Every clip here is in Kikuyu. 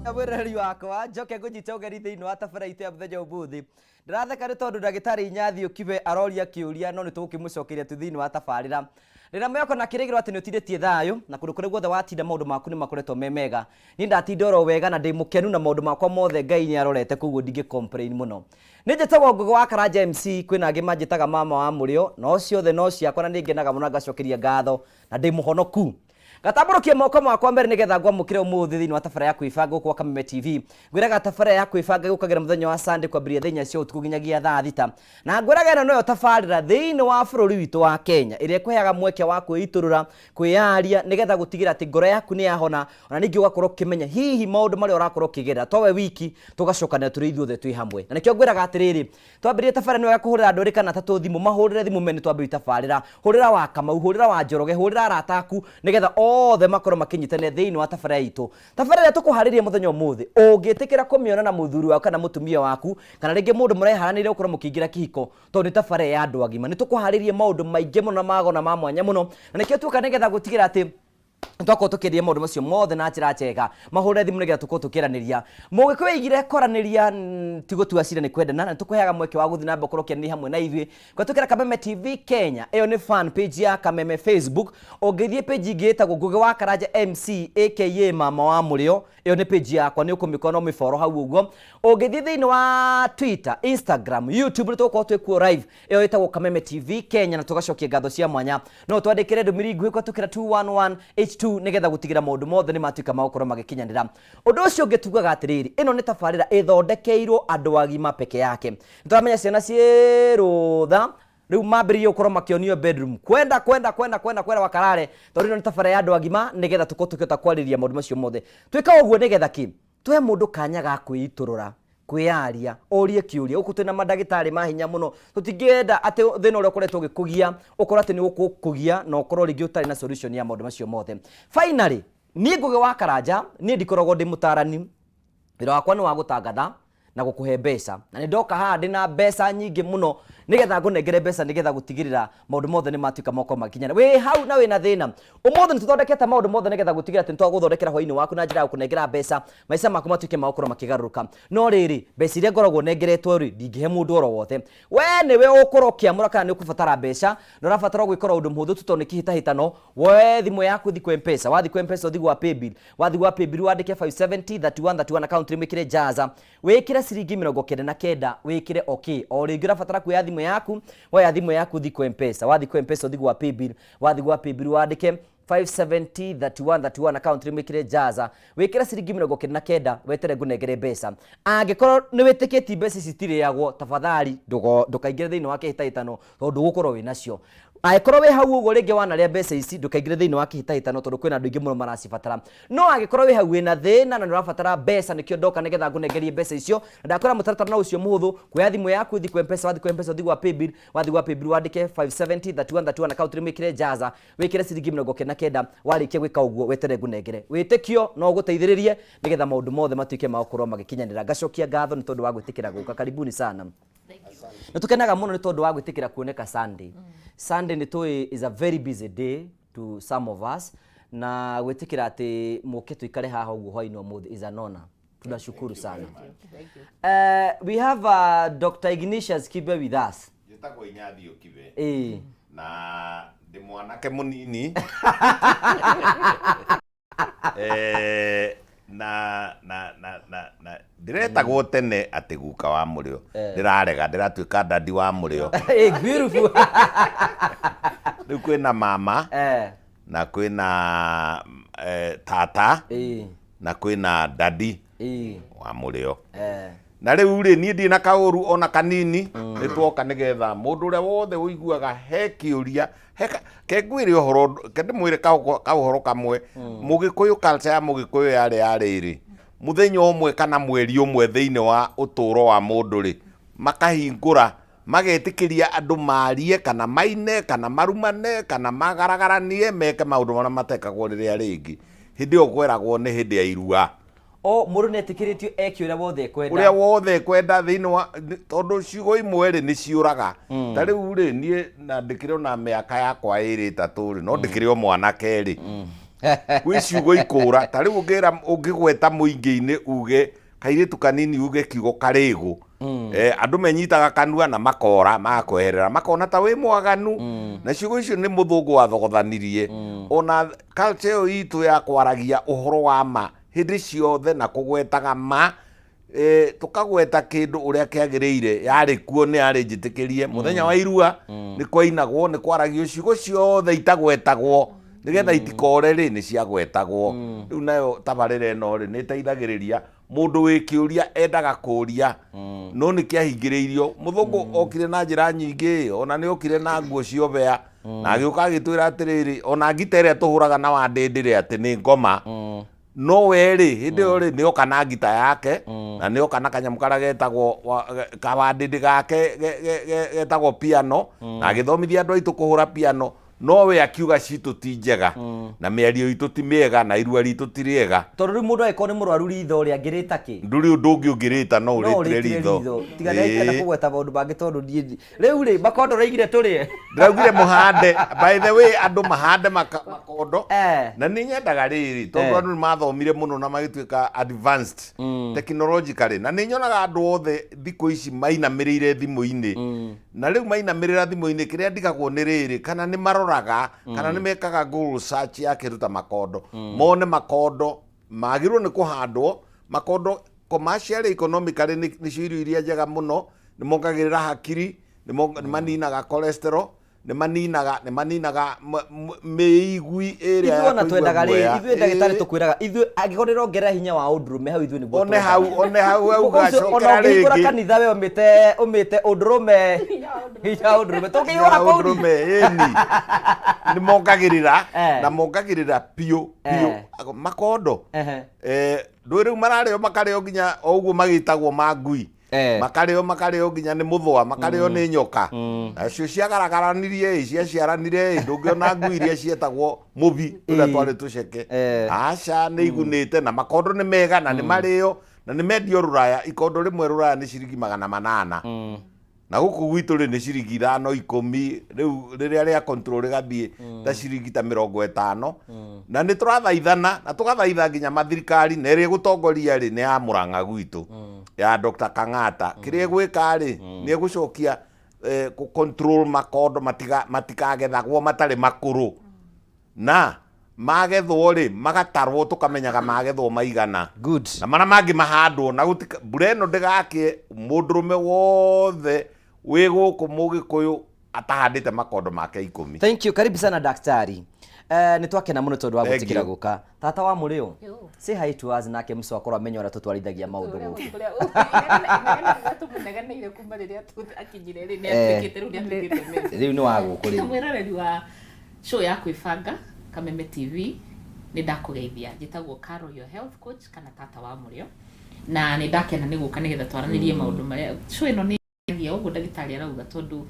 Mwĩroreri wakwa, njoke ngũnyite ũgeni thĩinĩ wa tabara itũ ya mũthenya ũmũthĩ. Ndĩratheka nĩ tondũ ndagĩtarĩ Inyathi Ũkibe aroria kĩũria no nĩ tũgũkĩmũcokeria tu thĩinĩ wa tabarĩra. Ndĩna mwĩhoko na kĩrĩgĩrĩro atĩ nĩ ũtindĩtie thayũ na kũndũ kũrĩa guothe watinda maũndũ maku nĩ makoretwo me mega. Niĩ ndatinda oro wega na ndĩ mũkenu na maũndũ makwa mothe Ngai nĩ arorete koguo ndingĩ complain mũno. Nĩ njĩtagwo Ngũgĩ wa Karanja MC, kwĩna angĩ manjĩtaga mama wa mũrĩo, no ciothe no ciakwa na nĩ ngenaga mũno na ngacokeria ngatho na ndĩ mũhonoku. Ngatambũrũkia moko makwa merĩ nĩgetha ngwamũkĩre ũmũthĩ thĩinĩ wa tabarĩra ya kwĩbanga gũkũ gwa Kameme TV. Ngwĩraga tabarĩra ya kwĩbanga ĩgũkagĩra mũthenya wa Sunday kwambĩrĩria thaa inya cia ũtukũ nginyagia thaa thita. Na ngwĩraga ĩno nĩyo tabarĩra thĩinĩ wa bũrũri witũ wa Kenya ĩrĩa ĩkũheaga mweke wa kwĩitũrũra, kwĩyaria nĩgetha gũtigĩrĩra atĩ ngoro yaku nĩ yahona ona ningĩ ũgakorwo ũkĩmenya hihi maũndũ marĩa ũrakorwo ũkĩgerera towe wiki tũgacokanĩra tũrĩ ithuothe twĩ hamwe. Na nĩkĩo ngwĩraga atĩrĩrĩ, Twambĩrĩrie tabarĩra nĩ wega kũhũrĩra andũ erĩ kana atatũ thimũ, mahũrĩre thimũ mene twambĩrĩrie tabarĩra. Hũrĩra wa Kamau, hũrĩra wa Njoroge, hũrĩra arata aku nĩgetha othe makorwo makĩnyitanĩra thĩinĩ wa tabarĩra itũ. Tabarĩra ĩrĩa tũkũharĩria mũthenya ũmũthĩ, ũngĩtĩkĩra kũmĩona na mũthuri waku kana mũtumia waku, kana rĩngĩ mũndũ mũreharanĩire gũkorwo mũkĩingĩra kĩhiko, tondũ nĩ tabarĩra ya andũ agima. Nĩ tũkũharĩirie maũndũ maingĩ mũno na magongona ma mwanya mũno, na nĩkĩo tuoka nĩgetha gũtigĩrĩra atĩ twakorwo tũkĩendia maũndũ macio mothe na njĩra njega. Mahũrĩre thimũ nĩgetha tũkorwo tũkĩaranĩria. Mũgĩkũyũ oigire kwaranĩria ti gũtua cira nĩ kwendana, na nĩtũkũheaga mweke wa gũthiĩ na mbere gũkorwo ũkĩaranĩria hamwe na ithuĩ kũhetũkĩra Kameme TV Kenya. Ĩyo nĩ fan page ya Kameme Facebook. Ũngĩthiĩ page ĩngĩ ĩtagwo Ngũgĩ wa Karanja MC aka Mama wa Mũrĩo, ĩyo nĩ page yakwa, nĩ ũkũmĩkora na ũmĩboro hau ũguo. Ũngĩthiĩ thĩinĩ wa Twitter, Instagram, YouTube nĩ tũgũkorwo twĩ kuo live. Ĩyo ĩtagwo Kameme TV Kenya na tũgacokia ngatho cia mwanya. No twandĩkĩre ndũmĩrĩri nguhĩ kũhetũkĩra 211H2 nĩgetha gũtigĩra maũndũ mothe nĩ matuĩka ma gũkorwo magĩkinyanĩra. Ũndũ ũcio ũngĩ tugaga atĩrĩrĩ, ĩno nĩ tabarĩra ĩthondekeirwo andũ agima peke yake. Nĩ tũramenya ciana ciĩ rũtha, rĩu mambĩrĩrie gũkorwo makĩonio bedroom kwenda kwenda kwenda kwenda kwenda wakarare, tondũ ĩno nĩ tabarĩra ya andũ agima nĩgetha tũkorwo tũkĩhota kwarĩrĩria maũndũ macio mothe. Twĩkaga ũguo nĩgetha kĩ? Tũhe mũndũ kanya ga kwĩitũrũra, kwĩyaria, orie kĩũria. Gũkũ twĩna mandagĩtarĩ ma hinya mũno, tũtingĩenda atĩ thĩna ũrĩa ũkoretwo ũgĩkũgia ũkorwo atĩ nĩ ũgũkũgia na ũkorwo rĩngĩ ũtarĩ na solution ya maũndũ macio mothe. Finally, niĩ Ngũgĩ wa Karanja, niĩ ndikoragwo ndĩ mũtarani, wĩra wakwa nĩ wa gũtangatha na gũkũhe mbeca. Na nĩ ndoka haha ndĩna mbeca nyingĩ mũno nĩgetha ngũnengere mbeca nĩgetha gũtigĩrĩra maũndũ mothe nĩ matuĩka ma gũkorwo magĩkinyana. Wĩ hau na wĩna thĩna, ũmũthĩ nĩ tũthondekete maũndũ mothe nĩgetha gũtigĩrĩra atĩ nĩ twagũthondekera hwainĩ waku na njĩra ya gũkũnengera mbeca, maica maku matuĩke ma gũkorwo makĩgarũrũka. No rĩrĩ, mbeca iria ngoragwo nengeretwo rĩ, ndingĩhe mũndũ oro wothe. We nĩwe ũgũkorwo ũkĩamũra kana nĩ ũkũbatara mbeca, na ũrabatara gwĩka o ũndũ mũhũthũ tu tondũ nĩ kĩhĩtahĩtano, woe thimũ yaku ũthiĩ kwĩ M-Pesa, wathiĩ kwĩ M-Pesa ũthiĩ gwa paybill, wathiĩ gwa paybill wandĩke 570 31 31 account name wĩkĩre Jaza, wĩkĩre ciringi 99 wĩkĩre okay. O rĩngĩ ũrabatara kuoya thimũ yaku, woya thimũ yaku ũthiĩ kwĩ M-Pesa, wathiĩ kwĩ M-Pesa ũthiĩ gwa paybill, wathiĩ gwa paybill wandĩke 570 31 31 account name wĩkĩre Jaza, wĩkĩre ciringi 99 wetere ngũnengere mbeca. Angĩkorwo nĩ wĩtĩkĩtie mbeca ici itirĩagwo, tafadhali ndũkaingĩre thĩinĩ wa kĩhĩtahĩtano tondũ ndũgũkorwo wĩnacio. Angĩkorwo wĩ hau ũguo rĩngĩ wanarĩa mbeca ici, ndũkaingĩre thĩinĩ wa kĩhĩtahĩtano tondũ kwĩna andũ aingĩ mũno maracibatara. No angĩkorwo wĩ hau wĩna thĩna na nĩ ũrabatara mbeca, nĩkĩo ndoka nĩgetha ngũnengerie mbeca icio. Na ndakwĩra mũtaratara no ũcio mũhũthũ, kuoya thimũ yaku ũthiĩ kwĩ M-Pesa, wathiĩ kwĩ M-Pesa ũthiĩ gwa paybill, wathiĩ gwa paybill wandĩke 570 31 31 account name wĩkĩre Jaza, wĩkĩre ciringi 99, warĩkia gwĩka ũguo weterere ngũnengere. Wĩtĩkio no ũgũteithĩrĩrie nĩgetha maũndũ mothe matuĩke ma gũkorwo magĩkinyanĩra. Ngacokia ngatho nĩ tondũ wa gwĩtĩkĩra gũka. Karibuni sana. Nĩ tũkenaga mũno nĩ tondũ wa gwĩtĩkĩra kuoneka Sunday. Sunday nĩ tũĩ is a very busy day to some of us, na gwĩtĩkĩra atĩ mũke tũikare haha ũguo hwainĩ ũmũthĩ is an honor. Tunashukuru sana. We have Dr. Ignatius Kibe with us. Njĩtagwo Inyathiũ Kibe. Ĩĩ. Na ndĩ mwanake mũnini. Eh, na na na na na ndĩretagwo tene atĩ guka wa mũrĩo. Ndĩrarega, ndĩratuĩka dadi wa mũrĩo. Eh, beautiful. Rĩu kwĩna mama na kwĩna tata na kwĩna dadi wa mũrĩo. Na rĩu rĩ, niĩ ndirĩ na kaũru ona kanini, nĩ twoka nĩgetha mũndũ ũrĩa wothe ũiguaga he kĩũria, he ka, ke ngwĩre ũhoro, ke ndĩmwĩre kaũhoro kamwe, Mũgĩkũyũ, culture ya Mũgĩkũyũ yarĩ ya rĩrĩ, mũthenya ũmwe kana mweri ũmwe thĩinĩ wa ũtũũro wa mũndũ rĩ, makahingũra, magetĩkĩria andũ marie kana maine kana marumane kana magaragaranie, meke maũndũ marĩa matekagwo rĩrĩa rĩngĩ. Hĩndĩ ĩyo kweragwo nĩ hĩndĩ ya irua. O mũndũ nĩ etĩkĩrĩtio eke ũrĩa wothe ekwenda. Ũrĩa wothe ekwenda thĩinĩ wa, tondũ ciugo imwe rĩ nĩ ciũraga. Ta rĩu rĩ, niĩ na ndĩkĩrĩ o na mĩaka yakwa ĩrĩ ĩtatũ rĩ, no ndĩkĩrĩ o mwanake rĩ. Gwĩ ciugo ikũra ta rĩu ũngĩra ũngĩgweta mũingĩ-inĩ uge kairĩtu kanini uge kiugo karĩgũ, andũ menyitaga kanua na makora magakweherera makona ta wĩ mwaganu, na ciugo icio nĩ mũthũngũ wathogothanirie. Ona culture ĩyo itũ ya kwaragia ũhoro wa ma hĩndĩ ciothe na kũgwetaga ma, tũkagweta kĩndũ ũrĩa kĩagĩrĩire, yarĩ kuo nĩ yarĩ njĩtĩkĩrie. Mũthenya wa irua nĩ kwainagwo, nĩ kwaragio ciugo ciothe itagwetagwo nĩgetha itikore rĩ, nĩ ciagwetagwo. Rĩu nayo tabarĩra ĩno rĩ, nĩ ĩteithagĩrĩria mũndũ wĩ kĩũria endaga kũria, no nĩ kĩahingĩrĩirio. Mũthũngũ okire na njĩra nyingĩ, ona nĩ okire na nguo ciobea na agĩũka agĩtwĩra atĩrĩrĩ, ona ngita ĩrĩa tũhũraga na wandĩndĩre atĩ nĩ ngoma, no we rĩ, hĩndĩ ĩyo rĩ, nĩ oka na ngita yake na nĩ oka na kanyamũ karĩa getagwo kawandĩndĩ gake getagwo piano, na agĩthomithia andũ aitũ kũhũra piano, no we akiuga citũ ti njega na mĩario itũ ti mĩega na irua ritũ ti rĩega. Tondũ rĩu mũndũ angĩkorwo nĩ mũrwaru ritho rĩ, angĩrĩta kĩ? Ndũrĩ ũndũ ũngĩ ũngĩrĩta no no ũrĩtire ũrĩtire ritho. Ritho tiga ndagĩkenda kũgweta maũndũ mangĩ tondũ niĩ rĩu rĩ, makondo ũraigire tũrĩe. Ndĩraugire mũhande, by the way, andũ mahande makondo. Na nĩ nyendaga rĩrĩ tondũ andũ nĩ mathomire mũno na magĩtuĩka advanced technologically, na nĩ nyonaga andũ othe thikũ ici mainamĩrĩire thimũ-inĩ, na rĩu mainamĩrĩra thimũ-inĩ, kĩrĩa ndigagwo nĩ rĩrĩ, kana nĩ maroraga kana nĩ mekaga Google search ya kĩndũ ta makondo, mone makondo magĩrĩirwo nĩ kũhandwo. Makondo commercially, economically nĩcio irio iria njega mũno. Nĩ mongagĩrĩra hakiri, nĩ maninaga cholesterol, nĩ maninaga mĩigui ĩrĩa ithuĩ ya ona kũigua twendaga rĩ, guoya. Ithuĩ ndagĩtarĩ, tũkwĩraga ithuĩ angĩkorwo ndĩrongerera hinya wa ũndũrũme hau, ithuĩ nĩguo one hau, one hau Ũcio, ona ũgacokera ũngĩhingũra rĩngĩ kanitha we ũmĩte ũndũrũme, hinya wa ũndũrũme, tũngĩihũra kũu. Ũndũrũme ĩni nĩ mongagĩrĩra na mongagĩrĩra biũ biũ. Makondo, ndũĩ rĩu mararĩo, makarĩo nginya o ũguo magĩtagwo ma ngui, makarĩo nginya nĩ mũthũa, makarĩo nĩ nyoka nacio ciagaragaranire ĩ, ciaciaranire ĩ. Ndũngĩona ngui iria cietagwo mũbi tũrĩa twarĩ tũceke. Aca, nĩ igunĩte na makondo nĩ mega na nĩ marĩo na nĩ mendio rũraya. Ikondo rĩmwe rũraya nĩ ciringi 800, na gũkũ gwitũ rĩ, nĩ ciringi 5, 10. Rĩu rĩrĩa rĩa control rĩgathiĩ ta ciringi ta 50. Na nĩ tũrathaithana na tũgathaitha nginya mathirikari, na ĩrĩa ĩgũtongoria rĩ, nĩ ya Mũrang'a gwitũ ya Dr. Kang'ata. Kĩrĩa ĩgwĩka rĩ, nĩ ĩgũcokia kũ control makondo matikagethagwo matarĩ makũrũ, na magethwo rĩ, magatarwo, tũkamenyaga magethwo maigana na marĩa mangĩ mahandwo na gũtika mbura ĩno ndĩgakĩe mũndũrũme wothe wĩ gũkũ mũgĩkũyũ atahandĩte makondo make 10. Thank you, karibu sana daktari. Nĩ twakena mũno tondũ wa Thank gwĩtĩkĩra you. gũka. Tata wa mũrĩo, Yo. say hi to us, nake mũco akorwo amenya ũrĩa tũtwarithagia maũndũ gũkũ. Tũmũnegeneire kuma rĩrĩa akinyire rĩ, nĩ atuĩkĩte rĩu nĩ atuĩkĩte member. Rĩu nĩ wa gũkũ rĩu. Mwĩroreri wa show ya kwĩbanga Kameme TV, nĩ ndakũgeithia. Njĩtagwo Carol, your health coach kana tata wa mũrĩo, na nĩ ndakena nĩ gũka nĩgetha twaranĩrie maũndũ marĩa show ĩno nĩ ya ũguo ndagĩtarĩ arauga, tondũ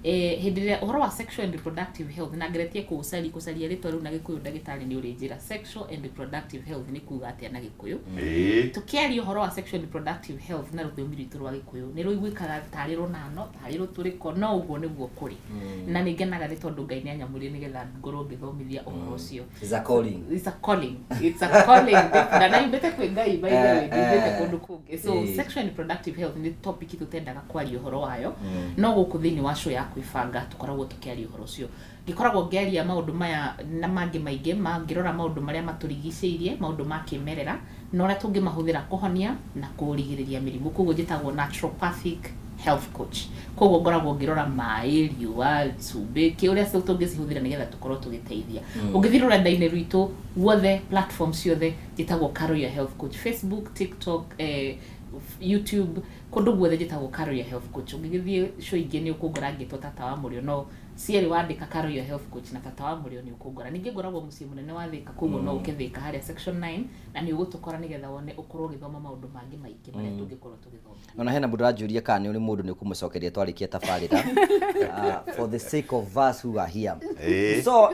hĩndĩ ĩrĩa ũhoro wa sexual and reproductive health, na ngeretie kũũcaria kũcaria rĩtwa rĩu na Gĩkũyũ, ndagĩtarĩ nĩ ũrĩnjĩra sexual and reproductive health nĩ kuga atĩa na Gĩkũyũ. Tũkĩaria ũhoro wa sexual and reproductive health na rũthiomi rwitũ rwa Gĩkũyũ, nĩ rũiguĩkaga tarĩ rũnano, tarĩ rũtũrĩko, no ũguo nĩguo kũrĩ. Na nĩ ngenaga nĩ tondũ Ngai nĩ anyamũrire nĩgetha ngorwo ngĩthomithia ũhoro ũcio. It's a calling. It's a calling, it's a calling, na nayumĩte kwĩ Ngai, by the way, ndiumĩte kũndũ kũngĩ. So sexual and reproductive health nĩ topic tũtendaga kwaria ũhoro wayo, no gũkũ thĩinĩ wa show ya kwĩbanga tũkoragwo tũkĩaria ũhoro ũcio. Ngĩkoragwo ngĩaria maũndũ maya na mangĩ maingĩ mangĩrora maũndũ marĩa matũrigicĩirie, maũndũ ma kĩmerera na ũrĩa tũngĩmahũthĩra kũhonia na kũrigĩrĩria mĩrimũ. Koguo njĩtagwo naturopathic health coach, koguo ngoragwo ngĩrora maĩ, riũa, cumbĩ, kĩ ũrĩa tũngĩcihũthĩra nĩgetha tũkorwo tũgĩteithia. Ũngĩthiĩ rũrenda-inĩ rwitũ guothe, platform ciothe, njĩtagwo Carol your health coach: Facebook, TikTok, YouTube, kũndũ guothe njĩtagwo Carol your health coach. Ũngĩgĩthiĩ show ingĩ nĩ ũkũngora ngĩtwo tata wa mũrĩo, no cierĩ wandĩka Carol your health coach na tata wa mũrĩo nĩ ũkũngora. Ningĩ ngoragwo mũciĩ mũnene wa Thĩka, koguo no ũke Thĩka harĩa section 9 na nĩ ũgũtũkora nĩgetha wone ũkorwo ũgĩthoma maũndũ mangĩ maingĩ marĩa tũngĩkorwo tũgĩthoma. Ona hena mũndũ ũranjũria kana nĩ ũrĩ mũndũ, nĩ ũkũmũcokeria twarĩkia tabarĩra, for the sake of us who are here. So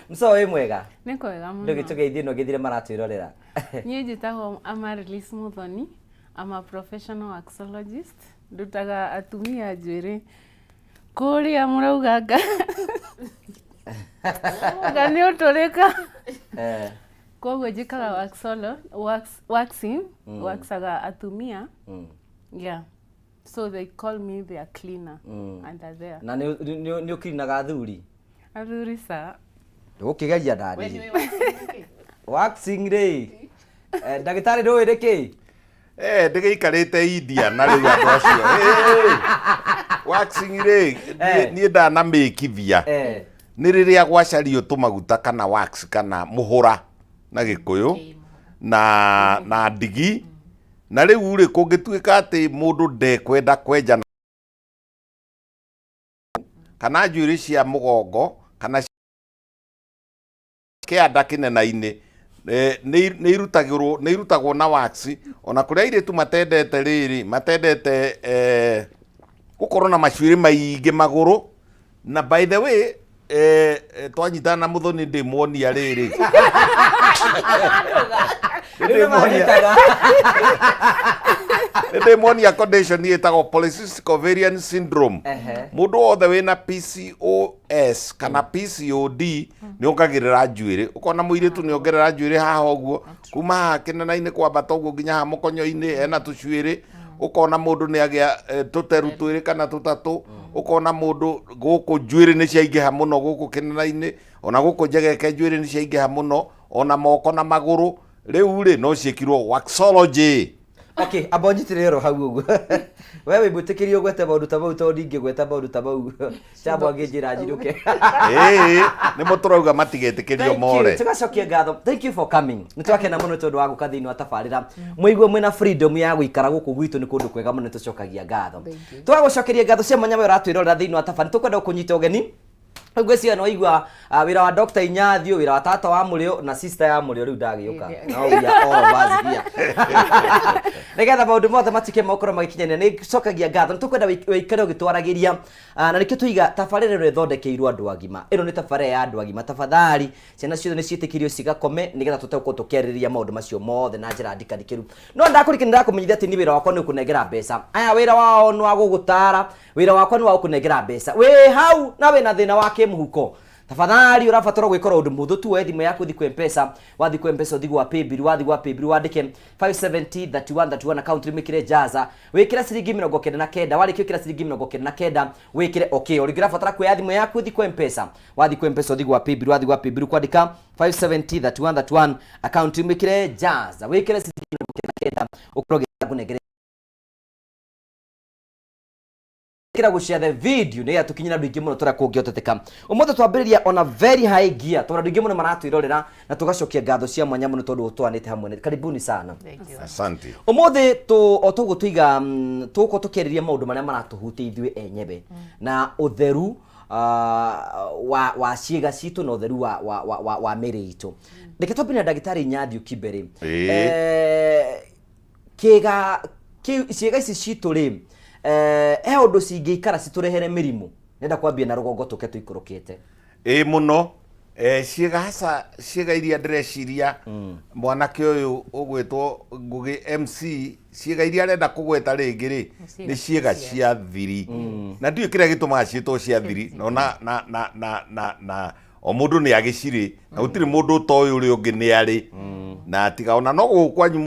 mso wĩ mwega? Nĩ kwega mũno. Ndũgĩtũgeithie no gĩthire maratwĩrorera. Niĩ njĩtagwo Amaryllis Muthoni. I'm a professional waxologist. Ndutaga atumia njuĩrĩ kũrĩa mũrauganga. Nga nĩ ũtũrĩka. Koguo njĩkaga waxing, waxaga atumia. Yeah. So they call me their cleaner under there. Na nĩ ũkirinaga athuri? Athuri ca. Ndũgũkĩgeria We nani. nĩũĩ waxing nĩ kĩ? Waxing rĩ, ndagĩtarĩ ndũĩ nĩ kĩ? Ndĩgĩikarĩte India na rĩu andũ acio. Waxing rĩ, niĩ ndanamĩkithia. Nĩ rĩrĩa gwacario tũmaguta kana wax kana mũhũra na Gĩkũyũ na ndigi. Na rĩu rĩ, kũngĩtuĩka atĩ mũndũ ndekwenda kwenja kana njuĩrĩ cia mũgongo kana kĩanda kĩnena-inĩ, nĩ irutagwo na wax. Ona kũrĩa airĩtu matendete rĩrĩ, matendete gũkorwo na macuĩrĩ maingĩ magũrũ. Na by the way, twanyitana na Muthoni ndĩmuonia rĩrĩ. Nĩndĩmuonia condition ĩtagwo polycystic ovarian syndrome. Mũndũ wothe wĩna PCOS kana PCOD nĩ ongagĩrĩra njuĩrĩ. Ũkona mũirĩtu nĩ ongerera njuĩrĩ haha ũguo, kuma haha kĩnena-inĩ kwambata ũguo nginya haha mũkonyo-inĩ ena tũcuĩrĩ. Ũkona mũndũ nĩ agĩa tũteru twĩrĩ kana tũtatũ. Ũkona mũndũ gũkũ njuĩrĩ nĩ ciaingĩha mũno gũkũ kĩnena-inĩ, ona gũkũ njegeke njuĩrĩ nĩ ciaingĩha mũno, ona moko na magũrũ. Rĩu rĩ, no ciĩkirwo waxology. Okay, amba ũnyitĩrĩre oro hau ũguo. We wĩ mwĩtĩkĩrie ũgwete maũndũ ta mau tondũ ndingĩgweta maũndũ ta mau. Jambo angĩnjĩra njinũke. Ĩĩ, nĩmo tũrauga matigetĩkĩrio Thank you. more. Tũgacokia ngatho. Thank you for coming. Nĩ twakena mũno tondũ wa gũka thĩinĩ wa tabarĩra. Mũigue mwĩna freedom ya gũikara gũkũ gwitũ nĩ kũndũ kwega mũno, tũcokagia ngatho. Tũgagũcokeria ngatho cia mwanya we ũratwĩrorera thĩinĩ wa tabarĩra. Tũkwenda gũkũnyita ũgeni. Rĩu ngwĩciria nĩ waigua wĩra wa Dr. Inyathio, wĩra wa tata wa Mũrĩo na sister ya Mũrĩo rĩu ndagĩũka. Now we are all of us here. Nĩgetha maũndũ mothe matuĩke maũkorwo magĩkinyanĩra, nĩ cokagia ngatho. Nĩ tũkwenda wĩikare ũgĩtwaragĩria, na nĩkĩo tũiga tabarĩra ĩno ĩthondekeirwo andũ agima. Ĩno nĩ tabarĩra ya andũ agima. Tafadhali ciana ciothe nĩ ciĩtĩkĩrio cigakome nĩgetha tũhote gũkorwo tũkĩarĩrĩria maũndũ macio mothe na njĩra ndikandikĩru. No ndakũrikania, ndakũmenyithia atĩ niĩ wĩra wakwa nĩ gũkũnengera mbeca. Aya wĩra wao nĩ wa gũgũtara, wĩra wakwa nĩ wa gũkũnengera mbeca. Wĩ hau na wĩna thĩna wa kĩmũhuko, tafadhali ũrabatara gwĩkora ũndũ mũhũthũ tu, woe thimũ yaku ũthiĩ kwĩ M-Pesa, wathiĩ kwĩ M-Pesa ũthiĩ gwa Paybill, wathiĩ gwa Paybill wandĩke 570 31 31 account wĩkĩre Jaza, wĩkĩre ciringi 99, warĩkia gwĩkĩra ciringi 99 wĩkĩre okay. O rĩngĩ ũrabatara kuoya thimũ yaku ũthiĩ kwĩ M-Pesa, wathiĩ kwĩ M-Pesa ũthiĩ gwa Paybill, wathiĩ gwa Paybill kwandĩka 570 31 31 account wĩkĩre Jaza, wĩkĩre ciringi 99 ũkorwo ũgĩkũnengera kira gũshare the video nĩgetha tũkinyĩre andũ aingĩ mũno tũrĩa kũngĩhoteteka. Ũmũthĩ twambĩrĩria on a very high gear tondũ andũ aingĩ mũno maratwĩrorera na tũgacokia ngatho cia mwanya mũno tondũ ũtwanĩte hamwe. Karibuni sana. Thank you. Asante. Ũmũthĩ tũ o toguo tũiga tũgũkorwo tũkĩarĩria maũndũ marĩa maratũhutia ithuĩ enyewe na ũtheru wa ciĩga citũ na ũtheru wa mĩrĩ itũ. Reke twambĩrĩrie na ndagĩtarĩ Nyandiũ Kimbere. Kĩga ciĩga ici citũ rĩ, he ũndũ cingĩikara citũrehere mĩrimũ? Nenda kwambia na rũgongo tũke tũikũrũkĩte. Ĩĩ mũno. Ciĩga hasa ciĩga iria ndĩreciria mwanake ũyũ ũgwĩtwo Ngũgĩ MC, ciĩga iria arenda kũgweta rĩngĩ rĩ, nĩ ciĩga cia thiri. Na ndiũĩ kĩrĩa gĩtũmaga ciĩtwo cia thiri, no na na na na na na o mũndũ nĩ agĩcirĩ na gũtirĩ mũndũ ũtoĩ ũrĩa ũngĩ nĩ arĩ. Na tiga ona no gũkũ kwanyu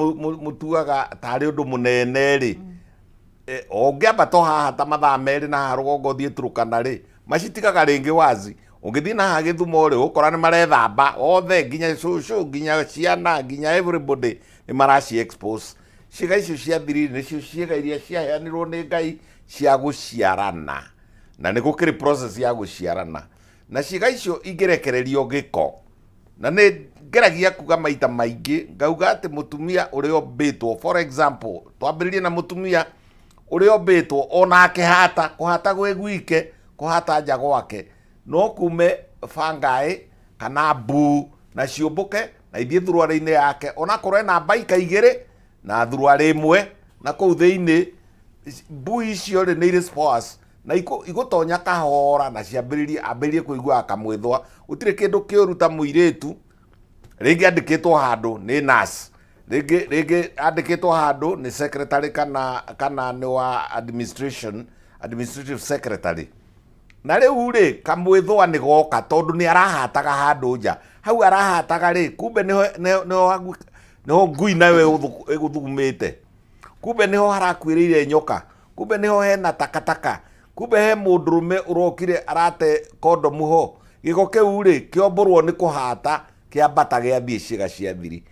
mũtuaga tarĩ ũndũ mũnene rĩ, o ũngĩambata o haha ta mathaa merĩ na haha rũgongo ũthiĩ Turkana rĩ, macitigaga rĩngĩ wazi. Ũngĩthiĩ na haha Gĩthumo rĩ, ũgũkora nĩ marethamba othe, nginya cũcũ, nginya ciana, nginya everybody nĩ maraci expose. Ciĩga icio cia thiri nĩcio ciĩga iria ciaheanirwo nĩ Ngai cia gũciarana, na nĩ gũkĩrĩ process ya gũciarana. Na ciĩga icio ingĩrekererio gĩko, na nĩ ngeragia kuga maita maingĩ, ngauga atĩ mũtumia ũrĩa ũmbĩtwo, for example, twambĩrĩrie na mũtumia ũrĩa ũmbĩtwo ona akĩhata, kũhata gwĩ gwike, kũhata nja gwake, no kume fungi kana mbuu na ciũmbũke na ithiĩ thuruarĩ-inĩ yake, onakorwo ena mbaika igĩrĩ na thuruarĩ ĩmwe, na kũu thĩinĩ mbuu icio rĩ nĩ irĩ spores na igũtonya kahora na ciambĩrĩrie, ambĩrĩrie kũiguaga kamwĩthwa. Gũtirĩ kĩndũ kĩũru ta mũirĩtu rĩngĩ andĩkĩtwo handũ nĩ nurse, rĩngĩ andĩkĩtwo handũ nĩ secretary kana nĩ wa administration, administrative secretary. Na rĩu rĩ, kamwĩthũa nĩ goka tondũ nĩ arahataga handũ nja. Hau arahataga rĩ, kumbe nĩho nĩho nĩho nĩho ngui nayo ĩgũthugumĩte. Kumbe nĩho harakuĩrĩire nyoka. Kumbe nĩho hena takataka. Kumbe he mũndũrũme ũrokire arate kondomu ho. Gĩko kĩu rĩ, kĩombũrwo nĩ kũhata kĩambata gĩathiĩ ciĩga cia thiri.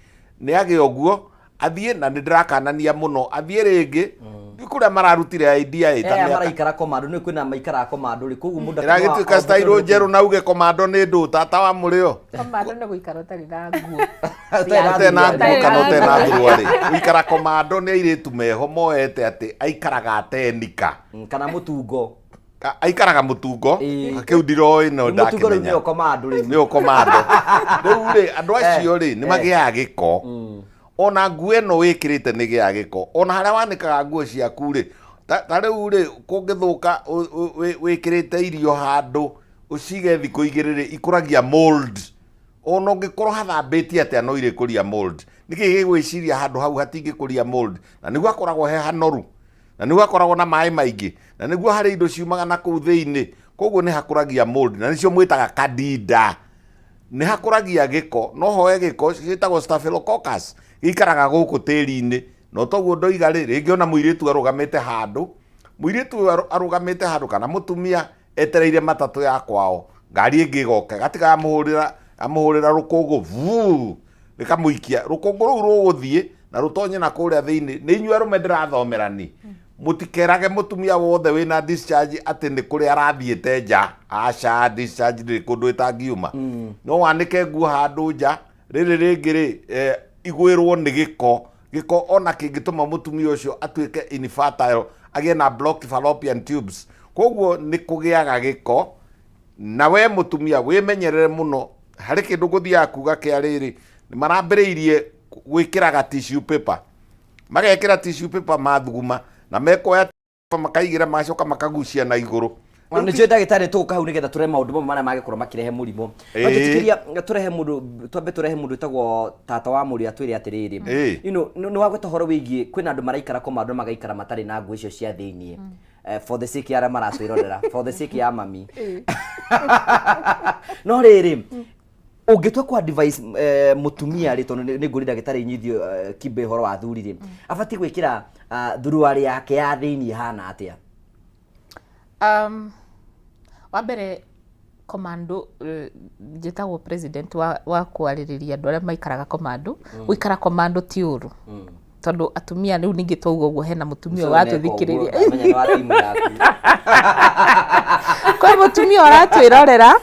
Nĩ agĩa ũguo, athiĩ na nĩ ndĩrakanania mũno athiĩ rĩngĩ mm. kũrĩa mararutire idea ĩ ta mĩaka maraikara komando nĩ kwĩna maikaraga komando rĩ koguo mũndũ ĩragĩtuĩka style njerũ na uge komando nĩ ndũ tata wa mũrĩo komando nĩ gũikara ũtarĩ na nguo ũtarĩ na nguo kana ũtarĩ na thuruarĩ gũikara komando nĩ airĩtu meho moete atĩ aikaraga atenika mm, kana mũtungo Aikaraga mũtungo. Ĩĩ. Kĩu ndiroĩ no Rĩu mũtungo rĩu ndakĩmenya. nĩyo komando rĩu. Nĩyo komando. Rĩu rĩ, andũ acio rĩ, nĩ magĩaga gĩko. Ona nguo ĩno wĩkĩrĩte nĩ ĩgĩaga gĩko. Ona harĩa wanĩkaga nguo ciaku rĩ, ta rĩu rĩ, kũngĩthũka wĩkĩrĩte irio handũ, ũcige thikũ igĩrĩ rĩ, ikũragia mold. Ona ũngĩkorwo hathambĩtie atĩa no irĩkũria mold. Nĩkĩ gĩgwĩciria handũ hau hatingĩkũria mold? Na nĩguo hakoragwo he hanoru. Na nĩguo hakoragwo na maĩ maingĩ, na nĩguo harĩ indo ciumaga na kũu thĩinĩ, koguo nĩ hakũragia mold, na nĩcio mwĩtaga candida. Nĩ hakũragia gĩko, no hoe gĩko gĩtagwo staphylococcus, gĩikaraga gũkũ tĩri-inĩ. Na toguo ndoiga rĩ, rĩngĩ ona mũirĩtu arũgamĩte handũ, mũirĩtu ũyũ arũgamĩte handũ kana mũtumia etereire matatũ ya kwao, ngari ĩngĩ ĩgoka ĩgatiga yamũhũrĩra yamũhũrĩra rũkũngũ vuu, rĩkamũikia. Rũkũngũ rũu rũgũthiĩ na rũtonye na kũrĩa thĩinĩ. Nĩ inyuĩ arũme ndĩrathomera ni. Mũtikerage mũtumia wothe wĩna discharge atĩ nĩ kũrĩa arathiĩte nja. Aca, discharge ndĩrĩ kũndũ ĩtangiuma. No wanĩke nguo handũ nja, rĩrĩ rĩngĩ rĩ, eh, igwĩrwo nĩ gĩko. Gĩko ona kĩngĩtũma mũtumia ũcio atuĩke infertile, agĩe na blocked fallopian tubes. Koguo nĩ kũgĩaga gĩko, na we mũtumia wĩmenyerere mũno. Harĩ kĩndũ ngũthiaga kuga kĩa rĩrĩ, nĩ marambĩrĩirie gwĩkĩraga tissue paper. Magekĩra tissue paper mathuguma, na mekuoya makaigĩra magacoka makagucia na igũrũ. Ona nĩ njũĩ ndagĩtarĩ tũgũka hau nĩgetha tũrehe maũndũ mamwe marĩa mangĩkorwo makĩrehe mũrimũ. No njĩtĩkĩria tũrehe mũndũ, twambe tũrehe mũndũ wĩtagwo tata wa mũrĩ atwĩre atĩrĩrĩ. You know, nĩ wagweta ũhoro wĩgiĩ kwĩna andũ maraikara komando magaikara matarĩ na nguo icio cia thĩiniĩ. For the sake ya arĩa maratwĩrorera, for the sake ya mami. No rĩrĩ, ũngĩtua kwa advice mũtumia rĩ, tondũ nĩ ngũria ndagĩtarĩ inyithio kimbe ũhoro wa athuri rĩ, abatiĩ gwĩkĩra thuruarĩ yake ya thĩiniĩ hana atĩa? Wa mbere komando, njĩtagwo president wa kwarĩrĩria andũ arĩa maikaraga komando. Gũikara komando ti ũru, tondũ atumia rĩu ningĩ twauga ũguo hena mũtumia ũratũthikĩrĩria. Ndamenya nĩ wa timu yaku. Kwĩ mũtumia ũratwĩrorera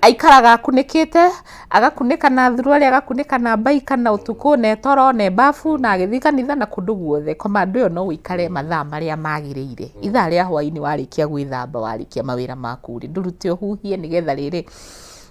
aikaraga akunĩkĩte, agakunĩka na thuruarĩ, agakunĩka na mbaika, na ũtukũ na etoro na bafu na agĩthiĩ kanitha na kũndũ guothe. Komando ĩyo no ũikare mathaa marĩa magĩrĩire. Ithaa rĩa hwainĩ warĩkia gwĩthamba, warĩkia mawĩra maku rĩ, ndũrute ũhuhie nĩgetha rĩrĩ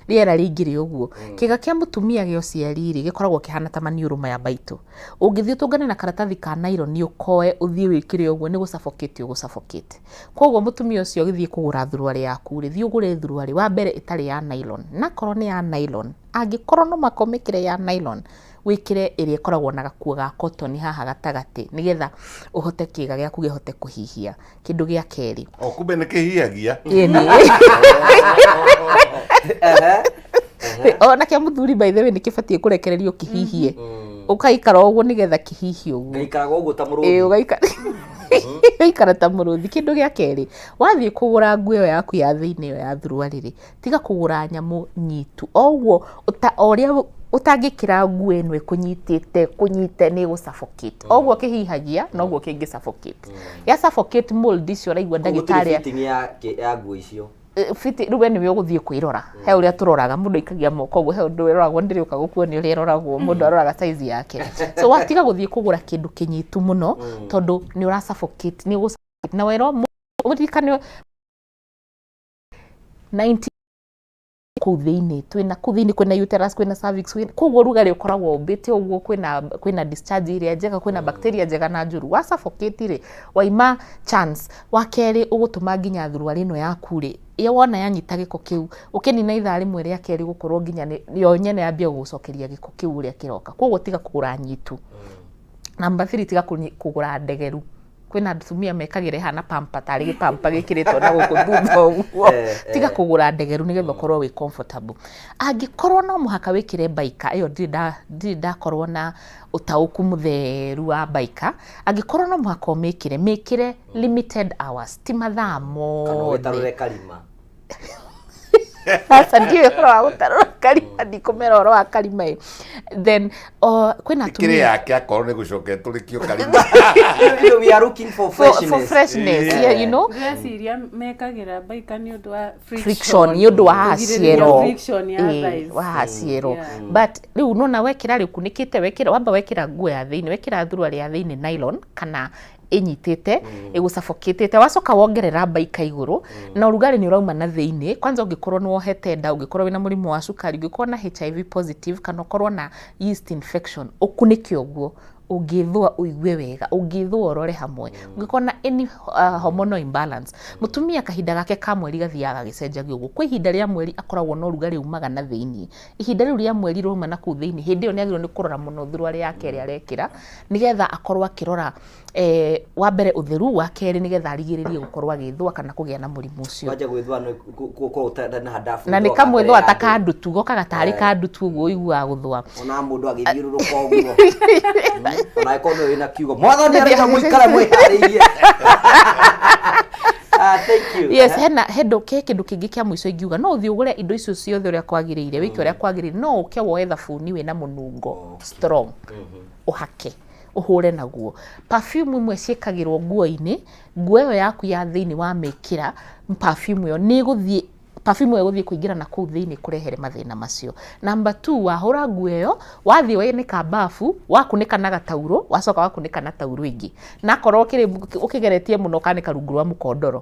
rĩera rĩingĩre ũguo. Kĩga kĩa mũtumia gĩa ũciari rĩ, gĩkoragwo kĩhana ta maniũrũ maya maitũ. Ũngĩthiĩ ũtũngane na karatathi ka nylon ũkoe ũthiĩ wĩkĩre ũguo, nĩ gũ suffocate ũgũ suffocate. Koguo mũtumia ũcio ũgĩthiĩ kũgũra thuruarĩ yaku rĩ, thiĩ ũgũre thuruarĩ wa mbere ĩtarĩ ya nylon. Na korwo nĩ ya nylon, angĩkorwo no mũhaka ũmĩkĩre ya nylon, wĩkĩre ĩrĩa ĩkoragwo na gakuo ga cotton haha gatagatĩ nĩgetha ũhote kĩga gĩaku kĩhote kũhihia. Kĩndũ gĩa kerĩ. O kumbe nĩ kĩhihagia. Ĩni. Ona kĩa mũthuri by the way nĩ kĩbatiĩ kũrekererio kĩhihie. Ũgaikara ũguo nĩgetha kĩhihie ũguo. Ngaikaraga ũguo ta mũrũthi. Ĩĩ, ũgaikara ta mũrũthi. Kĩndũ gĩa kerĩ, wathiĩ kũgũra nguo ĩyo yaku ya thĩinĩ ĩyo ya thuruarĩ rĩ, tiga kũgũra nyamũ nyitu. O ũguo o ũrĩa ũtangĩkĩra nguo ĩno ĩkũnyitĩte, kũnyite nĩ ĩgũ suffocate. O ũguo kĩhihagia, noguo kĩngĩ suffocate. Ya suffocate mold icio ũraigua Koguo gũtirĩ ndagĩtarĩ fitting ya nguo icio. Fiti rĩu we nĩwe ũgũthiĩ kwĩrora. He ũrĩa tũroraga, mũndũ aikagia moko ũguo, he ũndũ ĩroragwo, ndĩrĩũka gũkuonia ũrĩa ĩroragwo, mũndũ aroraga size yake. So watiga gũthiĩ kũgũra kĩndũ kĩnyitu mũno, tondũ nĩ ũra suffocate, nĩ ũgũ suffocate. Na werwo ũririkane 90 kũu thĩinĩ, twĩna kũu thĩinĩ kwĩna uterus, kwĩna cervix, koguo ũrugarĩ ũkoragwo ũmbĩte ũguo, kwĩna discharge ĩrĩa njega, kwĩna bacteria njega na njũru. Wa suffocate rĩ, waima chance. Wa kerĩ ũgũtũma nginya thuruarĩ ĩno yaku rĩ, wona yanyita gĩko kĩu, ũkĩnina ithaa rĩmwe rĩa kerĩ gũkorwo nginya yo nyene yambia gũgũcokeria gĩko kĩu ũrĩa kĩroka. Koguo tiga kũgũra nyitu. Number 3, tiga kũgũra ndegeru. Kwĩna atumia mekagĩra ĩhana pamper, tarĩ gĩpampa gĩkĩrĩtwo na gũkũ thutha ũguo. Tiga kũgũra ndegeru nĩgetha ũkorwo wĩ comfortable. Angĩkorwo no mũhaka wĩkĩre biker, ĩyo ndirĩ ndakorwo na ũtaũku mũtheru wa biker. Angĩkorwo no mũhaka ũmĩkĩre, mĩkĩre limited hours, ti mathaa Kana mothe. ũgĩtarũre karima. Aca, ndiũĩ ũhoro wa gũtarũra karima, ndikũmera ũhoro wa karima ĩ. Then kwĩna Ĩkĩrĩ atumia yake akorwo nĩ gũcokia tũrĩkio karima. We are looking for for freshness. freshness, yeah, you know. Ndĩreciria mekagĩra baika nĩ ũndũ wa Friction nĩ ũndũ wa haha Kũgirĩrĩria ciero. friction ya thighs. Wa haha ciero. Yeah. But rĩu nona wekĩra rĩ, ũkunĩkĩte, wekĩra wamba wekĩra nguo ya thĩinĩ, wekĩra thuruarĩ ya thĩinĩ nylon kana ĩnyitĩte ĩgũcabokĩtĩte, wacoka wongerera baika igũrũ na ũrugarĩ nĩ ũrauma na thĩinĩ. Kwanza ũngĩkorwo nĩ wohete nda, ũngĩkorwo wĩna mũrimũ wa cukari, ũngĩkorwo na HIV positive kana ũkorwo na yeast infection, ũkunĩke ũguo. Ũngĩthũa ũigue wega, ũngĩthũa ũrore hamwe. Ũngĩkorwo na any hormonal imbalance, mũtumia kahinda gake ka mweri gathiaga gagĩcenjagia ũguo. Kwĩ ihinda rĩa mweri akoragwo na ũrugarĩ umaga na thĩinĩ. Ihinda rĩu rĩa mweri rauma na kũu thĩinĩ, hĩndĩ ĩyo nĩ agĩrĩirwo nĩ kũrora mũno thuruarĩ yake ĩrĩa arekĩra, nĩgetha akorwo akĩrora wa mbere ũtheru, wa kerĩ nĩgetha arigĩrĩrie gũkorwo agĩthũa kana kũgĩa na mũrimũ ũcio. Wanja gwĩthũa nĩ gũkorwo ũtarĩ na handabu. Na nĩ gwĩthũa kamwĩthũa mbere ta ya andũ. kandutu, gokaga tarĩ kandutu ũguo ũiguaga gũthũa. Ona mũndũ agĩthiũrũrũka ũguo. Ona angĩkorwo nĩwe wĩna kiugo. Mwathani arenda mũikare mwĩharĩirie. Ah, thank you. Yes, hena hendo ke kĩndũ kĩngĩ kĩa mũico ingiuga, no ũthiĩ ũgũre indo icio ciothe ũrĩa kwagĩrĩire, wĩke ũrĩa kwagĩrĩire, no ũke woe thabuni wĩna mũnungo strong, ũhake, ũhũre naguo. Perfume imwe ciĩkagĩrwo nguo-inĩ, nguo ĩyo yaku ya thĩinĩ wa mĩkĩra perfume ĩyo nĩ ĩgũthiĩ, perfume ĩyo ĩgũthiĩ kũingĩra na kũu thĩinĩ kũrehere mathĩna macio. Number 2, wahũra nguo ĩyo, wathiĩ wanĩka bafu, wakunĩka na gataurũ, wacoka wakunĩka na taurũ ĩngĩ. Na akorwo ũkĩgeretie mũno ũkanĩka rungu rwa mũkondoro.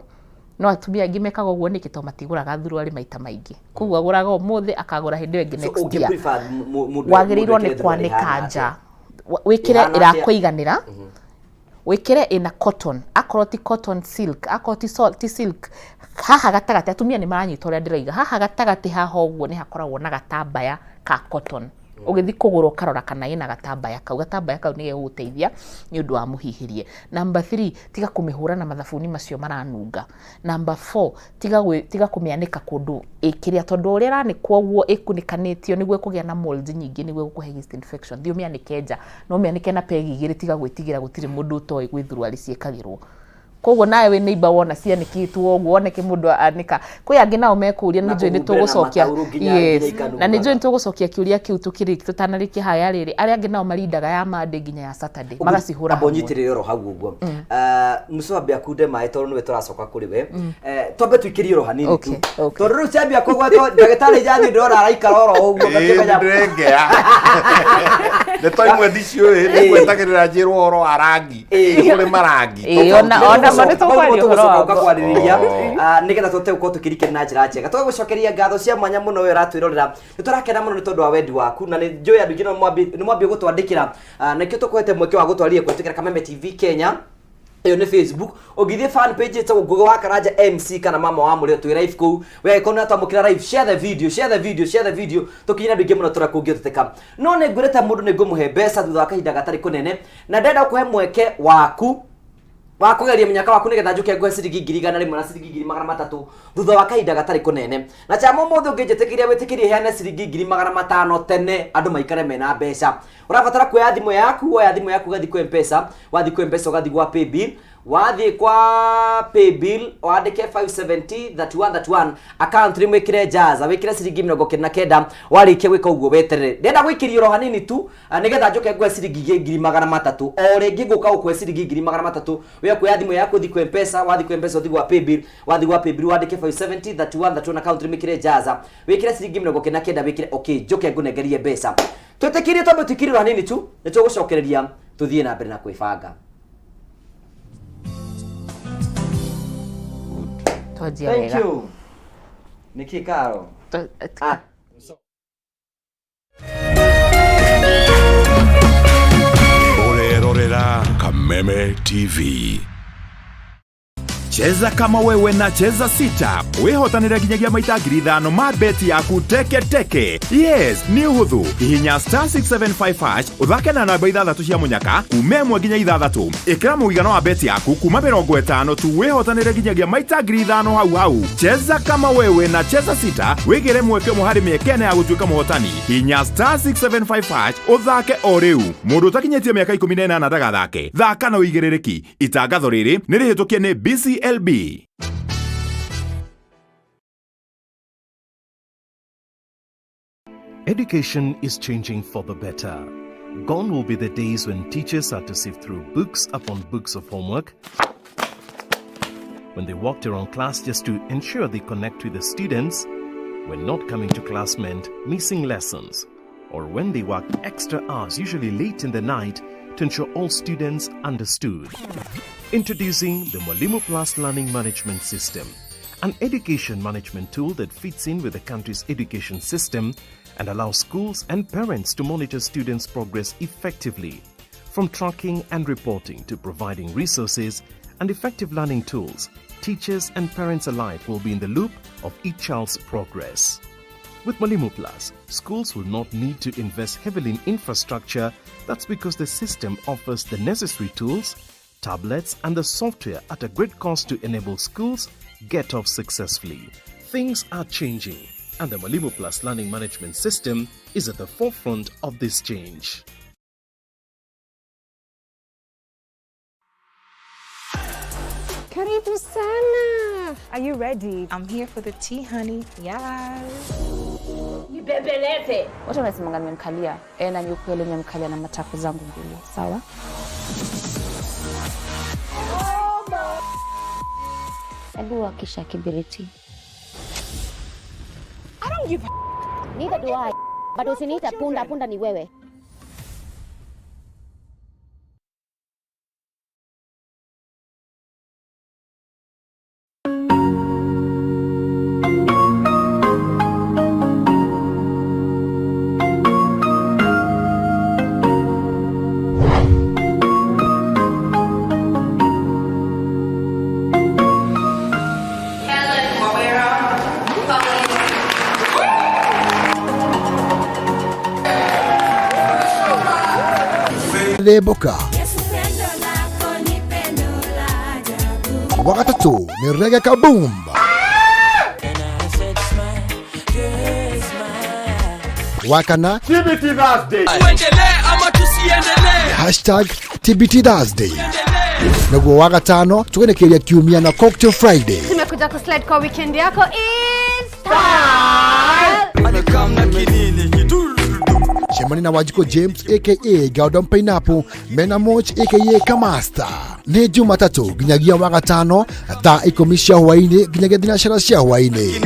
No atumia aingĩ mekaga ũguo nĩkĩ? Tondũ matigũraga thuruarĩ maita maingĩ. Koguo agũraga ũmũthĩ, akagũra hĩndĩ ĩyo ĩngĩ So, next ũngĩ year. prefer mũndũ Wagĩrĩirwo mũndũ nĩ ekĩre thuruarĩ kwanĩka ĩhana nja. atĩa? Wĩkĩre Ĩhana atĩa? ĩrakũiganĩra, wĩkĩre ĩna cotton, akorwo ti cotton silk, akorwo ti silk, haha gatagatĩ atumia nĩ maranyita ũrĩa ndĩroiga, haha gatagatĩ haha ũguo nĩ hakoragwo na gatambaya ka cotton. Ũgĩthiĩ kũgũra ũkarora kana ĩna gatambaya kau, gatambaya kau nĩ gegũgũteithia nĩ ũndũ wa mũhihĩrie. Number 3, tiga kũmĩhũra na mathabuni macio maranunga. Number 4, tiga kũmĩanĩka kũndũ ĩkĩrĩa, tondũ ũrĩa ĩranĩkwo ũguo ĩkunĩkanĩtio nĩguo ĩkũgĩa na mold nyingĩ, nĩguo ĩgũkũhe yeast infection. Thiĩ ũmĩanĩke nja, na ũmĩanĩke na pegi igĩrĩ, tiga gwĩtigĩra gũtirĩ mũndũ ũtoĩ gwĩ thuruarĩ ciĩkagĩrwo. Koguo nawe wĩ neighbor wona cianĩkĩtwo ũguo, wone kĩ mũndũ anĩka. Kwĩ angĩ nao mekũria, Na nĩ njũĩ nĩ kũhumbĩra na tũgũcokia. mataurũ nginya Yes. ikanungaga. Na nĩ njũĩ nĩ tũgũcokia kĩũria kĩu tũtanarĩkia haya rĩrĩ. Arĩa angĩ nao marindaga ya Monday nginya ya Saturday, magacihũra Amba hamwe. ũnyitĩrĩre oro hau ũguo. Mũcambe akunde maĩ tondũ nĩwe tũracoka kũrĩ we. Twambe tũikĩrie oro hanini tu. Okay, okay. Tondũ rĩu ciambia kũgwetwo ndagĩtarĩ Njathi ndĩrona araikara oro ũguo, ngakĩmenya- Ndĩrengea. Ndeto imwe ndiciũĩ, nĩngwetagĩrĩra njĩrwo ũhoro wa rangi. Nĩ kũrĩ marangi. Ona ma nĩ tũkwaria ũhoro Tũgũcoka wa kwarĩrĩria, nĩgetha tũhote gũkorwo tũkĩrikĩra na njĩra njega. Tũgagũcokeria ngatho cia mwanya mũno we ũratwĩrorera. Nĩ tũrakena mũno nĩ tondũ wa wendi waku, na nĩ njũĩ andũ aingĩ nĩ mwambie gũtwandĩkĩra. Nĩkĩo tũkũhete mweke wa gũtwarĩria kũhĩtũkĩra Kameme TV Kenya. Ĩyo nĩ Facebook. Ũngĩthiĩ fan page ĩtagwo Ngugi wa Karanja MC kana Mama wa Mũrĩo, twĩ live kũu. We angĩkorwo nĩ ũratwamũkĩra live, share the video, share the video, share the video, tũkinyĩre andũ aingĩ mũno tũrĩa kũngĩhoteteka. No nĩ ngwĩrĩte mũndũ nĩ ngũmũhe mbeca thutha wa kahinda gatarĩ kũnene, na ndĩrenda gũkũhe mweke waku wa kũgeria mũnyaka waku nĩgetha njũke ngũhe ciringi 100,000 na ciringi 300,000 thutha wa kahinda gatarĩ kũnene. Na chama ũmũthĩ ũngĩnjĩtĩkĩria wĩtĩkĩrie heane ciringi 500,000 tene andũ maikare mena mbeca. Ũrabatara kuoya thimũ yaku, woya thimũ yaku ũgathiĩ kwĩ M-Pesa, wathiĩ kwĩ M-Pesa ũgathiĩ gwa Paybill, wathiĩ kwa Paybill wandĩke 570 31 31 account nĩ wĩkĩre Jaza, wĩkĩre ciringi 99, warĩkia gwĩka ũguo weterere. Ndĩrenda gũikĩria oro hanini tu, nĩgetha njoke ngũhe ciringi 300,000. O rĩngĩ ngũka gũkũhe ciringi 300,000, we kuoya thimũ yaku ũthiĩ kwĩ M-Pesa, wathiĩ kwĩ M-Pesa ũthiĩ gwa Paybill, wathiĩ gwa Paybill wandĩke 570 31 31 account nĩ wĩkĩre Jaza, wĩkĩre ciringi 99, wĩkĩre okay, njoke ngũnengerie mbeca. Twĩtĩkĩrie twambe tũikĩrie hanini tu, nĩ tũgũcokereria tũthiĩ na mbere na kwĩbanga. Twanjia Thank wega. you. Nĩkĩ Karo? Ũrerorera Kameme TV. Cheza kama wewe na Cheza Sita wĩhotanĩre nginyagia maita 5,000 ma beti yaku teke teke. Yes, nĩ ũhũthũ. Hihinya star 675 hash ũthake na namba ithathatũ cia mũnyaka kuma 1 nginya 6. Ĩkĩra mũigana wa beti yaku kuma 50 tu wĩhotanĩre nginyagia maita 5,000 hau hau. Cheza kama wewe na Cheza Sita wĩgĩre mweke ũmwe harĩ mĩeke ĩna ya gũtuĩka mũhotani. Hihinya star 675 hash ũthake o rĩu. Mũndũ ũtakinyĩtie mĩaka 18 ndagathake. Thaka na ũigĩrĩrĩki. Itangatho rĩrĩ nĩ rĩhĩtũkie nĩ BCLB. Education is changing for the better. Gone will be the days when teachers had to sift through books upon books of homework, when they walked around class just to ensure they connect with the students, when not coming to class meant missing lessons, or when they worked extra hours, usually late in the night, to ensure all students understood. Introducing the Mwalimu Plus Learning Management System, an education management tool that fits in with the country's education system and allows schools and parents to monitor students' progress effectively. From tracking and reporting to providing resources and effective learning tools, teachers and parents alike will be in the loop of each child's progress. With Mwalimu Plus, schools will not need to invest heavily in infrastructure. That's because the system offers the necessary tools, tablets, and the software at a great cost to enable schools get off successfully. Things are changing, and the Mwalimu Plus Learning Management System is at the forefront of this change. Karibu sana. Are you ready? I'm here for the tea, honey. Yes. Nibembeleze. Watu wanasemanga nimemkalia. Eh, na ni ukweli nimemkalia na matako zangu mbili. Sawa? Hebu wakisha kibiriti. I don't give a Neither do I. But usiniita punda, punda ni wewe. Thĩmbũka Wagatatũ nĩ Reggae Kaboom. Wakana TBT Thursday. Hashtag TBT Thursday. Naguo wa gatano tũgenekeria kiumia na Cocktail Friday. Tumekuja kuslide kwa weekend yako is Cemania na Wanjikũ James aka Galdon Pineapple mena Moch aka Kamasta. Nĩ Jumatatũ nginyagia wa gatano thaa 10 cia hwaĩ-inĩ nginyagia thinacara cia hwaĩ-inĩ.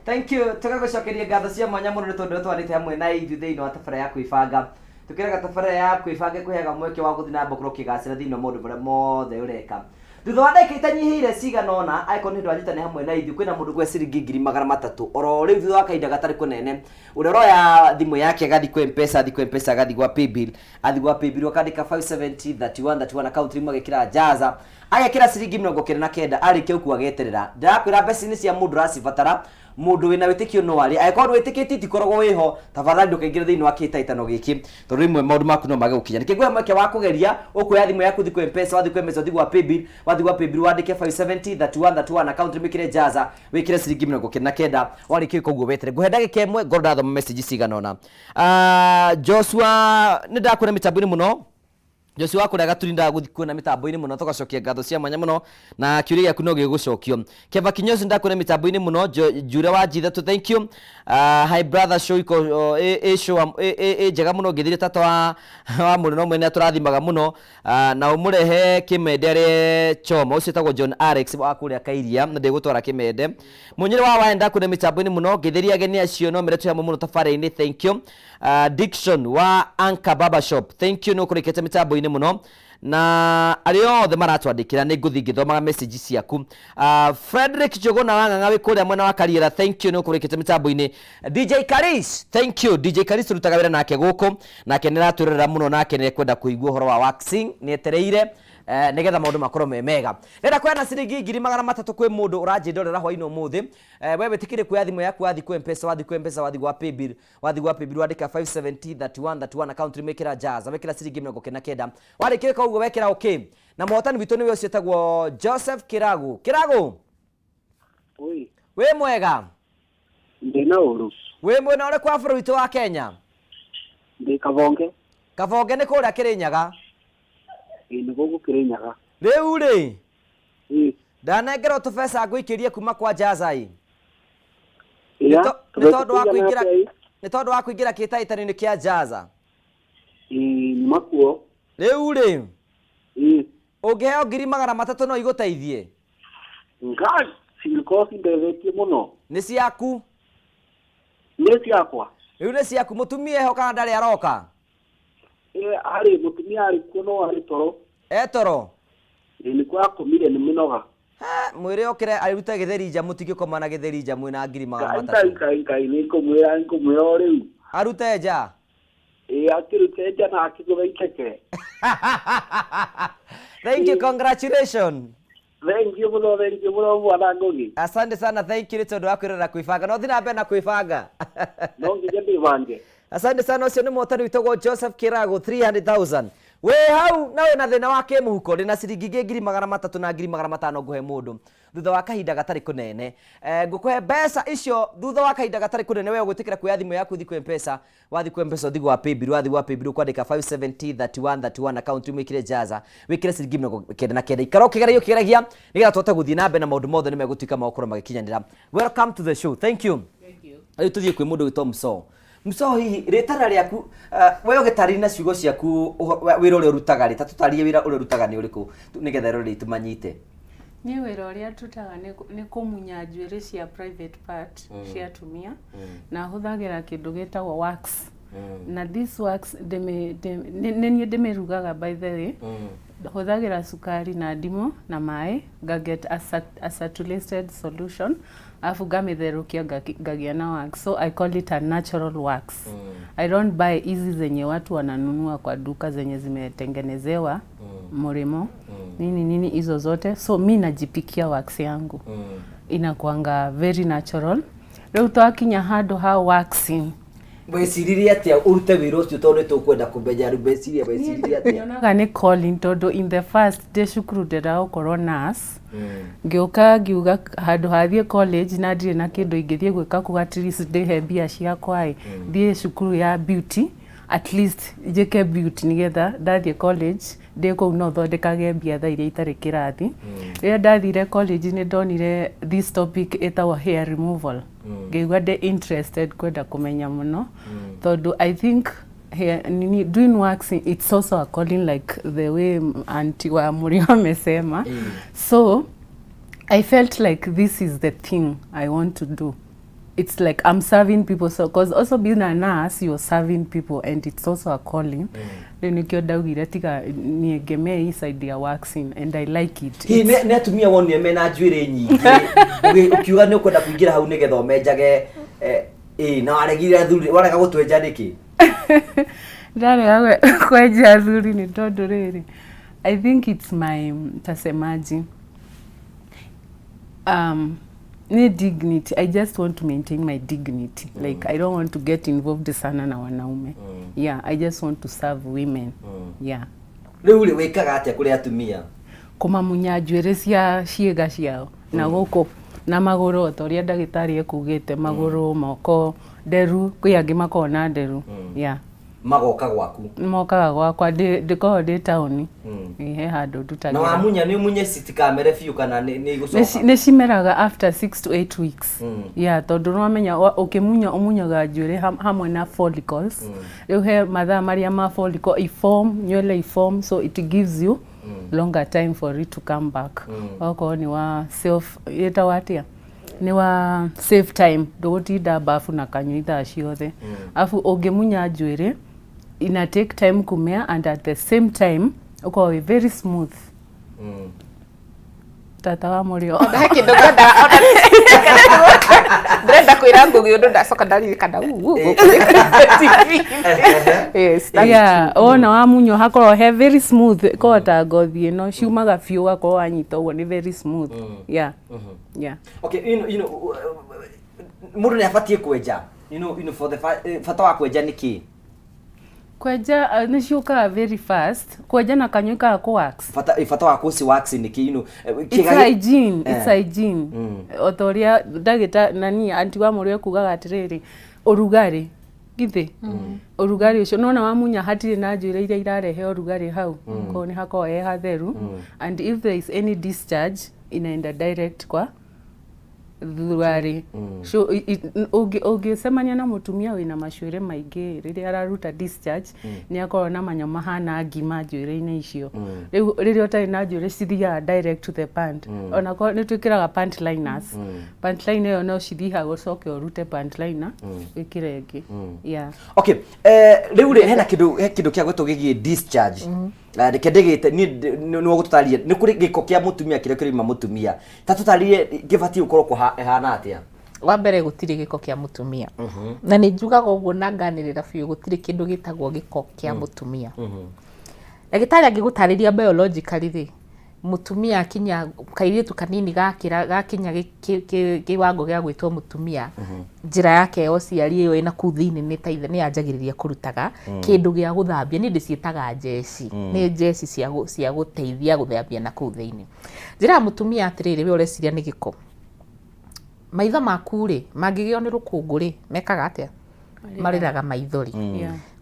Thank you. Tũgagũcokeria ngatho cia mwanya mũno nĩ tondũ twanĩte hamwe na ithuĩ thĩinĩ wa tabarĩra ya kwĩbanga. Tũkĩraga tabarĩra ya kwĩbanga ĩkũheaga mweke wa gũthiĩ na mbere gũkorwo ũkĩgacĩra thĩinĩ wa maũndũ marĩa mothe ũreka. Thutha wa ndagĩka itanyihĩire cigana ũna, angĩkorwo nĩ hĩndĩ wanyitanĩra hamwe na ithuĩ, kwĩna mũndũ ũkũhe ciringi 300,000 oro rĩu thutha wa kahinda gatarĩ kũnene. Ũrĩa ũroya thimũ yake agathiĩ kwĩ M-Pesa, athiĩ kwĩ M-Pesa agathiĩ gwa Paybill, athiĩ gwa Paybill akandĩka 570 31 31 account rimwe agekĩra Jaza, agekĩra ciringi 99, arĩkia ũguo ageterera. Ndĩrakwĩra mbeca nĩ cia mũndũ ũracibatara, mũndũ wĩna wĩtĩkio no arĩe. Angĩkorwo ndwĩtĩkĩtie itikoragwo wĩho, tafadhali ndũkaingĩre thĩinĩ wa kĩhĩtahĩtano gĩkĩ, tondũ rĩmwe maũndũ maku no mage gũkinya. Nĩkĩo nguhe mweke wa kũgeria, ũkuoya thimũ yaku ũthiĩ kwĩ M-Pesa, wathiĩ kwĩ M-Pesa ũthiĩ gwa Paybill, wathiĩ gwa Paybill wandĩke 570 31 31 account wĩkĩre Jaza, wĩkĩre ciringi 99, warĩkia gwĩka ũguo weterere. Ngũhe ndagĩka ĩmwe ngorwo ndathoma message cigana ũna. Joshua nĩ ndakuona mĩtambo-inĩ mũno. Joshua wa kũrĩa Gaturi ndagũthiĩ kuona mĩtambo-inĩ mũno, tũgacokia ngatho cia mwanya mũno na kĩũria gĩaku no gĩgũcokio. Keva Kinyozi ndakuona mĩtambo-inĩ mũno, Njure wa Njithatũ, thank you. Hi brother, show iko ĩ show ĩ njega mũno, ngĩthire tata wa mũrĩ no mwene atũrathimaga mũno. Na ũmũrehe Kĩmende arĩe choma, ũcio wĩtagwo John Alex wa kũrĩa Kairia, na ndĩgũtwara Kĩmende. Mũnyĩrĩ wa Waya ndakuona mĩtambo-inĩ mũno, ngĩthĩria ageni acio no mere twĩ hamwe mũno tabarĩra-inĩ, thank you. Dickson wa Anchor Barber Shop, thank you, nĩ ũkũrĩkĩte mĩtambo-inĩ mũno. Na arĩa othe maratwandĩkĩra nĩ ngũthiĩ ngĩthomaga message ciaku. Frederick Njũgũna wa Ng'ang'a wĩ kũrĩa mwena wa Kariera, thank you nĩ ũkũrĩkĩte mĩtambo-inĩ. DJ Karis, thank you. DJ Karis tũrutaga wĩra nake gũkũ, nake nĩ aratwĩrorera mũno, nake nĩ ekwenda kũigua ũhoro wa waxing, nĩ etereire nĩgetha maũndũ makorwo me mega. Ndĩrenda kũheana ciringi 300,000 kwĩ mũndũ ũranjĩndorera hwainĩ ũmũthĩ. We wĩtĩkĩrie kuoya thimũ yaku wathiĩ kwĩ Mpesa, wathiĩ kwĩ Mpesa, wathiĩ gwa Paybill, wathiĩ gwa Paybill wandĩka 570 31 31 account name ĩkĩra Jaza, wekĩra ciringi 99. Warĩkia gwĩka ũguo wekĩra okay. Na mũhotani witũ nĩwe ũcio ũtagwo Joseph Kĩragu. Kĩragu! Oi. Wĩ mwega? Ndĩna ũru. Wĩ mwena ũrĩkũ wa bũrũri witũ wa Kenya? Ndĩ Kabonge. Kabonge nĩ kũrĩa Kĩrĩnyaga. Ĩĩ nĩ gũkũ Kĩrĩnyaga. Rĩu rĩ, Ĩĩ. ndanengerwo tũbeca ngũikĩrie kuma kwa Jaza ĩ. Ĩya, Nĩ tondũ wa tũbeca kũingĩra tũigana atĩa ĩ? nĩ tondũ wa kũingĩra kĩhĩtahĩtano-inĩ kĩa Jaza. Ĩĩ nyuma kuo. Rĩu rĩ, Ĩĩ. ũngĩheo 300,000 no igũteithie? Ngai, cingĩkorwo cindethetie mũno. Nĩ ciaku. Nĩ ciakwa. Rĩu nĩ ciaku. Mũtumia eho kana ndarĩ aroka? Ĩĩ arĩ, mũtumia arĩ kuo no arĩ toro. E toro? Ĩĩ nĩkuo akomire nĩ mĩnoga. He, mwĩre okĩre arute gĩtheri nja mũtingĩkoma na gĩtheri nja mwĩna ngiri magana Ngai matatũ. Ngai Ngai nĩ ngũmwĩra ngũmwĩra o rĩu. Arute nja? Ĩĩ akĩrute nja na akĩgũtha iteke. Thank you, congratulations. Thank you mũno, thank you mũno mwana Ngũgĩ. Asante sana, thank you nĩ tondũ wa kwĩrorera kwĩbanga. No thiĩ na mbere na kwĩbanga. No nginya ndĩbange. Asante sana, ũcio nĩ mũhotani wĩtagwo Joseph Kĩrago 300,000. Wĩ hau na wĩna thĩna wa kĩmũhuko, ndĩna ciringi ingĩ 300,000 na 500,000 ngũhe mũndũ thutha wa kahinda gatarĩ kũnene. Ngũkũhe mbeca icio thutha wa kahinda gatarĩ kũnene, we ũgwĩtĩkĩra kuoya thimũ yaku ũthiĩ kwĩ Mpesa, wathiĩ kwĩ Mpesa ũthiĩ gwa Paybill, wathiĩ gwa Paybill ũkwandĩka 570 31 31 account wĩkĩre Jaza, wĩkĩre ciringi 99. Ikara ũkĩgeragia ũkĩgeragia nĩgetha tũhote gũthiĩ na mbere na maũndũ mothe nĩ megũtuĩka ma gũkorwo magĩkinyanĩra. Welcome to the show. Thank you. Rĩu tũthiĩ kwĩ mũndũ wĩtwo Msoo. Msoo, hihi rĩtana rĩaku we ũgĩtarĩria na ciugo ciaku wĩra ũrĩa ũrutaga rĩ, ta tũtarĩrie wĩra ũrĩa ũrutaga nĩ ũrĩkũ nĩgetha eroreri aitũ manyite. Niĩ wĩra ũrĩa ndutaga nĩ kũmunya njuĩrĩ cia private part cia atumia na hũthagĩra kĩndũ gĩtagwo wax. Na this wax nĩ niĩ ndĩmĩrugaga by the way. Hũthagĩra cukari na ndimũ na maĩ nga get a saturated solution alafu ngamĩtherũkia ngagĩa na wax. So I call it a natural wax. I don't buy hizi zenye watu wananunua kwa duka zenye zimetengenezewa murimo nini nini hizo zote. So mi najipikia wax yangu. Inakuanga very natural. Rĩu twakinya handũ ha waxing. Weciririe atĩa ũrute wĩra ũcio tondũ nĩ tũkwenda kũmenya rĩu weciririe atĩa? Nyonaga nĩ calling tondũ in the first ndĩ cukuru ndĩrendaga gũkorwo nurse. Ngĩũka ngiuga handũ ha thiĩ college na ndirĩ na kĩndũ ingĩthiĩ gwĩka kũu at least ndĩhe mbia ciakwa ĩ, thiĩ cukuru ya beauty at least njĩke beauty nĩgetha ndathiĩ college ndĩ kũu no thondekage mbia thaa iria itarĩ kĩrathi. Rĩrĩa ndathire college nĩ ndonire this topic ĩtagwo hair removal. Ngĩigua ndĩ interested kwenda kũmenya mũno tondũ I think hair, nini, doing waxing it's also a calling like the way auntie wa Mũrĩo amesema. So I felt like this is the thing I want to do. It's like I'm serving people. So, because also being a nurse, you're serving people and it's also a calling. Rĩu nĩkĩo ndaugire tiga niĩ ngemee hii side ya waxing and I like it. Hihi nĩ atumia wonire mena njuĩrĩ nyingĩ ũkiuga nĩ ũkwenda kũingĩra hau nĩgetha ũmenjage ĩ na waregire athuri warega gũtwenja nĩkĩ? Ndarega kwenja athuri nĩ tondũ rĩrĩ, I think it's my tasemaji ni dignity. I just want to maintain my dignity. Like I don't want to get involved sana na wanaume. Yeah, I just want to serve women. Yeah. Rĩu rĩ wĩkaga atĩa kũrĩ atumia? Kũmamunya njuĩrĩ cia ciĩga ciao na gũkũ na magũrũ o ta ũrĩa ndagĩtarĩ ekugĩte, magũrũ, moko, nderu, kwĩ angĩ makoragwo na nderu. Yeah. Magoka gwaku? Mokaga gwakwa, ndĩkoragwo ndĩ taũni. He handũ Na ndutagĩra. Wamunya nĩ ũmunye citikamere biũ kana nĩ igũcoka? Nĩ cimeraga after 6 to 8 weeks. Yeah, tondũ nĩwamenya ũkĩmunya ũmunyaga njuĩrĩ hamwe na follicles. Rĩu he mathaa marĩa ma follicle iform, nywele iform, so it gives you longer time for it to come back. Okorwo nĩ wa self, ĩtagwo atĩa? Nĩ wa save time, ndũgũtinda bafu na kanyua ithaa ciothe. Alafu ũngĩmunya njuĩrĩ, ina take time kumea and at the same time Ũkorwo wĩ very smooth. Tata wa mũrĩo. He kĩndũ ngwendaga ona ndĩrenda kwĩra Ngũgĩ ũndũ ndacoka ndaririkana uu gũkũ nĩ TV. Yes, that's Yeah, true. wona wamunywo hakorwo he very smooth, ĩkorwo ta ngothi ĩno ciumaga biũ ũgakorwo wanyita ũguo nĩ very smooth. Yeah. Yeah. Okay, mũndũ nĩ abatiĩ kwenja for the bata wa kwenja nĩ kĩ? Kwenja nĩ ciũkaga very fast. Kwenja na kanyũi ka kũ wax. Bata wa kũci wax nĩ kĩ? It's hygiene, it's hygiene. O ta ũrĩa ndagĩta nani anti wa mũrĩo ekugaga atĩrĩrĩ, ũrugarĩ githĩ ũrugarĩ ũcio nona wamunya hatirĩ na njuĩrĩ iria irarehe ũrugarĩ hau, koguo nĩ hakoragwo he hatheru, and if there is any discharge inaenda direct kwa thuruarĩ. So ũngĩcemania na mũtumia wĩna macuĩrĩ maingĩ, rĩrĩa araruta discharge nĩ akoragwo na manyamũ mahana ngima njuĩrĩ-inĩ icio. Rĩu rĩrĩa ũtarĩ na njuĩrĩ cithiaga direct to the pant. Ona korwo nĩ twĩkĩraga pant liners, pant liner ĩyo no cithiĩ hau ũcoke ũrute pant liner wĩkĩre ĩngĩ. Yeah. Okay, rĩu rĩ hena kĩndũ, he kĩndũ kĩa gwĩtwo gĩgiĩ discharge. Na reke ndĩgĩte niĩ nĩwe gũtũtarĩria nĩ kũrĩ gĩko kĩa mũtumia kĩrĩa kĩrauma mũtumia, ta tũtarĩrie gĩbatiĩ gũkorwo ĩhana atĩa? Wa mbere, gũtirĩ gĩko kĩa mũtumia, na nĩ njugaga ũguo na nganĩrĩra biũ, gũtirĩ kĩndũ gĩtagwo gĩko kĩa mũtumia. Ndagĩtarĩ angĩgũtarĩria biologically rĩ, mũtumia akinya kairĩtu kanini gakĩra gakinya kĩwango gĩa gwĩtwo mũtumia, njĩra yake ya ũciari ĩyo ĩna kũu thĩinĩ nĩ taitha nĩ yanjagĩrĩria kũrutaga kĩndũ gĩa gũthambia. Niĩ ndĩciĩtaga njeci, nĩ njeci cia gũteithia gũthambia na kũu thĩinĩ. Njĩraga mũtumia atĩrĩrĩ, we ũreciria nĩ gĩko, maitho maku rĩ mangĩgĩo nĩ rũkũngũ rĩ, mekaga atĩa? Marĩraga maithori.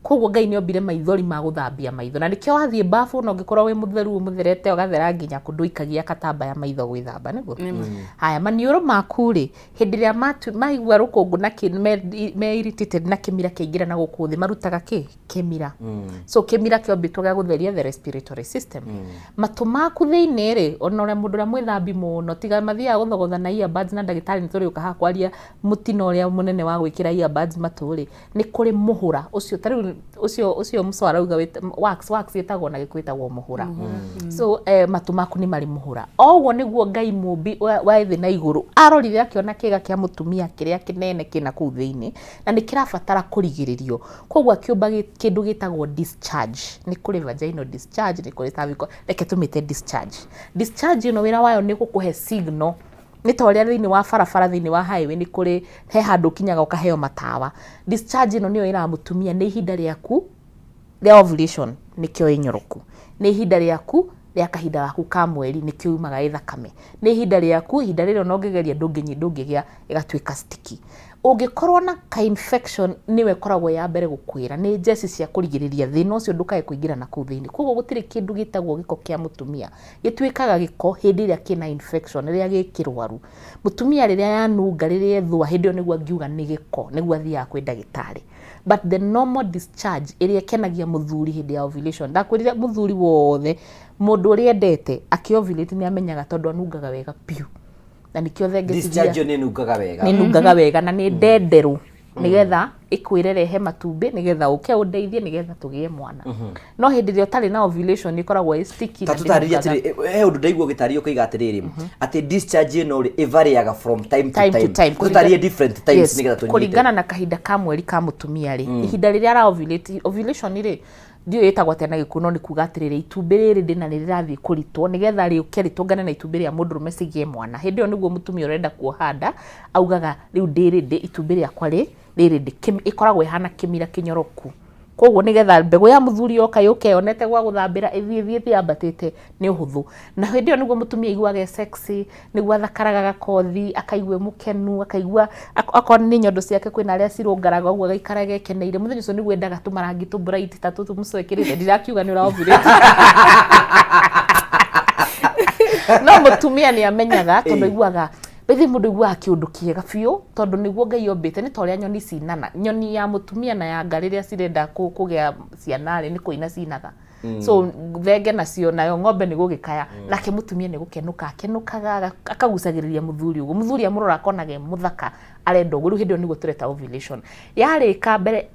Koguo Ngai nĩ ombire maithori ma gũthambia maitho, na nĩkĩo wathiĩ bafu na ũngĩkorwo wĩ mũtheru, ũmũtherete ũgathera nginya kũndũ ikagia katambaya maitho gwĩthamba nĩguo. Haya, maniũrũ maku rĩ, hĩndĩ ĩrĩa maigua rũkũngũ na kĩ me irritated na kĩmira kĩaingĩra na gũkũ thĩ, marutaga kĩ kĩmira. So kĩmira kĩombĩtwo gĩa gũtheria the respiratory system. Matũ maku thĩinĩ rĩ, ona ũrĩa mũndũ ũrĩa mwĩthambi mũno, tiga mathiaga gũthogotha na earbuds, na ndagĩtarĩ nĩ tũrĩũka haha kwaria mũtino ũrĩa mũnene wa gwĩkĩra earbuds matũ rĩ, nĩ kũrĩ mũhũra ũcio ta rĩu ũcio mũco arauga wax ĩtagwo na gĩkũyũ ĩtagwo mũhũra. So matũ maku nĩ marĩ mũhũra. O ũguo nĩguo Ngai mũmbi wa thĩ na igũrũ arorire akĩona kĩga kĩa mũtumia kĩrĩa kĩnene kĩna kũu thĩinĩ na nĩ kĩrabatara kũrigĩrĩrio, koguo akĩũmba kĩndũ gĩtagwo discharge. Nĩ kũrĩ vaginal discharge, nĩ kũrĩ cervical, reke tũmĩte discharge. Discharge ĩno wĩra wayo nĩ gũkũhe signal, nĩ ta ũrĩa thĩinĩ wa barabara, thĩinĩ wa highway, nĩ kũrĩ he handũ ũkinyaga ũkaheo matawa. Discharge ĩno nĩyo ĩraga mũtumia nĩ ihinda rĩaku rĩa ovulation, nĩkĩo ĩnyoroku, nĩ ihinda rĩaku rĩa kahinda gaku ka mweri, nĩkĩo yumaga ĩ thakame, nĩ ihinda rĩaku, ihinda rĩrĩ ona ũngĩgeria ndũngĩgĩa, ĩgatuĩka sticky. Ũngĩkorwo na ka infection, nĩwe ĩkoragwo ya mbere gũkwĩra, nĩ njeci cia kũrigĩrĩria thĩna ũcio ndũkae kũingĩra na kũu thĩinĩ. Koguo gũtirĩ kĩndũ gĩtagwo gĩko kĩa mũtumia. Gĩtuĩkaga gĩko hĩndĩ ĩrĩa kĩna infection, rĩrĩa gĩ kĩrwaru. Mũtumia rĩrĩa yanunga, rĩrĩa ethũa, hĩndĩ ĩyo nĩguo angiuga nĩ gĩko, nĩguo athiaga kwĩ ndagĩtarĩ. But the normal discharge ĩrĩa ĩkenagia mũthuri hĩndĩ ya ovulation, ndakwĩrire mũthuri wothe, mũndũ ũrĩa endete akĩ ovulate nĩ amenyaga tondũ anungaga wega biũ, na nĩkĩo thenge discharge ĩyo nĩ ĩnungaga wega. Nĩ nungaga wega na nĩ ndenderũ, nĩgetha ĩkwĩre rehe matumbĩ, nĩgetha ũke ũndeithie, nĩgetha tũgĩe mwana. No hĩndĩ ĩrĩa ũtarĩ na ovulation ĩkoragwo ĩ sticky ta na tũtarĩrie ndĩnungaga. Atĩrĩ, he ũndũ ndaigua ũgĩtarĩria ũkoiga atĩrĩrĩ, atĩ discharge ĩno rĩ ĩvarĩaga from time to time to time. Tũtarĩrie different times nĩgetha tũnyite. Kũringana na kahinda ka mweri ka mũtumia rĩ, ihinda rĩrĩa ara ovulate, ovulation rĩ, ndiũĩ ĩtagwo atĩa na gĩkũyũ, no nĩ kuga atĩrĩrĩ, itumbĩ rĩrĩ ndĩna nĩ rĩrathiĩ kũritwo nĩgetha rĩũke rĩtũngane na itumbĩ rĩa mũndũrũme cigĩe mwana. Hĩndĩ ĩyo nĩguo mũtumia ũrenda kuoha nda augaga rĩu ndĩ ready, itumbĩ rĩakwa rĩ rĩ ready. Ĩkoragwo ĩhana kĩmira kĩnyoroku, koguo nĩgetha mbegũ ya mũthuri yoka yũke yonete gwa gũthambĩra, ĩthiĩ ĩthiĩte yambatĩte nĩ ũhũthũ. Na hĩndĩ ĩyo nĩguo mũtumia aiguaga e sexy, nĩguo athakaraga gakothi, akaigua e mũkenu, akaigua akorwo nĩ nyondo ciake kwĩna arĩa cirũngaraga ũguo, agaikaraga ekeneire. Mũthenya ũcio nĩguo endaga tũmarangi tũ bright ta tũtũ mũco ĩkĩrĩte. Ndirakiuga nĩ ũra ovulate, no mũtumia nĩ amenyaga tondũ aiguaga Bethe mũndũ aiguaga kĩũndũ kĩega biũ tondũ nĩguo Ngai ombĩte. Nĩ ta ũrĩa nyoni cinana, nyoni ya mũtumia na ya nga rĩrĩa cirenda kũgĩa ciana rĩ, nĩ kũina cinaga. So thenge nacio, nayo ng'ombe nĩ gũgĩkaya, nake mũtumia nĩ gũkenũka akenũkaga, akagucagĩrĩria mũthuri ũguo. Mũthuri amũrora akonaga e mũthaka, arenda ũguo. Rĩu hĩndĩ ĩyo nĩguo tũreta ovulation yarĩka. Mbere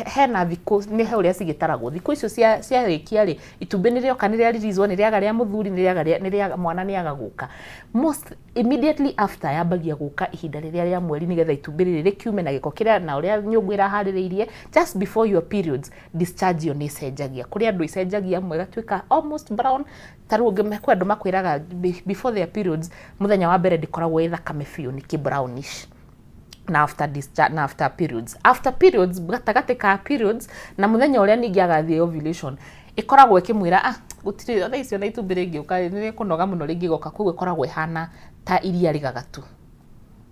hena thikũ, nĩ he ũrĩa cigĩtaragwo thikũ icio ciarĩkia rĩ, itumbĩ nĩ rĩoka, nĩ rĩa release nĩ rĩaga rĩa mũthuri, nĩ rĩaga rĩa, nĩ rĩaga mwana, nĩ aga gũka. Most immediately after yambagia gũka ihinda rĩrĩa rĩa mweri, nĩgetha itumbĩ rĩrĩ rĩkiume na gĩko kĩrĩa na ũrĩa nyũngũ ĩraharĩrĩirie. Just before your periods, discharge ĩyo nĩ ĩcenjagia. Kũrĩ andũ icenjagia amwe ĩgatuĩka almost brown. Ta rĩu kwĩ andũ makwĩraga before their periods, mũthenya wa mbere ndĩkoragwo ĩ thakame biũ, nĩ kĩ brownish, na after discharge, na after periods, gatagatĩ ka periods na mũthenya ũrĩa ningĩ agathiĩ ovulation, ĩkoragwo ĩkĩmwĩra, "Ah, gũtirĩ thaa icio na itumbĩ rĩngĩũka nĩ rĩkũnoga mũno rĩngĩgoka." Koguo ĩkoragwo ĩhana ta iria rĩgagatu,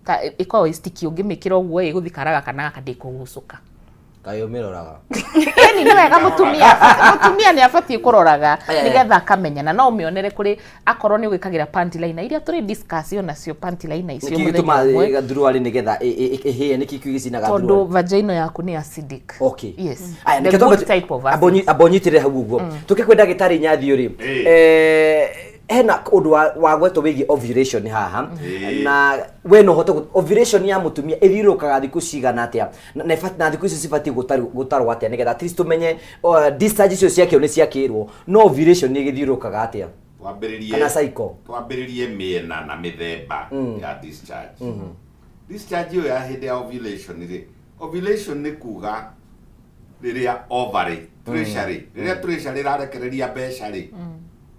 ta ĩkoragwo ĩ sticky. Ũngĩmĩkĩra ũguo ĩgũthiĩ karaga kana gaka, ndĩkũgucũka. Kaĩ ũmĩroraga? Ĩni, nĩ wega, mũtumia nĩ abatiĩ kũroraga nĩgetha akamenya, na no ũmĩonere kũrĩ akorwo nĩ ũgĩkagĩra panty liner iria tũrĩ discuss onacio, panty liner icio nĩkĩ mũthenya gĩtũmaga ũmwe. Thuruarĩ nĩgetha ĩhĩe, nĩkĩ kĩu gĩcinaga Tondũ thuruarĩ? vagina yaku nĩ acidic. Yes. Aya, The nĩkĩo good type of acid. Amba ũnyitĩrĩre hau ũguo. Tũke kwĩ ndagĩtarĩ Nyathi rĩ, hena ũndũ wagwetwo wĩgiĩ ovulation haha, na we no ũhote ovulation ya mũtumia ĩthiũrũrũkaga thikũ cigana atĩa, na thikũ icio cibatiĩ gũtarwo atĩa, nĩgetha at least tũmenye discharge icio ciakĩrwo nĩ ciakĩrwo, no ovulation nĩ ĩgĩthiũrũrũkaga atĩa? Twambĩrĩrie Kana cycle. Twambĩrĩrie mĩena na mĩthemba ya discharge. Discharge ĩyo ya hĩndĩ ya ovulation rĩ, ovulation nĩ kuga rĩrĩa ovary treasury, rĩrĩa treasury ĩrarekereria mbeca rĩ,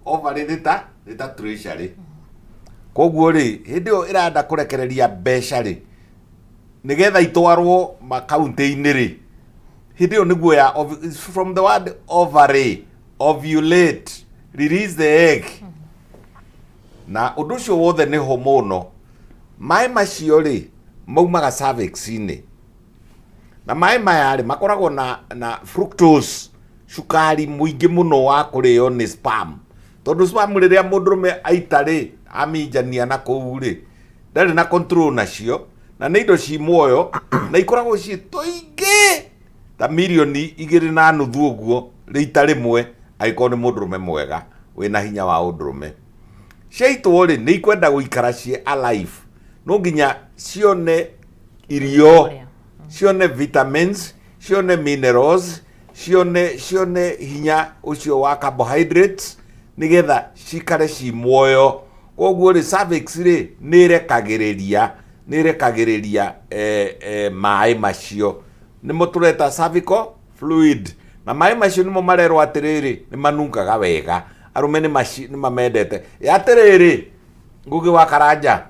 ovary nĩ ta treasury. Koguo rĩ, hĩndĩ ĩyo ĩrenda kũrekereria mbeca rĩ, nĩgetha itwarwo makaunti-inĩ rĩ, hĩndĩ ĩyo nĩguo ya from the word ovary, ovulate, release the egg, na ũndũ ũcio wothe nĩ hormonal. Maĩ macio rĩ, maumaga cervix-inĩ, na maĩ maya rĩ, makoragwo na fructose, cukari mũingĩ mũno wa kũrĩo nĩ sperm, tondũ sperm rĩrĩa mũndũrũme aita rĩ, aminjania na kũu rĩ, ndarĩ na control nacio, na nĩ indo ci muoyo na ikoragwo ciĩ tũingĩ ta 2.5 mirioni ũguo rĩita rĩmwe, angĩkorwo nĩ mũndũrũme mwega wĩna hinya wa ũndũrũme. Ciaitwo rĩ, nĩ ikwenda gũikara ciĩ alive, no nginya cione irio, cione vitamins, cione minerals, cione hinya ũcio wa carbohydrates, nĩgetha cikare ci muoyo. Koguo rĩ, cervix rĩ, nĩ ĩrekagĩrĩria maĩ macio nĩmo tũreta cervical fluid, na maĩ macio nĩmo marerwo atĩrĩrĩ, nĩ manungaga wega, arũme nĩ mamendete. Atĩrĩrĩ, Ngũgĩ wa Karanja,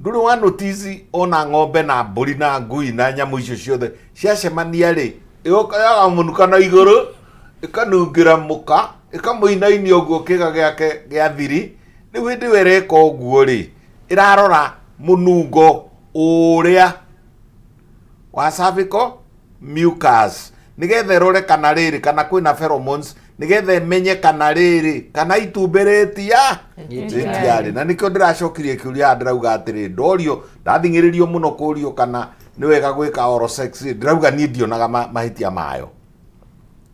ndũrĩ wa notice ona ng'ombe na mbũri na ngui na nyamũ icio ciothe ciacemania rĩ, ĩgoka yagamũnuka na igũrũ, ĩkanungĩra mũka, ĩkamũinainia ũguo kĩga gĩake gĩa thiri. Rĩu hĩndĩ ĩyo ĩreka ũguo rĩ, ĩrarora mũnungo ũrĩa wa cervical mucus, nĩgetha ĩrore kana rĩrĩ, kana kwĩna pheromones, nĩgetha ĩmenye kana rĩrĩ, kana itumbĩ rĩtia rĩtiarĩ. Na nĩkĩo ndĩracokirie kĩũria haha, ndĩrauga atĩrĩ, ndorio, ndathing'ĩrĩrio mũno kũrio kana nĩ wega gwĩka oral sex, ndĩrauga niĩ ndionaga mahĩtia mayo.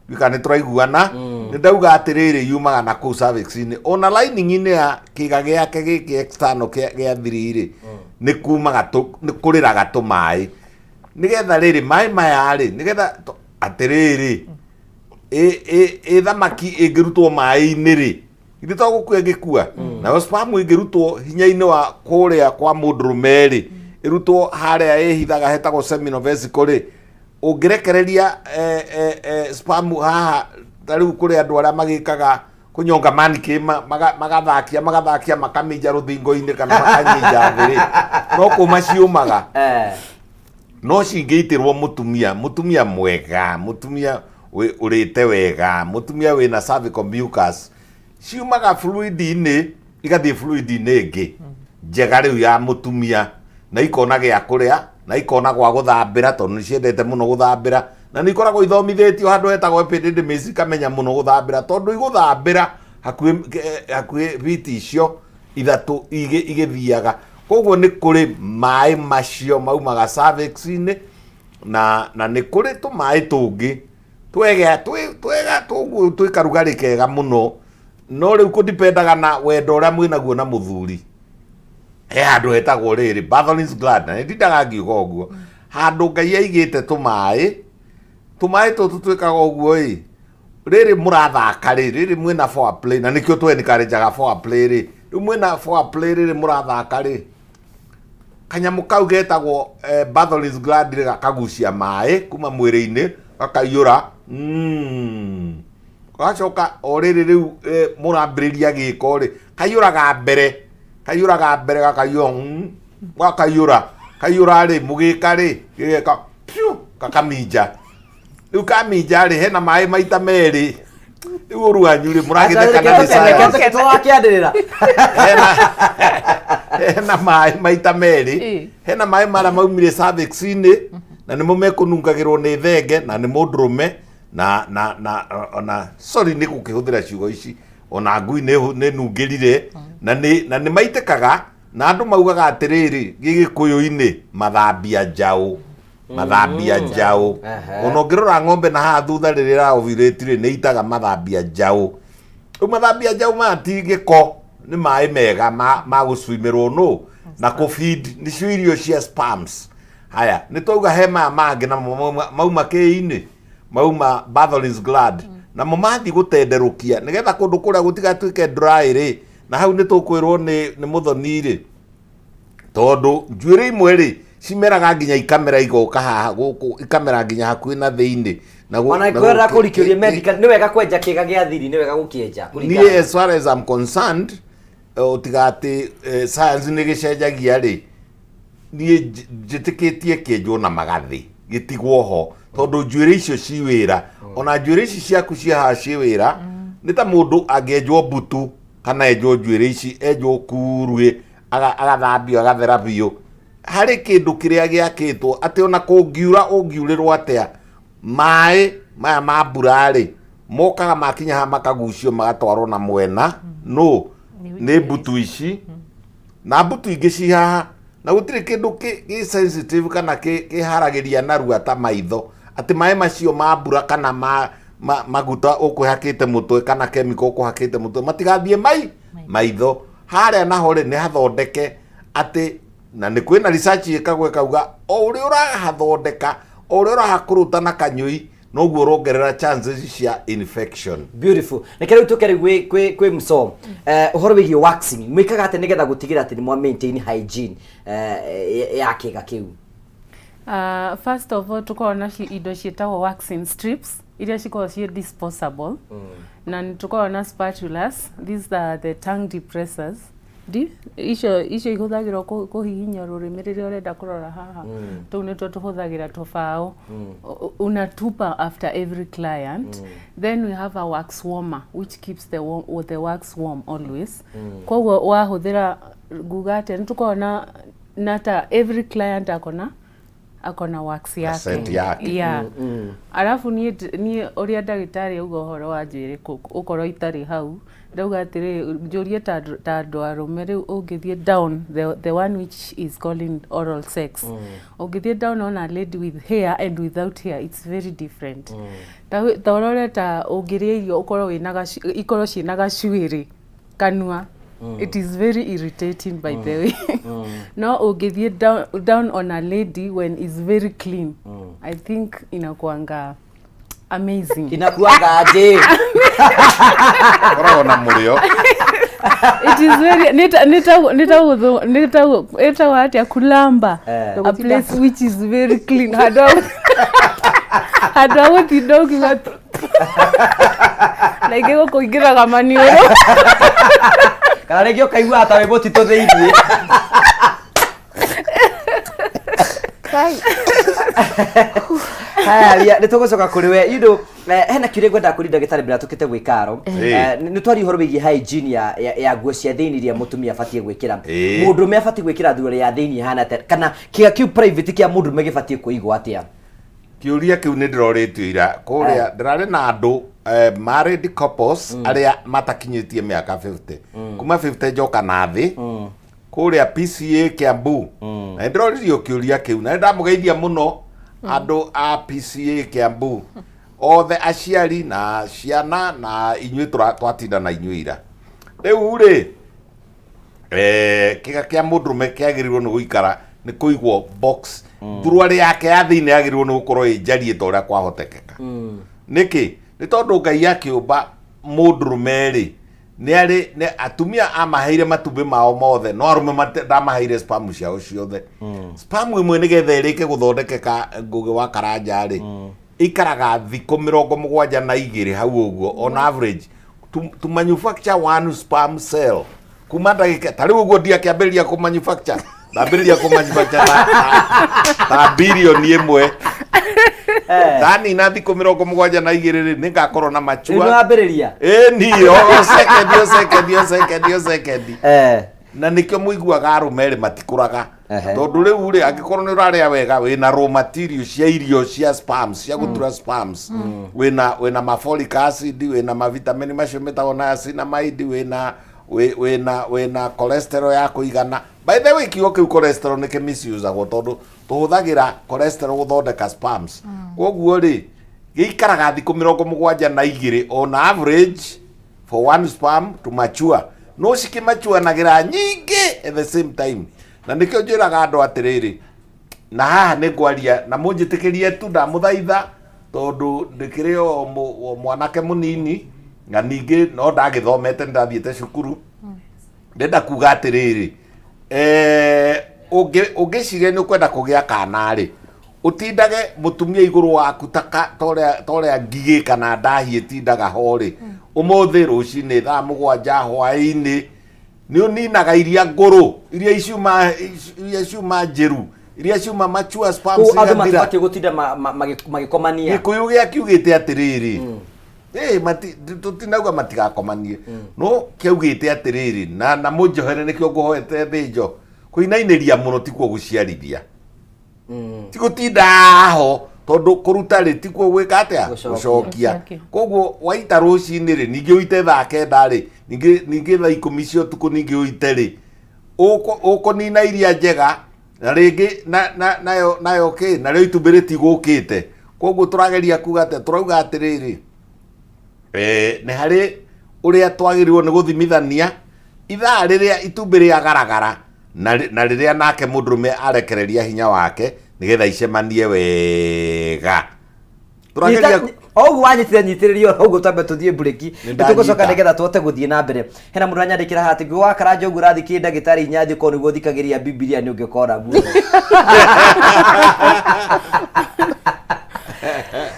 Ndika nĩ tũraiguana? Nĩ ndauga atĩrĩrĩ, yumaga na kũu cervix-inĩ, ona lining-inĩ ya kĩga gĩake gĩkĩ external gĩa thiri rĩ, nĩ kumaga nĩ kũrĩraga tũmaĩ, nĩgetha rĩrĩ, maĩ maya rĩ, nĩgetha atĩrĩrĩ, ĩ thamaki ĩngĩrutwo maĩ-inĩ rĩ, ithe to gũkua ĩngĩkua? Nayo sperm ĩngĩrutwo hinya-inĩ wa kũrĩa kwa mũndũrũme rĩ, ĩrutwo harĩa ĩhithaga hetagwo seminal vesicle rĩ, ũngĩrekereria sperm haha, ta rĩu kũrĩ andũ arĩa magĩkaga kũnyonga manikĩ, magathakia magathakia makaminja rũthingo-inĩ kana makanyinya thĩ rĩ, no kũma ciũmaga. No cingĩitĩrwo mũtumia, mũtumia mwega, mũtumia ũrĩte wega, mũtumia wĩna cervical mucus, ciumaga fluid-inĩ igathiĩ fluid-inĩ ĩngĩ njega rĩu ya mũtumia, na ikona gĩa kũrĩa na ikona gwa gũthambĩra, tondũ nĩ ciendete mũno gũthambĩra, na nĩ ikoragwo ithomithĩtio handũ hetagwo epididymis, ikamenya mũno gũthambĩra, tondũ igũthambĩra hakuhĩ biti icio 3 igĩthiaga. Koguo nĩ kũrĩ maĩ macio maumaga cervix-inĩ, na nĩ kũrĩ tũmaĩ tũngĩ. Twega twega tũguo twĩ karugarĩ kega mũno, no rĩu kũdipendaga na wendo ũrĩa mwĩnaguo na mũthuri. He handũ hetagwo rĩrĩ Bartholin's gland, na nĩndindaga ngiuga ũguo, handũ Ngai aigĩte tũmaĩ, tũmaĩ tũtũ twĩkaga ũguo ĩ, rĩrĩ mũrathaka rĩ, rĩrĩ mwĩna foreplay, na nĩkĩo tũ encourage-aga foreplay rĩ, rĩu mwĩna foreplay rĩrĩ mũrathaka rĩ, kanyamũ kau getagwo Bartholin's gland rĩ, gakagucia maĩ kuma mwĩrĩ-inĩ, gakaiyũra, Gagacoka o rĩrĩ rĩu mũrambĩrĩria gĩko rĩ, kaiyũraga mbere, kaiyũraga mbere gakaiyũra, gakaiyũra, kaiyũra rĩ, mũgĩka rĩ, gĩgeka piu, gakaminja. Rĩu kaminja rĩ, hena maĩ maita merĩ. Rĩu ũru wanyu rĩ, mũragĩtheka na nĩ science. Tũrakĩanĩrĩra. Hena maĩ maita merĩ. Hena maĩ marĩa maumire cervix-inĩ, na nĩmo mekũnungagĩrwo nĩ thenge, na nĩ mũndũrũme, na na na ona sorry nĩ gũkĩhũthĩra ciugo ici, ona ngui nĩ nungĩrire, na nĩ maitĩkaga, na andũ maugaga atĩrĩrĩ, gĩgĩkũyũ-inĩ, mathambia njaũ. Mathambia njaũ. Ona ũngĩrora ng'ombe na haha thutha rĩrĩa ĩra ovulate rĩ, nĩ itaga mathambia njaũ. Rĩu mathambia njaũ maya ti gĩko, nĩ maĩ mega ma gũcwimĩrwo nũ na kũ feed, nĩcio irio cia sperms. Haya, nĩ twauga he maya mangĩ namo mauma kĩ-inĩ, mauma Bartholin's gland, namo mathiĩ gũtenderũkia nĩgetha kũndũ kũrĩa gũtigatuĩke dry rĩ, na hau nĩ tũkwĩrwo nĩ mũthoni rĩ, tondũ njuĩrĩ imwe rĩ cimeraga nginya ikamera igoka haha gũkũ, ikamera nginya hakuhĩ na thĩinĩ. Na Ona na kwenda kũrikĩria medical, nĩ wega kwenja kĩga gĩa thiri, nĩ wega gũkĩenja. Niĩ as far as I'm concerned, tiga atĩ science nĩ gĩcenjagia rĩ, niĩ njĩtĩkĩtie kĩenjwo na magathĩ gĩtigwo ho, tondũ njuĩrĩ icio ci wĩra. Ona njuĩrĩ ici ciaku ci haha ci wĩra, nĩ ta mũndũ angĩenjwo mbutu kana enjwo njuĩrĩ ici, enjwo kuruĩ, agathambio agathera biũ. Harĩ kĩndũ kĩrĩa gĩakĩtwo atĩ ona kũngiura ũngiurĩrwo atĩa, maĩ maya ma mbura rĩ mokaga makinya haha makagucio magatwarwo na mwena no nĩ mbutu ici na mbutu ingĩ ci haha, na gũtirĩ kĩndũ kĩ sensitive kana kĩharagĩria narua ta maitho, atĩ maĩ macio ma mbura kana ma maguta ũkwĩhakĩte mũtwe kana chemical ũkũhakĩte mũtwe matigathiĩ maitho. Harĩa naho rĩ nĩ hathondeke atĩ, na nĩ kwĩna research ĩkagwo ĩkauga o ũrĩa ũrahathondeka, o ũrĩa ũrahakũrũta na kanyũi, noguo ũrongerera chances cia infection. Beautiful. Reke rĩu tũke rĩu kwĩ Mso. Ũhoro wĩgiĩ waxing, mwĩkaga atĩa nĩgetha gũtigĩrĩra atĩ nĩ mwa maintain hygiene ya kĩga kĩu? First of all, tũkoragwo na indo ciĩtagwo waxing strips iria cikoragwo ciĩ disposable, na nĩ tũkoragwo na spatulas, these are the tongue depressors. Di icio ihũthagĩrwo kũhihinya rũrĩmĩ rĩrĩa ũrenda kũrora haha. Tũu nĩtuo tũhũthagĩra tũbaũ. Unatupa after every client. Then we have a wax warmer which keeps the wax warm always. Koguo wahũthĩra, nguga atĩa, nĩ tũkoragwo na ta every client akona wax yake. Scent yake. Yeah. Alafu niĩ ũrĩa ndagĩtarĩ auga ũhoro wa njuĩrĩ ũkorwo itarĩ hau, ndauga atĩrĩrĩ, njũrie ta andũ arũme rĩu, ũngĩthiĩ down the one which is calling oral sex, ũngĩthiĩ down on a lady with hair and without hair, it's very different. Ta ũrore ta ũngĩrĩa irio ũkorwo wĩna ikorwo ciĩna gacuĩrĩ kanua, it is very irritating, by the way. No ũngĩthiĩ down on a lady when is very clean, I think inakuanga amazing. Inakuanga aje? Koragwo na mũrĩo. It is very nita nita nita nita nita atia kulamba a place which is very clean, handũ ha gũtinda ũkiuga na ingĩ gũkũingĩraga maniũrũ. Kana rĩngĩ ũkaigua ta wĩ mũtitũ thĩiniĩ. Kai. Haya, nĩ tũgũcoka kũrĩ we. You know, hena kĩũria ngwendaga kũria ndagĩtarĩ mbere ya tũkĩte gwĩkaro. Nĩ twaria ũhoro wĩgiĩ hygiene ya nguo cia thĩinĩ iria mũtumia abatiĩ gwĩkĩra. Mũndũrũme abatiĩ gwĩkĩra thuruarĩ ya thĩinĩ ĩhana atĩa? Kana kĩga kĩu private kĩa mũndũrũme gĩbatiĩ kũigwo atĩa? Kĩũria kĩu nĩ ndĩrorĩtio ira kũrĩa ndĩrarĩ na andũ married couples arĩa matakinyĩtie mĩaka 50, kuma 50 njoka na thĩ, kũrĩa PCA Kiambu, na nĩ ndĩroririo kĩũria kĩu na nĩ ndamũgeithia mũno andũ a PCA Kiambu. Othe aciari na ciana na inyuĩ twatinda na inyuĩ ira. Rĩu rĩ, kĩga kĩa mũndũrũme kĩagĩrĩirwo nĩ gũikara nĩ kũigwo box thuruarĩ yake ya thĩinĩ yagĩrĩirwo nĩ gũkorwo ĩ njariĩ ta ũrĩa kwahotekeka. Nĩkĩ? Nĩ tondũ Ngai akĩũmba mũndũrũme rĩ, nĩ arĩ nĩ atumia amaheire matumbĩ mao mothe no arũme ndamaheire sperm ciao ciothe. Sperm ĩmwe nĩgetha ĩrĩke gũthondekeka Ngũgĩ wa Karanja rĩ, ikaraga thikũ 72 hau ũguo on average to manufacture one sperm cell kuma ndagĩka ta rĩu ũguo ndiakĩambĩrĩria kũ manufacture ndambĩrĩria kũ manufacture ta bilioni 1 ndanina thikũ 72 rĩ nĩngakorwo na Rĩu machua nĩwambĩrĩria ĩ niĩ o sekendi o sekendi o sekendi o sekendi na nĩkĩo mũiguaga arũme erĩ matikũraga tondũ rĩu rĩ angĩkorwo nĩ ũrarĩa wega wĩna raw material cia irio cia sperms cia gũtura sperms wĩna ma folic acid wĩna ma vitamin macio metagwo niacinamide wĩna cholesterol ya kũigana. By the way, kiugo kĩu cholesterol nĩ kĩmisusagwo tondũ tũhũthagĩra cholesterol gũthondeka sperms. Koguo rĩ gĩikaraga thikũ 72 on average for one sperm to mature, no cikĩmachuanagĩra nyingĩ at the same time. Na nĩkĩo njĩraga andũ atĩrĩrĩ, na haha nĩ ngwaria na mũnjĩtĩkĩrie tu ndamũthaitha tondũ ndĩkĩrĩ o mwanake mũnini na ningĩ no ndagĩthomete nĩ ndathiĩte cukuru. Ndĩrenda kuga atĩrĩrĩ, ũngĩciria nĩ ũkwenda kũgĩa kana rĩ, ũtindage mũtumia igũrũ waku ta ũrĩa ngigĩ kana ndahi ĩtindaga ho rĩ, ũmũthĩ rũcinĩ thaa 7 hwaĩ-inĩ nĩ ũninaga iria ngũrũ, iria ciuma njĩru, iria ciuma mature sperms Koguo andũ igathira. matibatiĩ gũtinda magĩkomania. Gĩkũyũ gĩa kiugĩte atĩrĩrĩ, tũtinauga matigakomanie, no kĩaugĩte atĩrĩrĩ, na mũnjohere nĩkĩo ngũhoete thĩnjo, kũinainĩria mũno tikuo gũciarithia. Ti gũtinda ho tondũ kũruta rĩ tikuo gwĩka atĩa? Gũcokia. Gũcokia. Gũcokia. Koguo waita rũcinĩ rĩ, ningĩ ũite thaa 9 rĩ, ningĩ thaa 10 cia ũtukũ ningĩ ũite rĩ, ũkũnina iria njega na rĩngĩ nayo kĩ narĩo itumbĩ rĩtigũkĩte. Koguo tũrageria kuga atĩa? Tũrauga atĩrĩrĩ, nĩ harĩ ũrĩa twagĩrĩirwo nĩ gũthimithania ithaa rĩrĩa itumbĩ rĩagaragara na rĩrĩa nake mũndũrũme arekereria hinya wake nĩgetha icemanie wega. Tũrageria O ũguo wanyitire nyitĩrĩria o ũguo twambe tũthiĩ mburĩki. Nĩ Nĩ tũgũcoka ndanyita. nĩgetha tũhote gũthiĩ na mbere. Hena mũndũ ũranyandĩkĩra haha atĩ Ngũgĩ wa Karanja ũguo ũrathikĩrĩria ndagĩtarĩ Inyathi korwo nĩguo ũthikagĩrĩria Bibilia nĩ ũngĩkora muoyo.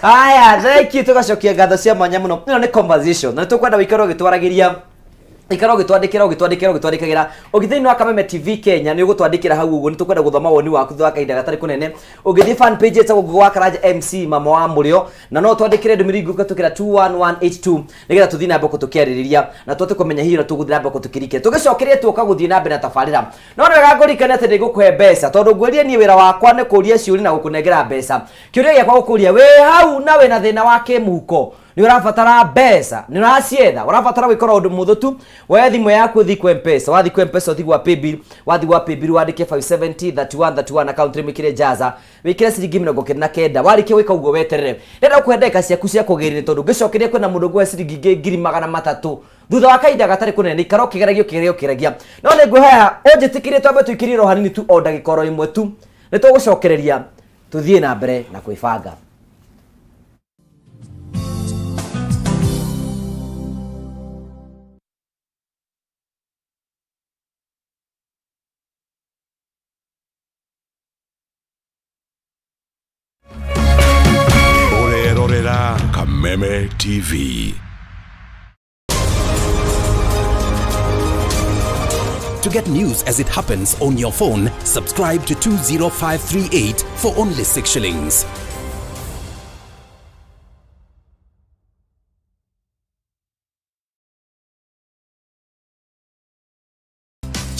Haya, thank you, tũgacokia ngatho cia mwanya mũno. Ĩno nĩ conversation na nĩ tũkwenda ũikare ũgĩtwaragĩria, ikara ũgĩtwandĩkĩra ũgĩtwandĩkĩra ũgĩtwandĩkagĩra. Ũngĩthiĩ thĩinĩ wa Kameme TV Kenya nĩ ũgũtwandĩkĩra hau ũguo, nĩ tũkwenda gũthoma woni waku thutha wa kahinda gatarĩ kũnene. Ũngĩthiĩ fan page ĩtagwo Ngũgĩ wa Karanja MC mama wa mũrĩo, na no twandĩkĩre ndũmĩrĩri nguhĩ kũhetũkĩra 21182 nĩgetha tũthiĩ na mbere tũkĩarĩrĩria na tũhote kũmenya hihi ũrĩa tũgũthiĩ na mbere tũkĩrikĩra. Tũgĩcokerie tuoka gũthiĩ na mbere na tabarĩra. No nĩ wega ngũririkane atĩ nĩngũkũhe mbeca tondũ ngwĩrire niĩ wĩra wakwa nĩ kũria ciũria na gũkũnengera mbeca. Kĩũria gĩakwa gũkũria, wĩ hau na wĩna thĩna wa kĩmũhuko, nĩ ũrabatara mbeca, nĩ ũracietha, ũrabatara gwĩka ũndũ mũhũthũ tu, woe thimũ yaku ũthiĩ kwa M-Pesa, wathiĩ kwa M-Pesa ũthiĩ gwa paybill, wathiĩ gwa paybill wandĩke 570 31 31 account name wĩkĩre Jaza, wĩkĩre ciringi 99, warĩkia gwĩka ũguo weterere. Ndĩrenda gũkũhe ndagĩka ciaku cia kũgĩrĩria tondũ ngĩcokeria kwĩna mũndũ ũngĩhe ciringi ingĩ 300,000 thutha wa kahinda gatarĩ kũnene. Nĩ ikara ũkĩgeragia ũkĩgeragia ũkĩgeragia, no nĩ ngwĩhoya ũnjĩtĩkĩrie twambe tũikĩrie ro hanini tu, o ndagĩka oro ĩmwe tu, nĩ tũgũcokereria tũthiĩ na mbere na kwĩbanga. Ũrerorera Kameme TV. To get news as it happens on your phone, subscribe to 20538 for only 6 shillings.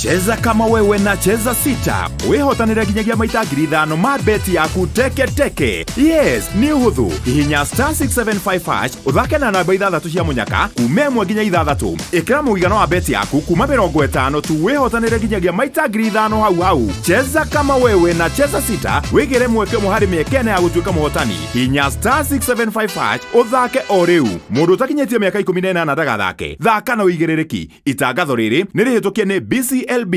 Cheza kama wewe na Cheza Sita wĩhotanĩre nginyagia maita 5,000 ma beti yaku teke teke. Yes, nĩ ũhũthũ. Hihinya star 675 hash ũthake na namba ithathatũ cia mũnyaka kuma ĩmwe nginya ithathatũ. Ĩkĩra mũigana wa beti yaku kuma 50 tu wĩhotanĩre nginyagia maita 5,000 hau hau. Cheza kama wewe na Cheza Sita wĩgĩre mweke ũmwe harĩ mĩeke ĩna ya gũtuĩka mũhotani. Hihinya star 675 hash ũthake o rĩu. Mũndũ ũtakinyĩtie mĩaka 18 ndagathake. Thaka na ũigĩrĩrĩki. Itangatho rĩrĩ nĩ rĩhĩtũkie nĩ BCLB.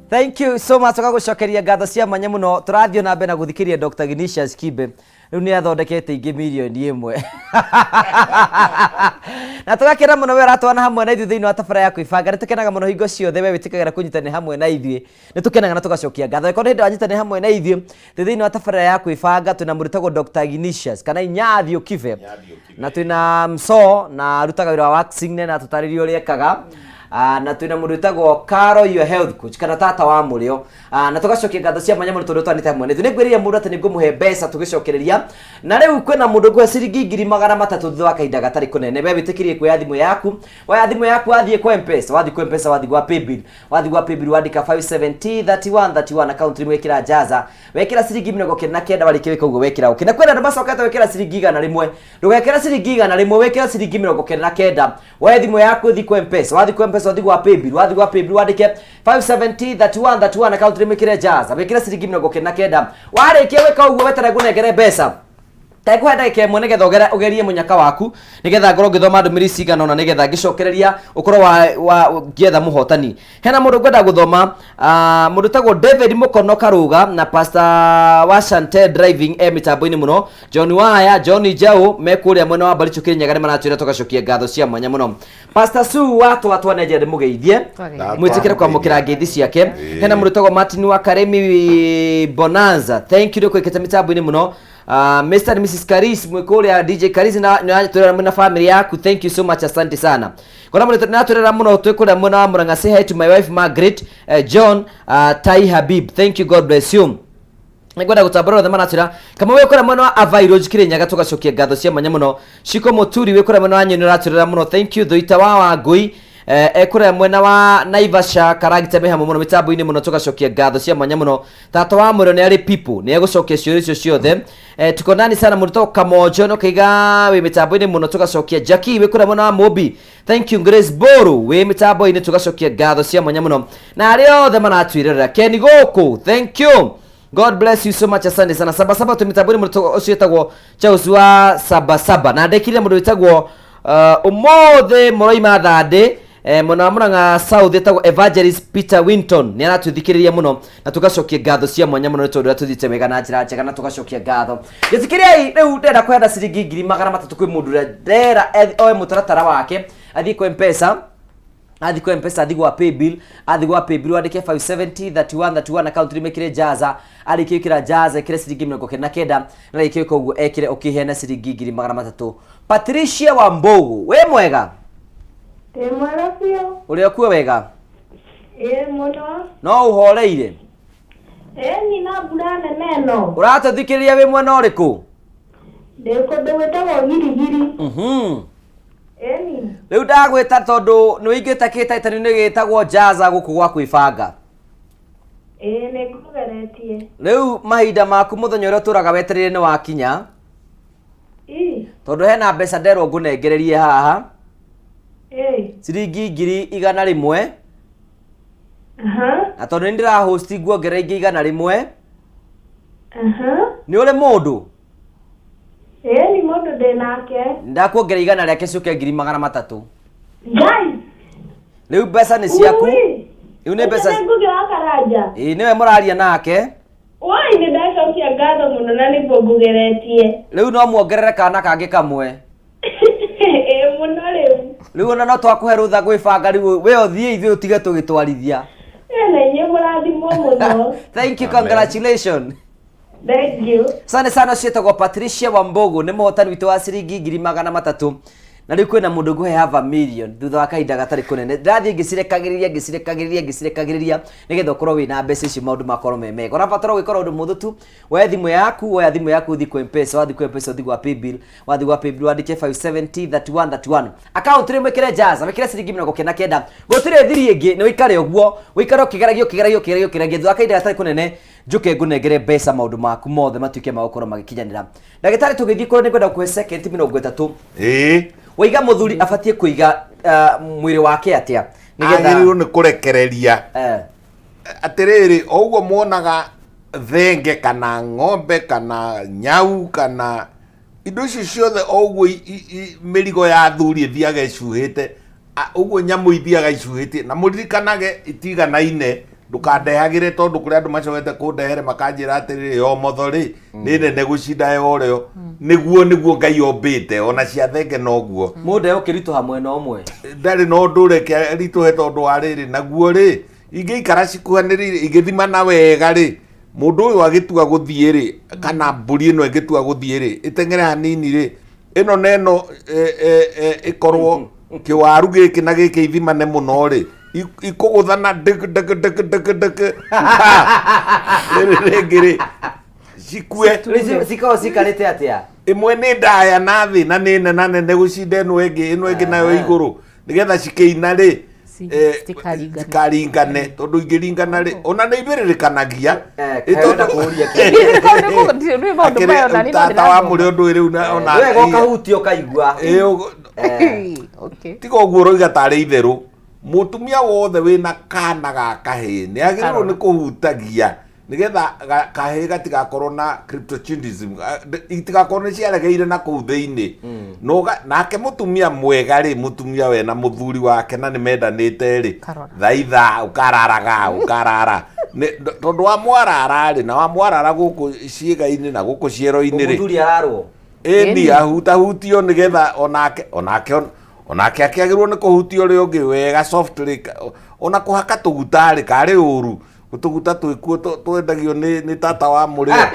Thank you so much tũgagũcokeria ngatho cia mwanya mũno. Tũrathiĩ na mbere na gũthikĩrĩria Dr. Ignatius Kibe. Rĩu nĩ athondekete ingĩ mirioni 1. Na tũgakena mũno we ũratwana hamwe na ithuĩ thĩinĩ wa tabara ya kwĩbanga. Nĩ tũkenaga mũno hingo ciothe we wĩtĩkagĩra kũnyitanĩra hamwe na ithuĩ. Nĩ tũkenaga na tũgacokia ngatho. Angĩkorwo nĩ hĩndĩ wanyitanĩra hamwe na ithuĩ twĩ thĩinĩ wa tabarĩra ya kwĩbanga, twĩna mũndũ wĩtagwo Dr. Ignatius kana Inyathio Kibe, na twĩna Mso na arutaga wĩra wa waxing na atũtarĩrie ũrĩa ekaga. Na twĩna mũndũ wĩtagwo Caro your health coach kana tata wa mũrĩo. Na tũgacokia ngatho cia mwanya mũno tondũ twanĩte hamwe na ithuĩ. Nĩngwĩrĩire mũndũ atĩ nĩngũmũhe mbeca tũgĩcokereria, na rĩu kwĩna mũndũ ngũhe ciringi 300,000 thutha wa kahinda gatarĩ kũnene. We wĩtĩkĩrie kuoya thimũ yaku, woya thimũ yaku wathiĩ kwa M-Pesa, wathiĩ kwa M-Pesa, wathiĩ gwa Paybill, wathiĩ gwa Paybill wandĩka 570 31 31 account rimwe wekĩra jaza, wekĩra ciringi 99, warĩkia gwĩka ũguo wekĩra okay. Na kwĩna andũ macokete wekĩra ciringi 100, ndũgekĩra ciringi 100, wekĩra ciringi 99. Woe thimũ yaku ũthiĩ kwa M-Pesa, wathiĩ kwa M-Pesa ũthiĩ gwa Paybill, wathiĩ gwa Paybill wandĩke 570 31 31 account rimwe wĩkĩre jaza, wĩkĩre ciringi 99. Warĩkia gwĩka ũguo weterere ngũnengere mbeca. Ndagũhe ndagĩka ĩmwe nĩgetha ũgerie mũnyaka waku, nĩgetha ngorwo ngĩthoma ndũmĩrĩri cigana ũna, nĩgetha ngĩcokereria ũkorwo wa ngĩetha mũhotani. Hena mũndũ ngwenda gũthoma, mũndũ wĩtagwo David Mũkono Karũga na Pastor wa Chantel Driving e mĩtambo-inĩ mũno, John Waya, John Njaũ me kũrĩa mwena wa Baricho Kĩrĩnyaga nĩ maratwĩra tũgacokia ngatho cia mwanya mũno. Pastor Sue wa Twatwa nĩ njĩra ndĩmũgeithie, mwĩtĩkĩre kwamũkĩra ngeithi ciake. Hena mũndũ wĩtagwo Martin wa Karemi Bonanza, thank you nĩ kwĩkĩte mĩtambo-inĩ mũno. Mr. and Mrs. Karis mwikũrĩa DJ Karis na na na family yaku, thank you so much, asante sana. Kona mũndũ natwĩrera mũno twĩ kũrĩa mwena wa Murang'a, say hi to my wife Margaret, John, Tai Habib, thank you, God bless you. Nĩngwenda gũtambũra othe maratwĩra kama wĩ kũrĩa mwena wa Avairo Kirinyaga, tũgacokia ngatho cia mwanya mũno. Shiko Mũturi wĩ kũrĩa mwena wa Nyeni ũratwĩrera mũno, thank you. Thuita wa Wangui ekũrĩa mwena wa Naivasha Karagita mĩhamo mũno mĩtambo-inĩ mũno, tũgacokia ngatho cia mwanya mũno. Tata wa mũrĩo nĩ arĩ people nĩ egũcokia ciũria icio ciothe. Tuko ndani sana. Mũndũ wĩtagwo Kamonjo no kaiga wĩ mĩtambo-inĩ mũno, tũgacokia. Jackie wĩ kũrĩa mwena wa Mũmbi, thank you. Grace Boru wĩ mĩtambo-inĩ, tũgacokia ngatho cia mwanya mũno. Na arĩa othe maratwĩrorera, Ken gũkũ, thank you, God bless you so much, asante sana. Saba saba twĩ mĩtambo-inĩ mũndũ ũcio wĩtagwo Charles wa saba saba, na ndekire mũndũ wĩtagwo ũmũthĩ mũroima thandĩ mwena wa Murang'a South ĩtagwo Evangelist Peter Winton nĩ aratũthikĩrĩria mũno, na tũgacokia ngatho cia mwanya mũno nĩ tondũ ũrĩa tũthiĩte wega na njĩra njega, na tũgacokia ngatho. Gĩtikĩriai rĩu ndĩrenda kũheana ciringi 300,000 kwĩ mũndũ ũrĩa ndera oe mũtaratara wake athiĩ kwa M-Pesa, athiĩ kwa M-Pesa, athiĩ gwa Paybill, athiĩ gwa Paybill wandĩke 570 31 31 account rimekĩre jaza, arĩkia gwĩkĩra jaza ĩkĩre ciringi 99, na arĩkia gwĩka ũguo ekĩre ũkĩheana ciringi 300,000. Patricia Wambogo, wĩ mwega? Ndĩ mwega biũ. Ũrĩa kuo wega? Ĩĩ mũno. No ũhoreire? Ĩĩ ni na mbura nene ĩno. Ũratũthikĩrĩria wĩ mwena ũrĩkũ? Ndĩ kũndũ gwĩtagwo Girigiri. Ĩni. Rĩu ndagwĩta tondũ nĩ wĩingĩte kĩhĩtahĩtano-inĩ gĩtagwo Jaza gũkũ gwa kwĩbanga. Ĩĩ nĩ ngũgeretie. Rĩu mahinda maku mũthenya ũrĩa ũtũraga wetereire nĩ wakinya. Ĩ. Tondũ hena mbeca nderwo ngũnengererie haha. Ĩĩ. Ciringi 100,000. Aha. Na tondũ nĩ ndĩrahosti nguongerera ingĩ 100. Aha. Nĩ ũrĩ mũndũ? Ĩĩ ni mũndũ ndĩ nake. Ndakuongerera 100 rĩake ciũke 300,000. Ngai. Rĩu mbeca nĩ ciaku. Ui. Rĩu nĩ mbeca. Ũcio nĩ Ngugi wa Karanja. Ĩĩ nĩwe mũraria nake. Woi nĩ ndacokia ngatho mũno na nĩguo ngũgeretie. Rĩu no muongerere kana kangĩ kamwe. Ĩĩ mũno rĩu. Rĩu ona no twakũhe rũtha gwĩbanga rĩu we ũthiĩ ithuĩ ũtige tũgĩtwarithia. Ĩĩ na inyuĩ mũrathimwo mũno. Thank you, congratulations. Thank you. Asante sana ciĩtagwo Patricia Wambogo nĩ mũhotani witũ wa ciringi 300,000 na rĩu kwĩna mũndũ ngũhe half a million thutha wa kahinda gatarĩ kũnene ndĩrathiĩ ngĩcirekagĩrĩria ngĩcirekagĩrĩria ngĩcirekagĩrĩria nĩgetha ũkorwo wĩna mbeca icio maũndũ makorwo me mega ũrabatara gwĩkora ũndũ mũhũthũ tu woe thimũ yaku woya thimũ yaku ũthiĩ kwĩ mpesa wathiĩ kwĩ mpesa ũthiĩ gwa paybill wathiĩ gwa paybill wandĩke 570 31 31 account rĩ mwĩkĩre jaza wĩkĩre ciringi 99 gũtirĩ thiri ĩngĩ nĩ ũikare ũguo ũikare ũkĩgeragia ũkĩgeragia ũkĩgeragia ũkĩgeragia thutha wa kahinda gatarĩ kũnene njũke ngũnengere mbeca maũndũ maku mothe matuĩke ma gũkorwo magĩkinyanĩra ndagĩtarĩ tũgĩthiĩ kũrĩa nĩngwenda gũkũhe second 30. Ĩĩ. Waiga mũthuri abatiĩ kũiga mwĩrĩ wake atĩa nĩgetha Agĩrĩirwo nĩ kũrekereria. Atĩrĩrĩ, o ũguo muonaga thenge kana ng'ombe kana nyau kana indo icio ciothe o ũguo mĩrigo ya athuri ĩthiaga ĩcuhĩte, ũguo nyamũ ithiaga icuhĩtie, na mũririkanage itiganaine, ndũkandehagĩre tondũ kũrĩ andũ macokete kũndehere makanjĩra atĩrĩrĩ, ya ũmotho rĩ nĩ nene gũcinda ya ũrĩo. Nĩguo nĩguo Ngai ombĩte, ona cia thenge noguo. Mũndũ egũkĩritũha mwena ũmwe. Ndarĩ na ũndũ reke ritũhe tondũ wa rĩrĩ, naguo rĩ ingĩikara cikuhanĩrĩirie ingĩthimana wega rĩ, mũndũ ũyũ agĩtua gũthiĩ rĩ, kana mbũri ĩno ĩngĩtua gũthiĩ rĩ, ĩteng'ere hanini rĩ, ĩno na ĩno ĩkorwo kĩwaru gĩkĩ na gĩkĩ ithimane mũno rĩ, ikũgũthana ndĩk ndĩk ndĩk ndĩk ndĩk. Rĩrĩ rĩngĩ rĩ, cikue. Rĩu cikoragwo cikarĩte atĩa? Ĩmwe nĩ ndaya na thĩ na nĩ nena nene gũcinda ĩno ĩngĩ, ĩno ĩngĩ nayo igũrũ, nĩgetha cikĩina rĩ, Citikaringane. cikaringane, tondũ ingĩringana rĩ, ona nĩ ibĩrĩrĩkanagia. Ĩ tondũ kũũria Nĩ maũndũ Akĩrĩ maya ona niĩ no tata wa ndĩrathoma. mũrĩ ũndũ rĩu na ona Nĩ wega ũkahutia ũkaigua. Ĩ, tiga ũguo ũroiga tarĩ itherũ. Mũtumia wothe wĩna kana ga kahĩĩ nĩ agĩrĩirwo nĩ kũhutagia nĩgetha kahĩĩ gatigakorwo na cryptorchidism, itigakorwo nĩ ciaregeire na kũu thĩinĩ. Nake mũtumia mwega rĩ, mũtumia we na mũthuri wake na nĩ mendanĩte rĩ, Karora. thaitha ũkararaga ũkarara. Tondũ wa mwarara rĩ, na wa mwarara gũkũ ciĩga-inĩ na gũkũ ciero-inĩ rĩ, Mũthuri ararwo. Ĩni ahutahutio nĩgetha onake onake onake akĩagĩrwo nĩ kũhutio ũrĩa ũngĩ wega softly, ona kũhaka tũguta rĩ, karĩ ũru tũguta twĩkuo twendagio nĩ tata wa mũrĩo.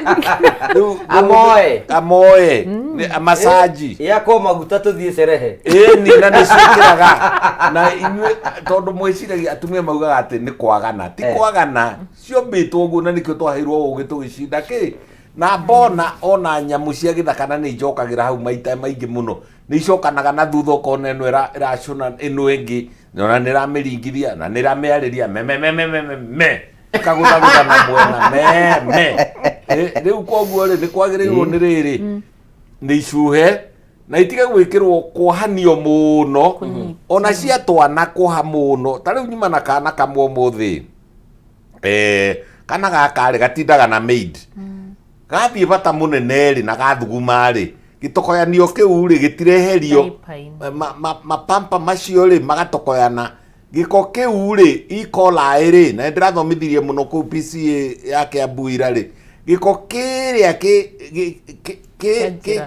Rĩu Amoe. Amoe. Nĩ amasaji. Yakwo maguta tũthiĩ cerehe. Ĩni na nĩ ciĩkĩraga. Na inyuĩ tondũ mwĩciragia atumia maugaga atĩ nĩ kwagana. Ti kwagana, ciombĩtwo ũguo na nĩkĩo twaheirwo ũgĩ tũgĩcinda kĩ. Na mbona ona nyamũ cia gĩthaka na nĩ njokagĩra hau maita maingĩ mũno. Nĩ icokanaga na thutha ũkona ĩno ĩracũna ĩno ĩngĩ, na ona nĩ ĩramĩringithia, na nĩ ĩramĩarĩria me me me me me me me. Ĩkagũthagũtha na mwena me me. Rĩu koguo rĩ, nĩ kwagĩrĩirwo nĩ rĩrĩ, nĩ icuhe na itige gwĩkĩrwo kuohanio mũno, ona cia twana kuoha mũno. Ta rĩu nyuma na kana kamwe ũmũthĩ. Kana gaka rĩ, gatindaga na maid. Gathiĩ bata mũnene rĩ, na gathuguma rĩ, gĩtokoyanio kĩu rĩ, gĩtireherio. Diaper-inĩ. Mapampa macio rĩ, magatokoyana. Gĩko kĩu rĩ, E. coli rĩ, na nĩndĩrathomithirie mũno kũu PCA ya Kiambu ira rĩ, gĩko kĩrĩa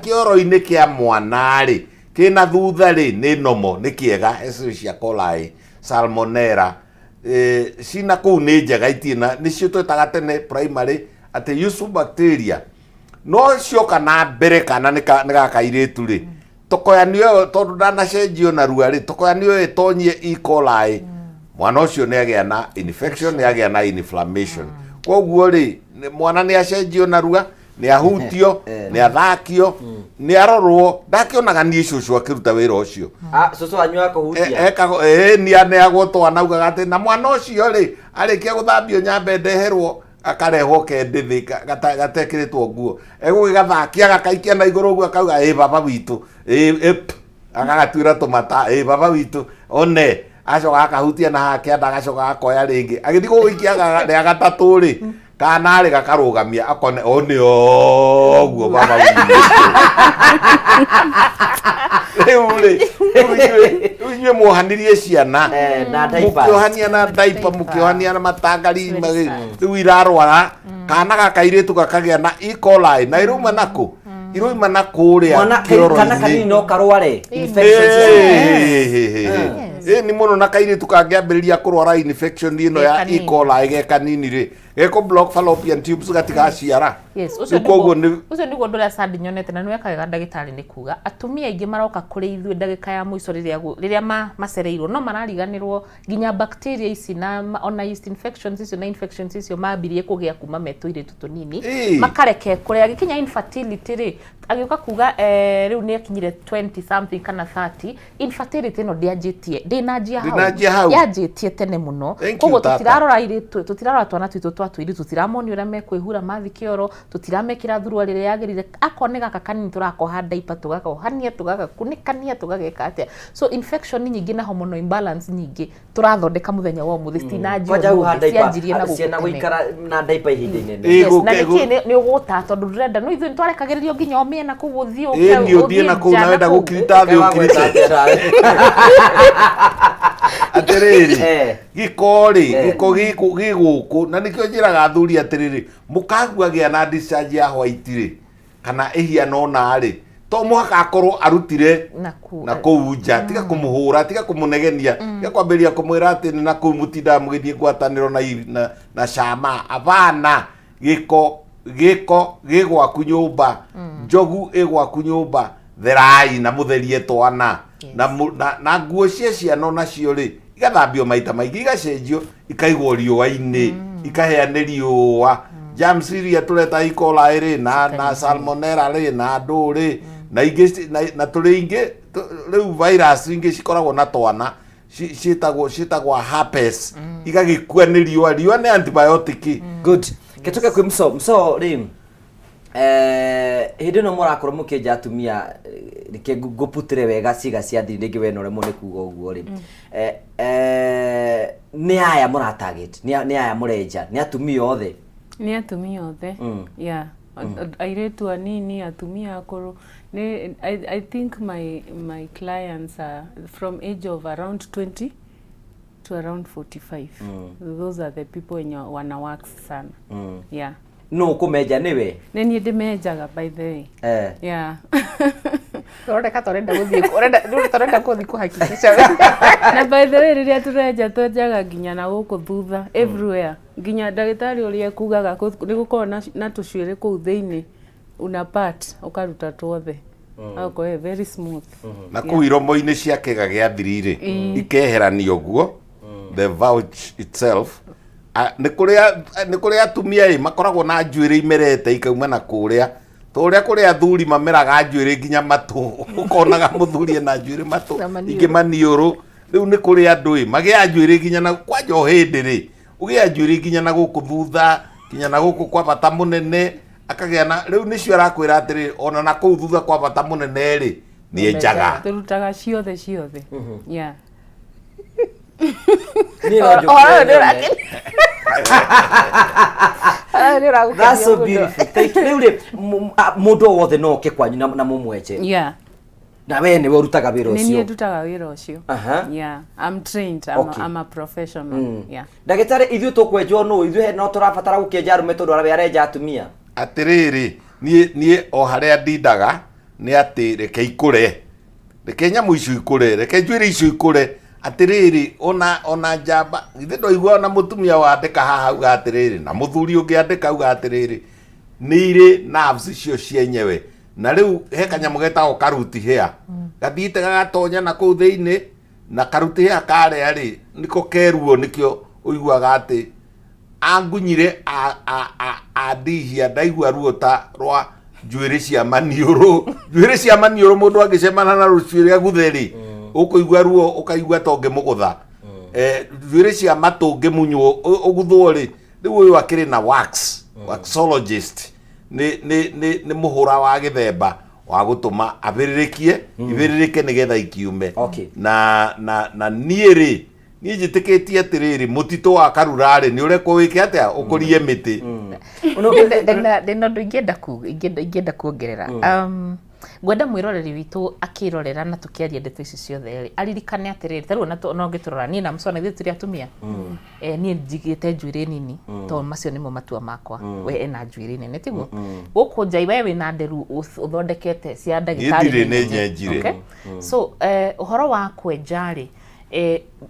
kĩoro-inĩ kĩa mwana rĩ, kĩna thutha rĩ, nĩ nomo, nĩ kĩega, Escherichia coli, Salmonella, cina kũu nĩ njega itirĩ na, nĩcio twetaga tene primary atĩ useful bacteria. No cioka na mbere kana nĩ ga kairĩtu rĩ, tokoyanio ĩyo tondũ ndanacenjio narua rĩ, tokoyanio ĩyo ĩtonyie E. coli, mwana ũcio nĩ agĩa na infection, nĩ agĩa na inflammation. Koguo rĩ, mwana nĩ acenjio narua, nĩ ahutio, nĩ athakio, nĩ arorwo. Ndakĩonaga niĩ cũcũ akĩruta wĩra ũcio. Cũcũ wanyu akũhutia? Ekagwo, nĩ aneagwo twana, augaga atĩ na mwana ũcio rĩ, arĩkia gũthambio nyambe ndeherwo, akarehwo kendĩthĩ gatekĩrĩtwo nguo. Egũgĩgathakia, gakaikia na igũrũ ũguo, akauga, ĩ baba witũ, ĩ, ĩ, p. Agagatuĩra tũmata, ĩ baba witũ one, acoka akahutia na haha kĩanda, agacoka agakoya rĩngĩ, agĩthiĩ gũgũikia rĩa gatatũ rĩ, kana rĩ gakarũgamia akone one ũguo baba witũ. Rĩu rĩ, rĩu inyuĩ muohanirie ciana, Eh, na diapers. mũkĩohania na diaper, mũkĩohania na matangari, rĩu irarwara, kana gakairĩtu gakagĩa na E. coli, na irauma nakũ? Iroima na kũrĩa Mwana kana kĩoro-inĩ. kanini no karware infections. Ĩ nĩ mũno na kairĩtu kangĩambĩrĩria kũrwara infection ĩno ya Ge kanini. E. coli ge kanini rĩ, gekũ block fallopian tubes gatigaciara. Yes, ũcio Rĩu koguo nĩguo nĩ ũcio nĩguo ũndũ ũrĩa Sandy nyonete na nĩweka wega ndagĩtarĩ nĩ kuga atumia aingĩ maroka kũrĩ ithuĩ ndagĩka ya mũico rĩrĩa rĩrĩa macereirwo no marariganĩrwo nginya bacteria ici na ona yeast infections icio na infections icio mambirie kũgĩa kuma me tũirĩtu tũnini. Ĩĩ. Makareke kũrĩa agĩkinya infertility rĩ, agĩũka kuga rĩu nĩ akinyire 20 something kana 30, infertility ĩno ndĩanjĩtie, ndĩnanjia hau. Ndĩnanjia hau. Yanjĩtie tene mũno. Thank you, Koguo tata. tũtirarora airĩtu, tũtirarora twana twitũ twa tũirĩtu, tũtiramonia ũrĩa mekwĩhura mathi kĩoro, tũtiramekĩra thuruarĩ ĩrĩa yagĩrĩire. Akorwo nĩ gaka kanini tũrakoha diaper, tũgakohania, tũgagakunĩkania, tũgageka atĩa. So infection nyingĩ na hormonal imbalance nyingĩ tũrathondeka mũthenya wa ũmũthĩ citinanjia Kwanja hau ha ũmũthĩ, diaper, cianjirie na gũkũ ciana tene. gũikara na diaper ihinda inene. Ĩ, Yes, na nĩkĩ nĩ ũgũta tondũ ndũrenda no ithuĩ nĩtwarekagĩrĩrio nginya ũmĩe na kũu ũthiĩ ũke Ĩ, nĩ ũthiĩ na kũu na nja wenda kũu. gũkirita thĩ ũkirite. Atĩrĩrĩ, Eh. gĩko rĩ, Eh. gĩko gĩ gũkũ, na nĩkĩo njĩraga athuri atĩrĩrĩ, mũkagua gĩa na discharge ya white rĩ, kana ĩhiana ũna rĩ, to mũhaka akorwo arutire Na kũu. na kũu nja, tiga kũmũhũra, tiga kũmũnegenia, tiga kwambĩrĩria kũmwĩra atĩ nĩ na kũu mũtindaga mũgĩthiĩ ngwatanĩro na na cama. Abana, gĩko gĩko gĩ gwaku nyũmba, njogu ĩ gwaku nyũmba, therai na mũtherie twana. Na na nguo cia ciana onacio rĩ, igathambio maita maingĩ, igacenjio, ikaigwo riũa-inĩ, ikahĩa nĩ riũa. Germs iria tũreta E. coli rĩ, na salmonella rĩ, na ndũ rĩ, na ingĩ na tũrĩ ingĩ, rĩu virus ingĩ cikoragwo na twana, ciĩtagwo herpes, igagĩkua nĩ riũa. Riũa nĩ antibiotic. Good. Kĩtũke kwĩ mso mso rĩ, hĩndĩ ĩno mũrakorwo mũkĩenja atumia, reke ngũputĩre wega ciĩga cia thiri, rĩngĩ we no ũremwo nĩ kuga ũguo rĩ. Nĩ aya mũra target, nĩ aya mũrenja, nĩ atumia othe? Nĩ atumia othe. Yeah. Airĩtu anini, atumia akũrũ. Nĩ I think my clients are from age of around 20 to around 45. Those are the people wenye wana wax sana. Yeah. No ũkũmenja nĩwe? Nĩ niĩ ndĩmenjaga, by the way. Yeah. Ũroneka ta ũrenda gũthiĩ, ũrenda rĩu ta ũrenda gũthiĩ kũhakikisha. Na by the way, rĩrĩa tũrenja, twenjaga nginya na gũkũ thutha, everywhere, nginya ndagĩtarĩ ũrĩa ekugaga nĩ gũkoragwo na tũcuĩrĩ kũu thĩinĩ, una part ũkaruta tuothe, agakorwo very smooth. Na kũu iromo-inĩ cia kĩga gĩa thiri rĩ, ikeheranio ũguo, the vouch itself. Nĩ kũrĩ atumia ĩ makoragwo na njuĩrĩ imerete ikauma na kũrĩa, ta ũrĩa kũrĩ athuri mameraga njuĩrĩ nginya matũ, ũkonaga mũthuri ena njuĩrĩ matũ, Na maniũrũ. ingĩ maniũrũ. Rĩu nĩ kũrĩ andũ ĩ magĩaga njuĩrĩ nginya na kwanja o hĩndĩ rĩ, ũgĩa njuĩrĩ nginya na gũkũ thutha, nginya na gũkũ kwa bata mũnene akagĩa na rĩu nĩcio arakwĩra atĩrĩ, ona na kũu thutha kwa bata mũnene rĩ, nĩ enjaga. Tũrutaga ciothe ciothe, yeah. Niĩ no njũkĩre Ũhoro ũyũ nĩ nyone. Ũhoro ũyũ nĩ ũragũkenia That's so mũno. beautiful. Thank you. Rĩu rĩ, mũndũ o wothe no oke kwanyu na mũmwenje? Yeah. Na we nĩwe ũrutaga wĩra Nĩ niĩ ũcio? ndutaga wĩra ũcio. Yeah, I'm trained, I'm a professional, yeah. Ndagĩtarĩ, ithuĩ tũkwenjwo nũ? Ithuĩ no tũrabatara gũkĩenja arũme tondũ arabe arenja atumia? Atĩrĩrĩ, niĩ o harĩa ndindaga nĩ atĩ reke ikũre, reke nyamũ icio ikũre, reke njuĩrĩ icio ikũre. Atĩrĩrĩ, ona njamba githĩ ndoigua ona mũtumia wandĩka haha auga atĩrĩrĩ, na mũthuri ũngĩ andĩka auga atĩrĩrĩ, nĩ irĩ nerves icio cienyewe, na rĩu he kanyamũ getagwo karuti hair gathiĩte gagatonya na kũu thĩinĩ, na karuti hair karĩa rĩ, nĩko keruo, nĩkĩo ũiguaga atĩ angunyire andihia, ndaigua ruo ta rwa njuĩrĩ cia maniũrũ. Njuĩrĩ cia maniũrũ, mũndũ angĩcemana na rũcuĩrĩ aguthe rĩ, ũkũigua ruo ũkaigua ta ũngĩmũgũtha. Njuĩrĩ cia matũ ũngĩmunywo ũguthwo rĩ, rĩu ũyũ akĩrĩ na wax, waxologist, nĩ mũhũra wa gĩthemba. Wa gũtũma abĩrĩrĩkie ibĩrĩrĩke nĩgetha ikiume. Okay. Na na na niĩ rĩ, niĩ njĩtĩkĩtie atĩrĩrĩ, mũtitũ wa karura rĩ, nĩ ũrekwo wĩke atĩa, ũkũrie mĩtĩ. Ndĩna ũndũ ingĩenda kuga, ingĩenda kuongerera. Ngwenda mwĩroreri witũ akĩrorera na tũkĩaria ndeto ici ciothe rĩ, aririkane atĩrĩrĩ, ta rĩu ona ũngĩtũrora niĩ na Mũcona ithuĩ tũrĩ atumia. Niĩ njigĩte njuĩrĩ nini tondũ macio nĩmo matua makwa. We ena njuĩrĩ nene, tiguo? Gũkũ nja we wĩna nderu ũthondekete cia ndagĩtarĩ ndirĩ, nĩ nene. nyenjire. Okay? So ũhoro wa kwenja rĩ,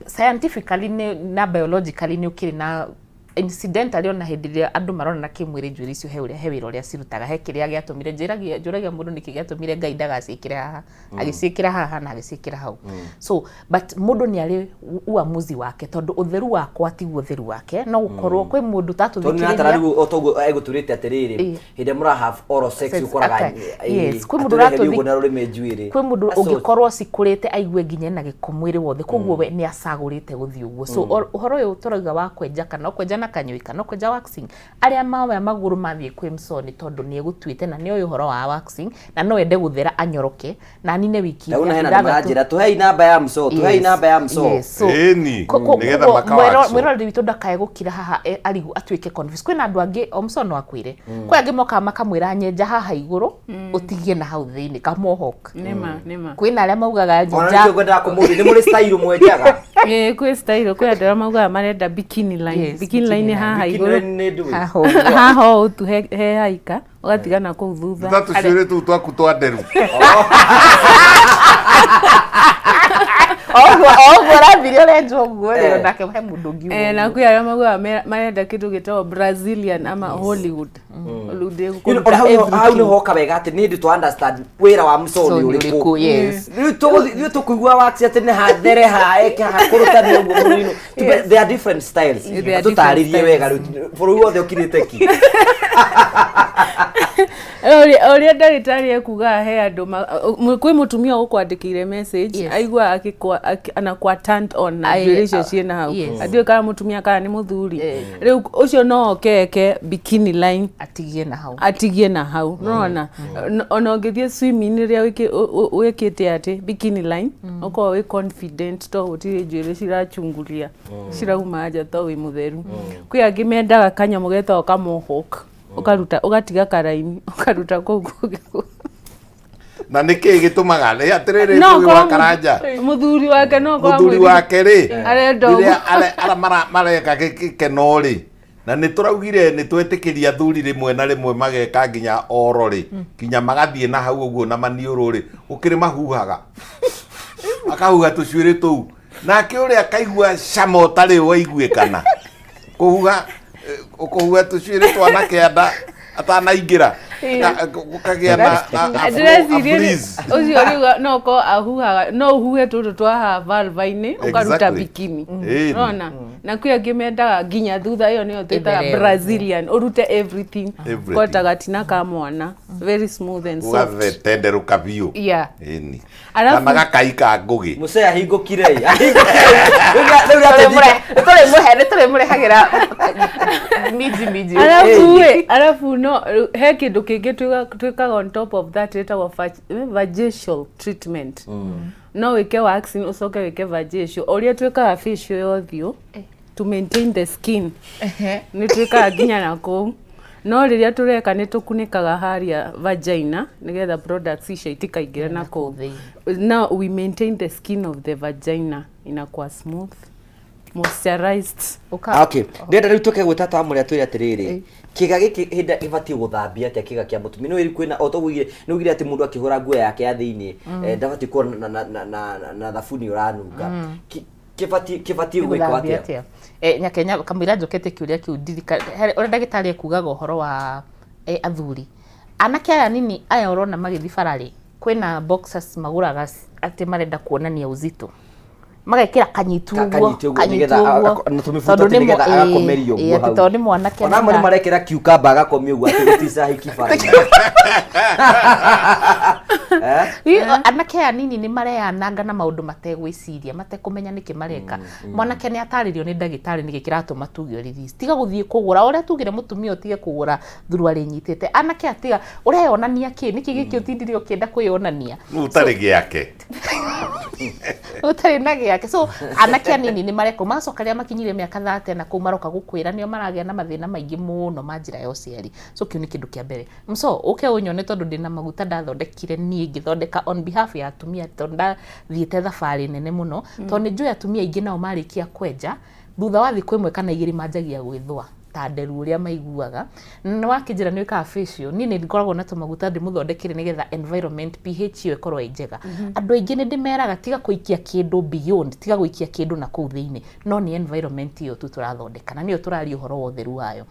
scientifically na biologically nĩ ũkĩrĩ na incidentally ona hĩndĩ ĩrĩa andũ maronana kĩmwĩrĩ njuĩrĩ icio he ũrĩa he wĩra ũrĩa cirutaga, he kĩrĩa gĩatũmire njĩragia njũragia mũndũ nĩkĩ gĩatũmire Ngai ndagaciĩkĩre haha, agĩciĩkĩra haha na agĩciĩkĩra hau. So but mũndũ nĩ arĩ uamuzi wake tondũ ũtheru wakwa tiguo ũtheru wake, no gũkorwo kwĩ mũndũ Tondũ nĩ atara tatũthikĩrĩria rĩu o toguo egũtwĩrĩte atĩrĩrĩ, hĩndĩ ĩrĩa mũra have oral sex Sex, ũkoraga okay. Yes, kwĩ mũndũ atũreheria ũguo na rũrĩmĩ njuĩrĩ. Kwĩ mũndũ That's all. ũngĩkorwo cikũrĩte aigue nginya ena gĩko mwĩrĩ wothe, koguo we nĩ acagũrĩte gũthiĩ ũguo. So ũhoro ũyũ tũrauga wa kwenja, kana ũkwenja na kanyũi kana ũkwenja waxing, arĩa maoya magũrũ mathiĩ kwĩ msoni tondũ nĩ egũtuĩte na nĩ oĩ ũhoro wa waxing na no ende gũthera anyoroke na anine wiki Rĩu na hena andũ 6. maranjĩra tũhei namba ya mso, tũhei namba ya mso. Yes. So, Ĩni, nĩgetha maka waxo. Mwĩroreri witũ ndakae gũkira haha arigwo atuĩke confused. Kwĩna andũ angĩ o mso no akwĩre, kwĩ angĩ mokaga makamwĩra nyenja haha igũrũ ũtigie na hau thĩinĩ kamohok. Nĩma nĩma. Kwĩna arĩa maugaga Ona nyenja nĩkĩo ngwendaga kũmũria, nĩ mũrĩ style mwenjaga? Ĩĩ, kwĩ style, kwĩ andũ arĩa maugaga marenda bikini line. Yes, Bikini line bikini haha Bikini igũrũ. line nĩ ndũĩ. Haha ũguo. Haha ũũ tu he haika ũgatigana kũu thutha. Ta tũcuĩrĩ tũu twaku twa nderu. O ũguo ũrathire ũrenjwo ũguo rĩ, onake he mũndũ ũngiuga Na ũguo. kwĩ arĩa maugaga marenda kĩndũ gĩtagwo Brazilian ama Hollywood. Hollywood You know, ĩkũruta ona hau hau nĩ everything. hoka wega atĩ nĩ hĩndĩ twa understand wĩra wa mso So nĩ nĩ ũrĩkũ. ũrĩkũ, yes. Rĩu rĩu tũkũigua wax atĩ nĩ hathere haeke hakũrũtania ũguo mũno. There are different styles. There are Tũtarĩrie different wega rĩu bũrũri wothe ũkirĩte ki. Ũrĩa ndagĩtarĩ ekugaga he andũ kwĩ mũtumia ũkwandĩkĩire message aigua anakwa turned on na njuĩrĩ icio ciĩna hau, andiũĩ kana mũtumia kana nĩ mũthuri, rĩu ũcio no oke eke bikini line atigie na hau, atigie na hau. Nona ona ũngĩthiĩ swimming rĩrĩa wĩkĩte atĩ bikini line, ũkorwo wĩ confident to gũtirĩ njuĩrĩ cirachungulia cirauma nja to wĩ mũtheru. Kwĩ angĩ mendaga kanyamũ getagwo kamohawk, ũkaruta ũgatiga karaini ũkaruta kũu kũngĩ. Na nĩ kĩĩ gĩtũmaga nĩ atĩrĩrĩ, No Ngũgĩ wa korwo Karanja, mũthuri wake no korwo mũthuri wake rĩ, arenda rĩrĩa ũguo. Arĩa mareka gĩkeno rĩ, na nĩ tũraugire nĩ twetĩkĩria athuri rĩmwe na rĩmwe mageka nginya oro rĩ, nginya magathiĩ na hau ũguo na maniũrũ rĩ, gũkĩrĩ mahuhaga, akahuha tũcuĩrĩ tũu, nake ũrĩa akaigua cama ũtarĩ waiguĩkana kũhuha, kũhuha tũcuĩrĩ twa na kĩanda atanaingĩra gũkagĩa na a Ndĩreciria breeze. Ũcio rĩu no korwo ahuhaga, no ũhuhe tũtũ twa haha vulva-inĩ ũkaruta bikini. Ũrona, na kwĩ angĩ mendaga nginya thutha, ĩyo nĩyo twĩtaga Ĩtherero. Brazilian, ũrute everything. Everything. Kota gatina ka mwana, very smooth and soft. Ũgatenderũka biũ. Yeah. Ĩni. Alafu Kana gakai ka ngũgĩ. Mũcee ahingũkire ĩ. Ahingũkire. Rĩu rĩatĩ Nĩ tũrĩmũrehagĩra minji minji. Alafu ĩ, alafu no he kĩndũ kĩngĩ twĩkaga on top of that ĩtagwo vaginal treatment. No wĩke waxing ũcoke wĩke vaginal, ũrĩa twĩkaga facial ya ũthiũ to maintain the skin, nĩ twĩkaga nginya na kũu, no rĩrĩa tũreka nĩ tũkunĩkaga harĩa vagina nĩgetha products icio itikaingĩre na kũu. Now we maintain the skin of the vagina, inakuwa smooth, moisturized. Okay, ndĩrenda rĩu tũke gwĩ tata wa mũrĩa twĩre atĩrĩrĩ, kĩga gĩkĩ hĩndĩ gĩbatiĩ gũthambia atĩa kĩga kĩa mũtumia? Nĩ kwĩna o toguo nĩ ugire atĩ mũndũ akĩhũra nguo yake ya thĩinĩ ndabatiĩ kuona na thabuni ũranunga. Kĩbatiĩ gwĩkwo Gũthambia atĩa? Atĩa? Nyakenya kamũira njũkĩte kĩũria kĩu ndirika ũrĩa ndagĩtarĩ ekugaga ũhoro wa athuri, anake aya nini aya ũrona magĩthiĩ bara-rĩ, kwĩna boxers magũraga atĩ marenda kuonania uzito, magekĩra kanyitu ũguo. Kanyiti ũguo Kanyitu nĩgetha ũguo. na tũmĩbuto Tondũ atĩ nĩ nĩgetha agakomerio ũguo atĩ hau. tondũ nĩ mwanake Ona amwe nĩ marekĩra cucumber agakomio ũguo atĩ gũtica hiki bara. Eh? Anake aya anini nĩ mareyananga na maũndũ mategwĩciria, matekũmenya nĩkĩ mareka. Mwanake nĩ atarĩrio nĩ ndagĩtarĩ nĩkĩ kĩratũma tuge release. Tiga gũthiĩ kũgũra, o ũrĩa tugire mũtumia ũtige kũgũra thuruarĩ nyitĩte. Anake aya tiga, ũreyonania kĩ? Nĩkĩ gĩkĩ ũtindire ũkĩenda kwĩyonania? Rĩu ũtarĩ gĩake. Ũtarĩ na gĩake. So anake anini nĩ marekwo, magacoka rĩrĩa makinyire mĩaka 30 na kũu maroka gũkwĩra nĩo maragĩa na mathĩna maingĩ mũno ma njĩra ya ũciari. So kĩu nĩ kĩndũ kĩa mbere. So ũke ũnyone tondũ ndĩna maguta ndathondekire niĩ ngĩthondeka on behalf ya atumia tondũ ndathiĩte thabarĩ nene mũno. Tondũ nĩ njũĩ atumia aingĩ nao marĩkia kwenja, thutha wa thikũ ĩmwe kana igĩrĩ manjagia gwĩthũa ta nderu ũrĩa maiguaga. Na nĩ wakĩnjĩra nĩ wĩkaga facial, niĩ nĩ ngoragwo na tũmaguta ndĩmũthondekere nĩgetha environment pH ĩyo ĩkorwo ĩ njega. Andũ aingĩ nĩ ndĩmeraga tiga kũikia kĩndũ beyond, tiga gũikia kĩndũ na kũu thĩinĩ, no nĩ environment ĩyo tu tũrathondeka na nĩyo tũraria ũhoro wa ũtheru wayo.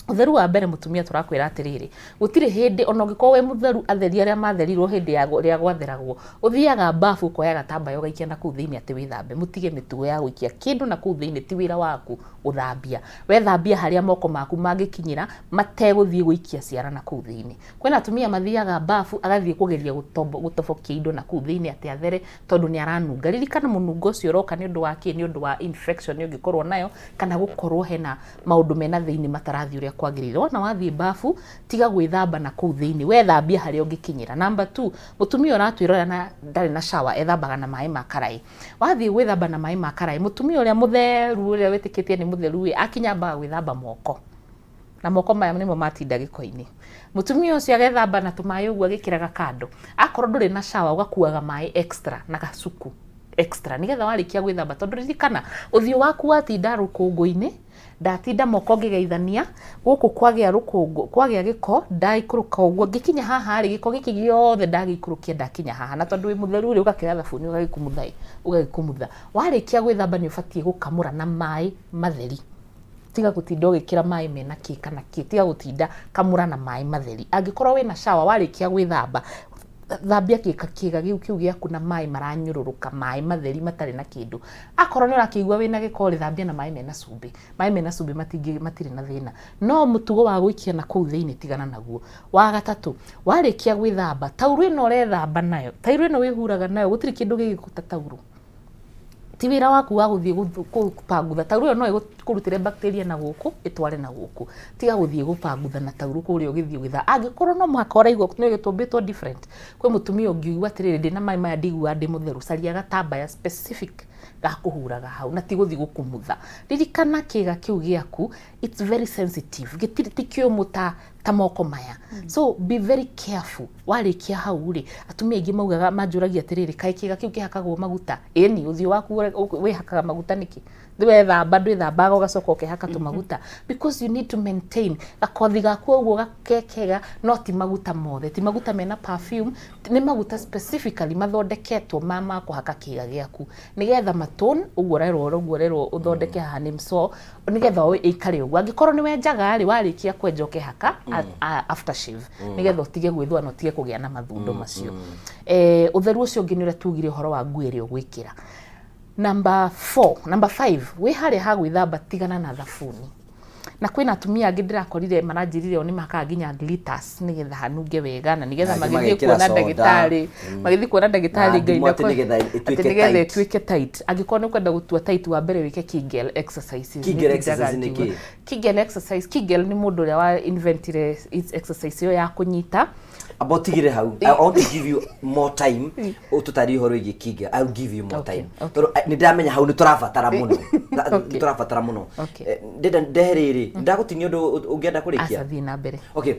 Ũtheru wa mbere mũtumia tũrakwĩra atĩrĩrĩ, gũtirĩ hĩndĩ ona ũngĩkorwo wĩ mũtheru atheri arĩa matherirwo hĩndĩ ya rĩrĩa gwatheragwo, ũthiaga bafu ũkoya gatambaya ũgaikia na kũu thĩinĩ atĩ wĩthambe. Mũtige mĩtugo ya gũikia kĩndũ na kũu thĩinĩ ti wĩra waku gũthambia. Wethambia harĩa moko maku mangĩkinyĩra mategũthiĩ gũikia ciara na kũu thĩinĩ. Kwĩna atumia mathiaga bafu agathiĩ kũgeria gũtobokia indo na kũu thĩinĩ atĩ athere tondũ nĩ aranunga. Ririkana mũnungo ũcio ũroka nĩ ũndũ wa kĩ? Nĩ ũndũ wa infection ũngĩkorwo nayo kana gũkorwo hena maũndũ mena thĩinĩ matarathiĩ ũrĩa kwagĩrĩire. Wona wathiĩ bafu, tiga gwĩthamba na kũu thĩinĩ, wethambie harĩa ũngĩkinyĩra. Number two, mũtumia ũratwĩrorera na ndarĩ na shower, ethambaga na maĩ ma karaĩ. Wathiĩ gwĩthamba na maĩ ma karaĩ, mũtumia ũrĩa mũtheru ũrĩa wĩtĩkĩtie nĩ mũtheru ĩ, akinya ambaga gwĩthamba moko. Na moko maya nĩmo matinda gĩko-inĩ. Mũtumia ũcio agethamba na tũmaĩ ũguo agĩkĩraga kando. Akorwo ndũrĩ na shower ũgakuaga maĩ extra na gacuku extra nĩgetha warĩkia gwĩthamba tondũ ririkana ũthiũ waku watinda rũkũngũ-inĩ ndatinda moko ngĩgeithania gũkũ kwagĩa rũkũngũ kwagĩa gĩko ndaikũrũka ũguo ngĩkinya haha rĩ gĩko gĩkĩ gĩothe ndagĩikũrũkia ndakinya haha na tondũ wĩ mũtheru rĩ ũgakĩoya thabuni ũgagĩkumutha ĩ ũgagĩkumutha warĩkia gwĩthamba nĩ ũbatiĩ gũkamũra na maĩ matheri tiga gũtinda ũgĩkĩra maĩ mena kĩ kana kĩ tiga gũtinda kamũra na maĩ matheri angĩkorwo wĩna shower warĩkia gwĩthamba thambia kĩka kĩga gĩu kĩu gĩaku na maĩ maranyũrũrũka maĩ matheri matarĩ na kĩndũ akorwo nĩ ũrakĩigua wĩna gĩko rĩ thambia na maĩ mena cumbĩ maĩ mena cumbĩ matingĩ matirĩ na thĩna no mũtugo wa gũikia na kũu thĩinĩ tigana naguo wa gatatũ warĩkia gwĩthamba taurũ ĩno ũrethamba nayo taurũ ĩno wĩhuraga nayo gũtirĩ kĩndũ gĩgĩkũ ta taurũ ti wĩra waku wa gũthiĩ gũpangutha taurũ ĩyo no ĩkũrutĩre bacteria na gũkũ ĩtware na gũkũ tiga gũthiĩ gũpangutha na taurũ kũrĩa ũgĩthiĩ ũgĩtha angĩkorwo no mũhaka ũraigua nĩ ũgĩtũmbĩtwo different kwĩ mũtumia ũngĩigua atĩrĩrĩ ndĩna maĩ maya ndiguaga ndĩ mũtheru caria gatambaya specific ga kũhuraga hau na ti gũthiĩ gũkumutha ririkana kĩga kĩu gĩaku it's very sensitive gĩtirĩ ti kĩũmũ ta ta moko maya so be very careful warĩkia hau rĩ atumia aingĩ maugaga manjũragia atĩrĩrĩ kaĩ kĩga kĩu kĩhakagwo maguta ĩni ũthiũ waku wĩhakaga maguta nĩkĩ wethamba ndwĩthambaga ũgacoka ũkehaka tũmaguta because you need to maintain gakothi gaku ũguo gakekega no ti maguta mothe ti maguta mena perfume nĩ maguta specifically mathondeketwo ma ma kũhaka kĩga gĩaku nĩgetha matone ũguo ũrerwo ũguo ũrerwo ũthondeke haha nĩ so nĩgetha ĩikare ũguo angĩkorwo nĩ wenjaga rĩ warĩkia kwenja ũkehaka after shave nĩgetha ũtige gwĩthũa na ũtige kũgĩa na mathundo macio. Eh, ũtheru ũcio ũngĩ nĩ ũrĩa tugire ũhoro wa nguo ĩrĩa ũgwĩkĩra. Number four, number five, wĩ harĩa ha gwĩthamba tigana na thabuni. Na kwĩna atumia angĩ ndĩrakorire maranjĩrire o nĩ mahakaga nginya glitters nĩgetha hanunge wega na nĩgetha Na angĩ magĩthiĩ magekĩra kuona soda. ndagĩtarĩ magĩthiĩ kuona ndagĩtarĩ Na ndimũ Ngai atĩ nĩgetha ĩtuĩke atĩ nĩgetha tight. ĩtuĩke tight angĩkorwo nĩ ũkwenda gũtua tight wa mbere wĩke Kegel exercises Kegel Nĩ exercise ndindaga nĩ ngiuga. kĩĩ? Kegel exercise Kegel nĩ mũndũ ũrĩa wa inventire exercise ĩyo ya kũnyita amba ũtigire hau I want to give you more time ũtũtarĩrie ũhoro wĩgiĩ Kegel I will give you more Okay, time tondũ nĩ ndĩramenya hau nĩ tũrabatara mũno Okay. nĩ tũrabatara mũno Okay. Ndĩrenda ndehe rĩrĩ ndagũtinia ũndũ ũngĩenda kũrĩkia aca thiĩ na mbere okay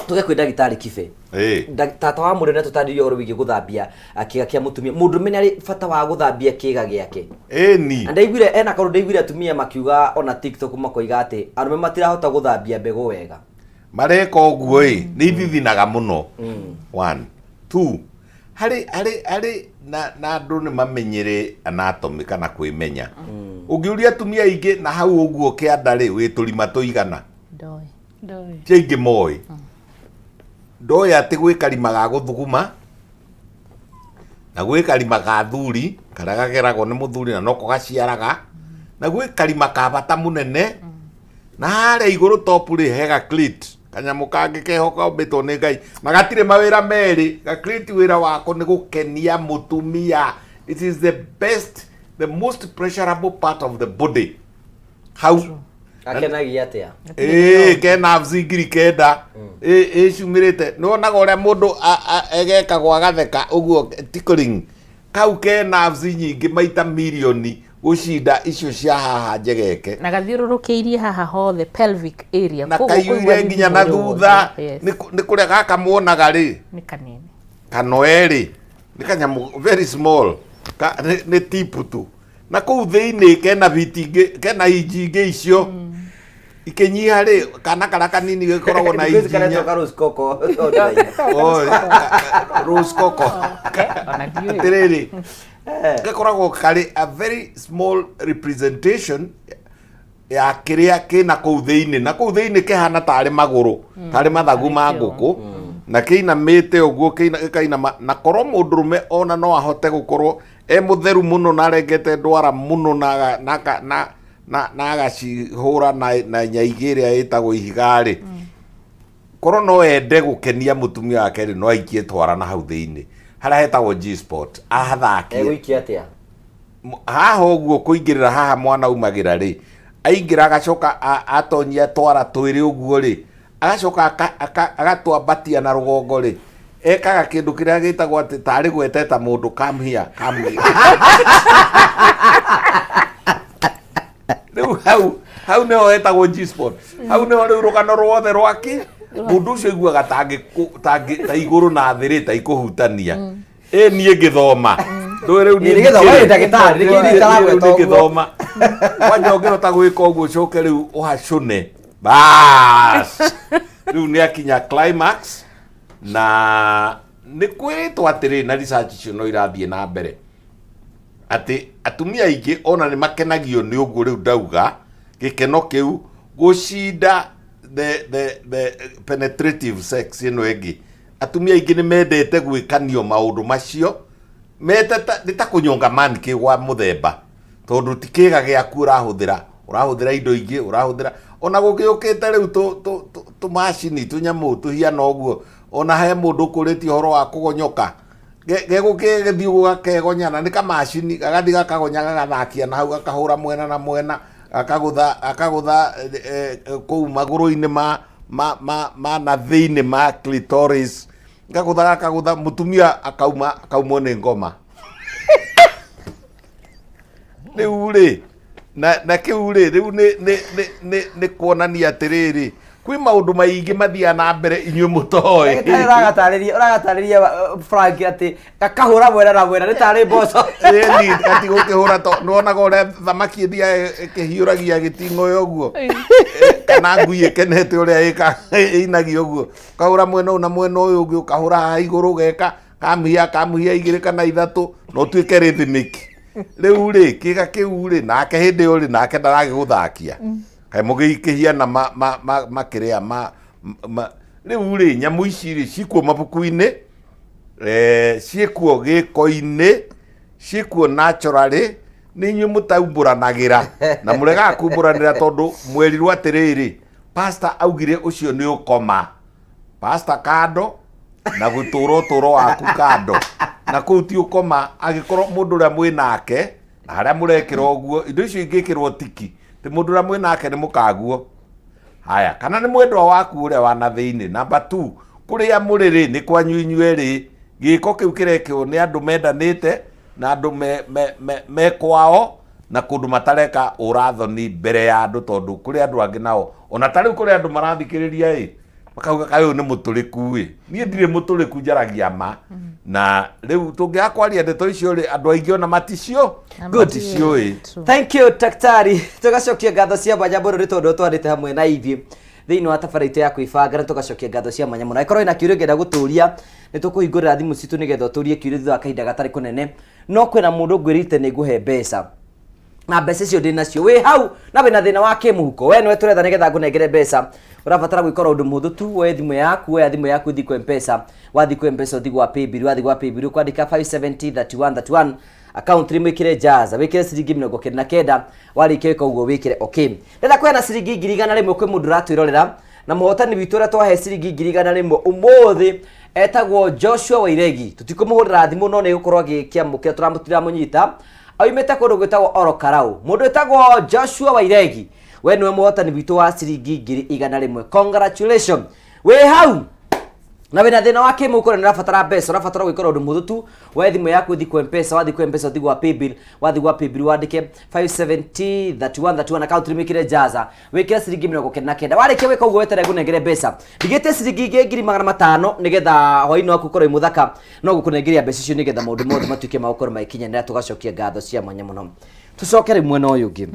tuge kwĩ ndagĩtarĩ kibe Ĩĩ. Tata wa mũrĩ nĩatũtarĩria ũhoro wĩgiĩ gũthambia kĩga kĩa mũtumia mũndũrũme nĩ arĩ bata wa gũthambia kĩga gĩake Ĩni. Na ndaiguire ena kaũndũ ndaiguire atumia makiuga ona TikTok makoiga atĩ arũme matirahota gũthambia mbegũ wega Mareka ũguo ĩ nĩ ithithinaga mũno. One, two, harĩ harĩ harĩ na na andũ nĩ mamenyere anatomy kana kwĩmenya. Ũngĩũria atumia aingĩ na hau ũguo kĩanda rĩ wĩ tũrima tũigana. Ndoĩ. Ndoĩ. Ti aingĩ moĩ. Ndoĩ atĩ gwĩ karima ga gũthuguma na gwĩ karima ga thuri karĩa gageragwo nĩ mũthuri na noko gaciaraga na gwĩ karima ka bata mũnene na harĩa igũrũ top rĩ he ga clit. Kanyamũ kangĩ keho kombĩtwo nĩ Ngai na gatirĩ mawĩra merĩ, ga create wĩra wako nĩ gũkenia mũtumia. It is the best, the most pleasurable part of the body hau. Akenagia atĩa? Ĩĩ, ke nerves 9,000 ĩcumĩrĩte. Nĩwonaga ũrĩa mũndũ egekagwo agatheka ũguo, tickling kau ke nerves nyingĩ maita mirioni gũcinda icio cia haha njegeke. Na gathiũrũrũkĩirie haha hothe pelvic area. Na Koguo kaiyũire kũigua nginya na mwĩrĩ thutha. wothe. Yes. Nĩ kũrĩa gaka muonaga rĩ. Nĩ kanini. Kanoerĩ nĩ kanyamũ very small ka, nĩ tip tu na kũu thĩinĩ kena biti ingĩ, kena inji ingĩ icio ikĩnyiha rĩ, kana karĩa kanini gĩkoragwo na Thikũ ici inji karetwo inya. ka Rose Coco. Oi, Rose Coco. Ona ndiũĩ. Atĩrĩrĩ, gakoragwo karĩ a very small representation ya kĩrĩa kĩna kũu thĩinĩ, na kũu thĩinĩ kĩhana tarĩ magũrũ, tarĩ mathagu ma ngũkũ, na kĩinamĩte ũguo, gĩkainama. Na korwo mũndũrũme ona no ahote gũkorwo e mũtheru mũno na arengete ndwara mũno na aga- na aka- na na na agacihũra na nyaigĩ ĩrĩa ĩtagwo ihiga-rĩ, korwo no ende gũkenia mũtumia wake rĩ, no aikie twara na hau thĩinĩ harĩa hetagwo G-spot ahathakie. Egũikia atĩa? Haha ũguo kũingĩrĩra haha mwana aumagĩra rĩ, aingĩra agacoka atonyia twara twĩrĩ ũguo rĩ, agacoka agatwambatia na rũgongo rĩ, ekaga kĩndũ kĩrĩa gĩtagwo atĩ tarĩ gweteta mũndũ, come here, come here. Rĩu hau nĩho hetagwo G-spot. Hau nĩho rĩu rũgano ruothe rwaki mũndũ ũcio aiguaga ta igũrũ na thĩ rĩ ta ikũhutania. Ĩ niĩ ngĩthoma ndũĩ rĩu niĩ Ĩ, nĩgĩthoma, ndikĩrĩ. ĩ, ndagĩtarĩ, nĩkĩo Niĩ itaragweta rĩu ũguo. nĩngĩthoma kwanja ũngĩhota gwĩka ũguo ũcoke rĩu ũhacũne, bas rĩu nĩ akinya climax. Na nĩ kwĩrĩtwo atĩrĩ, na research icio no irathiĩ na mbere, atĩ atumia aingĩ ona nĩ makenagio nĩ ũguo rĩu ndauga gĩkeno kĩu gũcinda the penetrative sex ĩno ĩngĩ. Atumia aingĩ nĩ mendete gwĩkanio maũndũ macio mete nĩ ta kũnyonga man kĩ gwa mũthemba, tondũ ti kĩga gĩaku ũrahũthĩra, ũrahũthĩra indo ingĩ ũrahũthĩra. Ona gũgĩũkĩte rĩu tũmacini tũnyamũ tũhiana ũguo, ona he mũndũ ũkũrĩtie ũhoro wa kũgonyoka gegũkĩgĩthiĩ ũguo gakegonya, na nĩ kamacini gagathiĩ gakagonya gagathakia na hau, gakahũra mwena na mwena, gakagũtha kũu magũrũ-inĩ ma na thĩinĩ ma clitoris, gakagũtha gakagũtha, mũtumia akauma akaumwo nĩ ngoma. Rĩu rĩ na kĩu rĩ, rĩu nĩ kuonania atĩrĩrĩ, kwĩ maũndũ maingĩ mathiaga na mbere inyuĩ mũtoĩ. Ndagĩtarĩ, ũragatarĩria Frank atĩ gakahũra mwena na mwena nĩ tarĩ mboco. Ĩni gatigũkĩhũra to nĩwonaga ũrĩa thamaki ĩthiaga ĩkĩhiũragia gĩting'oe ũguo, kana ngui ĩkenete ũrĩa ĩinagia ũguo, ũkahũra mwena ũyũ na mwena ũyũ ũngĩ, ũkahũra haha igũrũ, ũgeka kamuhia kamuhia igĩrĩ kana ithatũ, na ũtuĩke rhythmic. Rĩu rĩ kĩga kĩu rĩ, nake hĩndĩ ĩyo rĩ, nake ndaragĩgũthakia kaĩ mũgĩkĩhiana makĩrĩa ma rĩu rĩ, nyamũ ici rĩ cikuo mabuku-inĩ, ciĩkuo gĩko-inĩ, ciĩkuo naturally. Nĩ inyuĩ mũtaumbũranagĩra na mũregaga kumbũranĩra tondũ mwerirwo atĩrĩrĩ, pastor augire ũcio nĩ ũkoma pastor kando na gũtũra ũtũro waku kando, na kũu ti ũkoma. Angĩkorwo mũndũ ũrĩa mwĩ nake na harĩa mũrekĩra ũguo, indo icio ingĩkĩrwo tiki ti mũndũ ũrĩa mwĩ nake nĩ mũkaguo haya, kana nĩ mwendwa waku ũrĩa wa na thĩinĩ. Namba 2, kũrĩa mũrĩ rĩ nĩ kwanyu inyuerĩ. Gĩko kĩu kĩrekĩrwo nĩ andũ mendanĩte na andũ me kwao na kũndũ matareka ũrathoni mbere ya andũ, tondũ kũrĩ andũ angĩ nao ona ta rĩu kũrĩ andũ marathikĩrĩria ĩ makauga kaĩ ũyũ nĩ mũtũrĩku ĩ. Niĩ ndirĩ mũtũrĩku, njaragia ma. Na rĩu tũngĩaga kwaria ndeto icio rĩ, andũ aingĩ ona maticio maticiũĩ. Thank you daktari, tugacokia ngatho cia mwanya mũno nĩ tondũ twarĩte hamwe na ithuĩ thĩinĩ wa tabarĩra itũ ya kwĩbanga, na tũgacokia ngatho cia mwanya mũno. Angĩkorwo wĩna kĩũria ũngĩenda gũtũria, nĩ tũkũhingũrĩra thimũ citũ nĩgetha ũtũrie kĩũria thutha wa kahinda gatarĩ kũnene. No kwĩna mũndũ ngwĩrĩte nĩ ngũhe mbeca, na mbeca icio ndĩ nacio wĩ hau na wĩna thĩna wa kĩmũhuko, we nĩwe tũretha nĩgetha ngũnengere mbeca. Ũrabatara gwĩka oro ũndũ mũhũthũ tu, woe thimũ yaku, woya thimũ yaku ũthiĩ kwa Mpesa, wathiĩ kwa Mpesa ũthiĩ gwa Paybill, wathiĩ gwa Paybill ũkwandĩka 570 31 31 account rĩ, mwĩkĩre jaza, wĩkĩre ciringi 99. Warĩkia gwĩka ũguo wĩkĩre okay. Ndĩrenda kũheana ciringi 100,000 kwĩ mũndũ ũratwĩrorera. Na mũhotani witũ ũrĩa twahe ciringi 100,000 ũmũthĩ etagwo Joshua Wairegi. Tũtikũmũhũrĩra thimũ no nĩ gũkorwo agĩkĩamũkĩra tũramũnyita. Aumĩte kũndũ gwĩtagwo Orokarau. Mũndũ wĩtagwo Joshua Wairegi, we nĩwe mũhotani witũ wa ciringi 100,000. Congratulations. Wĩ hau na wĩna thĩna wa kĩmũhuko na nĩũrabatara mbeca, ũrabatara gwĩkora ũndũ mũhũthũ tu, woe thimũ yaku ũthiĩ kwa Mpesa, wathiĩ kwa Mpesa ũthiĩ gwa paybill, wathiĩ gwa paybill wandĩke 570 31 31 account name wĩkĩre jaza, wĩkĩre ciringi 99. Warĩkia gwĩka ũguo weterere ngũnengere mbeca. Ndigĩtie ciringi ingĩ 500,000 nĩgetha hwaĩ-inĩ waku ũkorwo wĩ mũthaka, no ngũkũnengeria mbeca icio nĩgetha maũndũ mothe matuĩke ma gũkorwo magĩkinyanĩra, tũgacokia ngatho cia mwanya mũno. Tũcoke rĩu mwena ũyũ ũngĩ.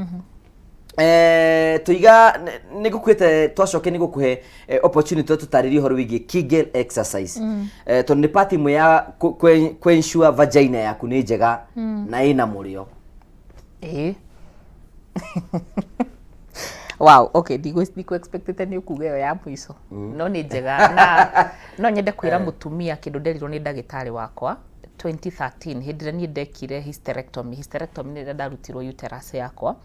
Tuiga nĩ ngũkwĩte twacoke nĩ gũkũhe opportunity tũtarĩrie ũhoro wĩgiĩ Kegel exercise. Tondũ nĩ part ĩmwe ya kũ ensure vagina yaku nĩ njega na ĩna mũrĩo. Ĩĩ. Wow, okay, ndikũ expectĩte nĩ ũkuga ĩyo ya mũico. No nĩ njega na no nyende kwĩra mũtumia kĩndũ nderirwo nĩ ndagĩtarĩ wakwa 2013 hĩndĩ ĩrĩa niĩ ndekire hysterectomy. Hysterectomy nĩ rĩrĩa ndarutirwo uterus yakwa.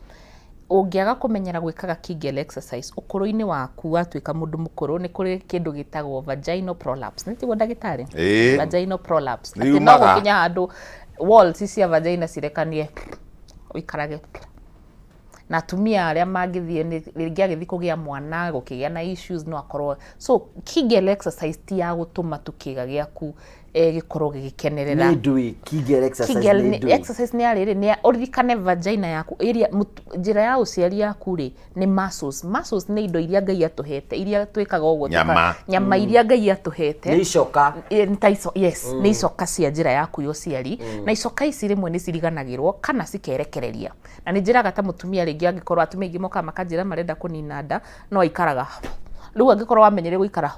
Ũngĩaga kũmenyera gwĩkaga Kegel exercise ũkũrũ-inĩ waku watuĩka mũndũ mũkũrũ nĩ kũrĩ kĩndũ gĩtagwo vaginal prolapse. Nĩ tiguo ndagĩtarĩ? Ĩĩ. Vaginal prolapse. Nĩ Atĩ no yumaga. gũkinya handũ walls cia vagina cirekanie ũikarage na atumia arĩa mangĩthiĩ rĩngĩ agĩthiĩ kũgĩa mwana gũkĩgĩa na issues no akorwo so Kegel exercise ti ya gũtũma tu kĩga gĩaku gĩkorwo gĩgĩkenerera. Nĩ ndũĩ Kegel exercise Kegel nĩ nĩ ndũĩ. exercise nĩ ya rĩrĩ nĩ ũririkane vagina yaku ĩrĩa njĩra ya ũciari yaku rĩ nĩ muscles. Muscles nĩ indo iria Ngai atũhete iria twĩkaga ũguo Nyama. Nyama iria Ngai atũhete. Nĩ icoka. Nĩ ta ico, yes, nĩ icoka cia njĩra yaku ya ũciari. Na icoka ici rĩmwe nĩ ciriganagĩrwo kana cikerekereria. Na nĩ njĩraga ta mũtumia rĩngĩ angĩkorwo atumia aingĩ mokaga makanjĩra marenda kũnina nda no aikaraga. Rĩu angĩkorwo wamenyere gũikara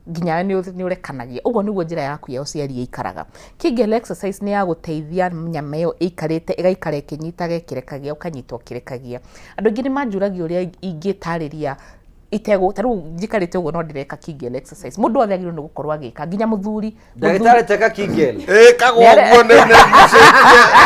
nginya nĩ ũrekanagia, ũguo nĩguo njĩra yaku ya ũciari ĩikaraga. Kegel exercise nĩ ya gũteithia nyama ĩyo ĩikarĩte ĩgaikara ĩkĩnyitaga ĩkĩrekagia, ũkanyita ũkĩrekagia. Andũ aingĩ nĩ manjũragia ũrĩa ingĩtarĩria itegũ, ta rĩu njikarĩte ũguo no ndĩreka Kegel exercise. Mũndũ wothe agĩrĩirwo nĩ gũkorwo agĩka, nginya mũthuri. Ndagĩtarĩ teka Kegel. Ĩkagwo ũguo nĩ nĩ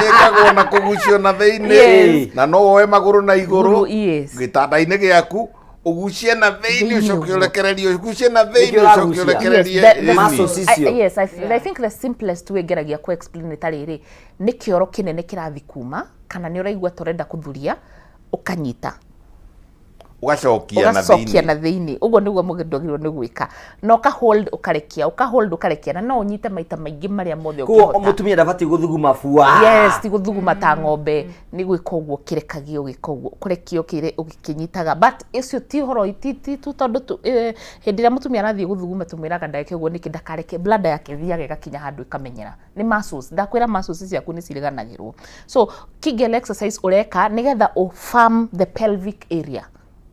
ĩkagwo na kũgucio na thĩinĩ Yes. na no woe magũrũ na igũrũ Igũrũ, yes. gĩtanda-inĩ gĩaku ũgucie na thĩinĩ Thĩinĩ ũcoke ũguo. ũrekererie ũgucie na thĩinĩ Nĩkĩo ũcoke ũragucia. ũrekererie Yes, the Ĩni. Muscles icio. Yes, I think the simplest way ngeragia ku explain nĩ ta rĩrĩ, nĩ kĩoro kĩnene kĩrathi kuma kana nĩ ũraigua ta ũrenda kũthuria ũkanyita ũgacokia na ũgacokia na thĩinĩ thĩinĩ ũguo nĩguo mũndũ agĩrĩirwo nĩ gwĩka na ũka hold ũkarekia ũka hold ũkarekia na no ũnyite maita maingĩ marĩa mothe Koguo ũngĩhota. mũtumia ndabatiĩ gũthuguma bua. Yes, ti gũthuguma ta ng'ombe nĩ gwĩka ũguo ũkĩrekagia ũgĩka ũguo kũrekia ũkĩnyitaga but ũcio ti ũhoro ti tu tondũ hĩndĩ ĩrĩa mũtumia arathiĩ gũthuguma tũmwĩraga ndageke ũguo nĩkĩ ndakareke bladder yake ĩthiaga ĩgakinya handũ ĩkamenyera nĩ muscles ndakwĩra muscles ciaku nĩ ciriganagĩrwo so Kegel exercise ũreka nĩgetha ũ firm the pelvic area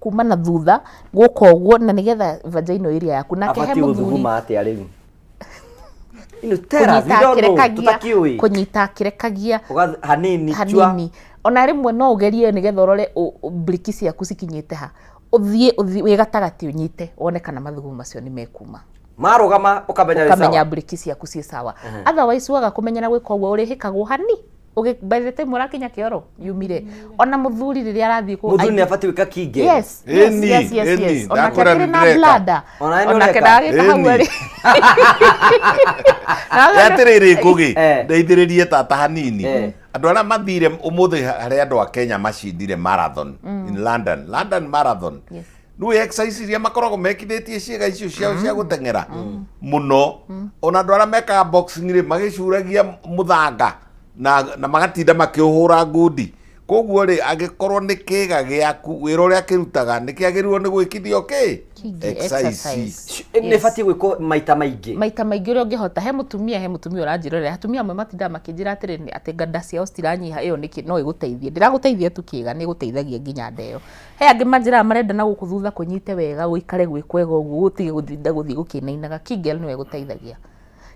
kuma na thutha gũka ũguo na nĩgetha vaginal area yaku nake he Abatiĩ mũthuri gũthuguma atĩa rĩu? Ino tell us, we kũnyita don't know, akĩrekagia tũtakĩũĩ. kũnyita akĩrekagia Hanini, chua. Hanini ona rĩmwe no ũgerie nĩgetha ũrore briki ciaku cikinyĩte ha ũthiĩ ũthiĩ wĩ gatagatĩ ũnyite wone kana mathugumo macio nĩ mekuma Marũgama ũkamenya wĩ ũkamenya sawa. briki ciaku ciĩ sawa otherwise waga kũmenyera gwĩka ũguo ũrĩhĩkagwo hani by the time ũrakinya kĩoro yumire ona mũthuri rĩrĩa arathiĩ kũ Mũthuri nĩ abatiĩ gwĩka Kegel. Yes, yes, Ĩni, yes, yes, ĩni, yes. Onake ndakwĩra akĩrĩ nĩ na ndĩreka. bladder. Ona nĩ Onake ũreka. ndagagĩka hau Ĩni. arĩ. Atĩrĩrĩ Ngũgĩ, ndeithĩrĩrie tata hanini. Andũ arĩa mathire ũmũthĩ harĩ andũ a Kenya macindire marathon in London, London marathon. Yes. Rĩu exercise iria makoragwo mekithĩtie ciĩga icio ciao cia gũteng'era mũno. Ona andũ arĩa mekaga boxing rĩ magĩcuragia mũthanga na magatinda makĩũhũra ngundi. Koguo rĩ angĩkorwo nĩ kĩga gĩaku wĩra ũrĩa kĩrutaga nĩ kĩagĩrĩirwo nĩ gwĩkithio kĩ? Kĩngĩ, exercise. Nĩ ĩbatiĩ gwĩkwo maita maingĩ. Maita maingĩ ũrĩa ũngĩhota. He mũtumia, he mũtumia ũranjĩrorera. Atumia amwe matindaga makĩnjĩra atĩrĩrĩ atĩ nganda ciao citiranyiha ĩyo nĩkĩ no ĩgũteithie. Ndĩragũteithia tu kĩga nĩ ĩgũteithagia nginya nda ĩyo. He angĩ manjĩraga marenda na gũkũ thutha kũnyite wega gũikare gwĩ kwega ũguo gũtige gũtinda gũthiĩ gũkĩinainaga. Kegel nĩyo ĩgũteithagia.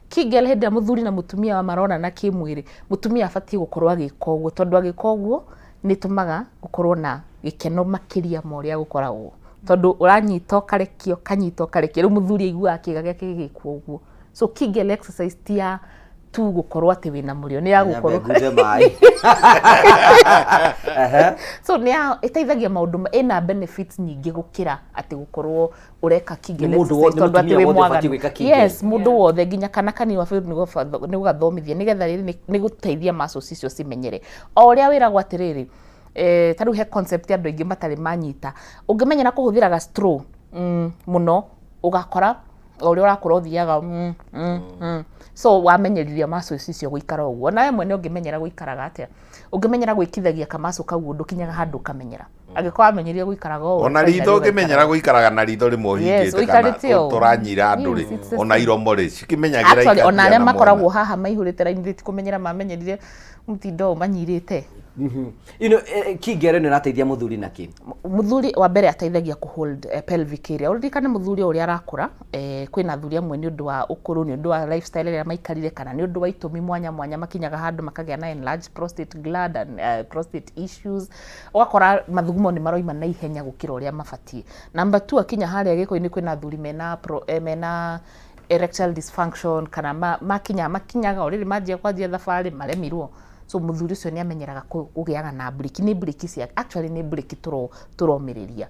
Kegel hĩndĩ ĩrĩa mũthuri na mũtumia maronana kĩmwĩrĩ, mũtumia abatiĩ gũkorwo agĩka ũguo tondũ agĩka ũguo nĩ ĩtũmaga gũkorwo na gĩkeno makĩria ma ũrĩa gũkoragwo. Tondũ ũranyita ũkarekia, ũkanyita ũkarekia, rĩu mũthuri aiguaga kĩga gĩake gĩgĩkwo ũguo. So Kegel exercise ti ya tu gũkorwo atĩ wĩna mũrĩo nĩ ya Nyambe gũkorwo ngunde maĩ. Ehe. So nĩ ya ĩteithagia maũndũ ĩna benefits nyingĩ gũkĩra atĩ gũkorwo ũreka Kegel Nĩ mũndũ exercise wothe- nĩ tondũ atĩ mũtumia wĩ wothe ũbatiĩ mwaganu. gwĩka Kegel. Yes, mũndũ wothe nginya kana kanini wabatiĩ nĩ gũgathomithia nĩgetha rĩrĩ nĩ gũteithia muscles icio cimenyere. O ũrĩa wĩragwo atĩrĩrĩ, ta rĩu he concept andũ aingĩ matarĩ manyita. Ũngĩmenyera kũhũthĩra ga straw mũno, ũgakora o ũrĩa ũrakũra ũthiaga So wamenyerithia muscles icio gũikara ũguo. Nawe mwene ũngĩmenyera gũikaraga atĩa? Ũngĩmenyera gwĩkithagia ka muscle kau ũndũ ũkinyaga handũ ũkamenyera. Angĩkorwo wamenyerire gũikaraga ũũ, Ona finally ritho ũngĩmenyera ũgaikara. Gũikaraga na ritho rĩmwe Yes, ũhingĩte kana ũikarĩte ũũ. tũranyira andũ rĩ, Yes, it's the ona same. iromo rĩ cikĩmenyagĩra Actually, ona ikatigana arĩa mwena. Makoragwo haha maihũrĩte raini rĩ, ti kũmenyera mamenyerire mũtindo ũũ manyirĩte. Ino kigero ĩno ĩrateithia mũthuri na kĩ? Mũthuri wa mbere ateithagia kũ hold pelvic area. Ũririkane mũthuri o ũrĩa arakũra, kwĩna athuri amwe nĩ ũndũ wa ũkũrũ, nĩ ũndũ wa lifestyle ĩrĩa maikarire, kana nĩ ũndũ wa itũmi mwanya mwanya makinyaga handũ makagĩa na enlarged prostate gland and prostate issues. Ũgakora mathugumo nĩ maroima na ihenya gũkĩra ũrĩa mabatiĩ. Number two, akinya harĩa gĩko-inĩ kwĩna athuri mena pro, mena erectile dysfunction kana makinya makinyaga o rĩrĩ manjia kwanjia thabarĩ maremirwo. So mũthuri ũcio nĩ amenyeraga kũgĩaga na breki, nĩ breki cia actually nĩ breki tũromĩrĩria.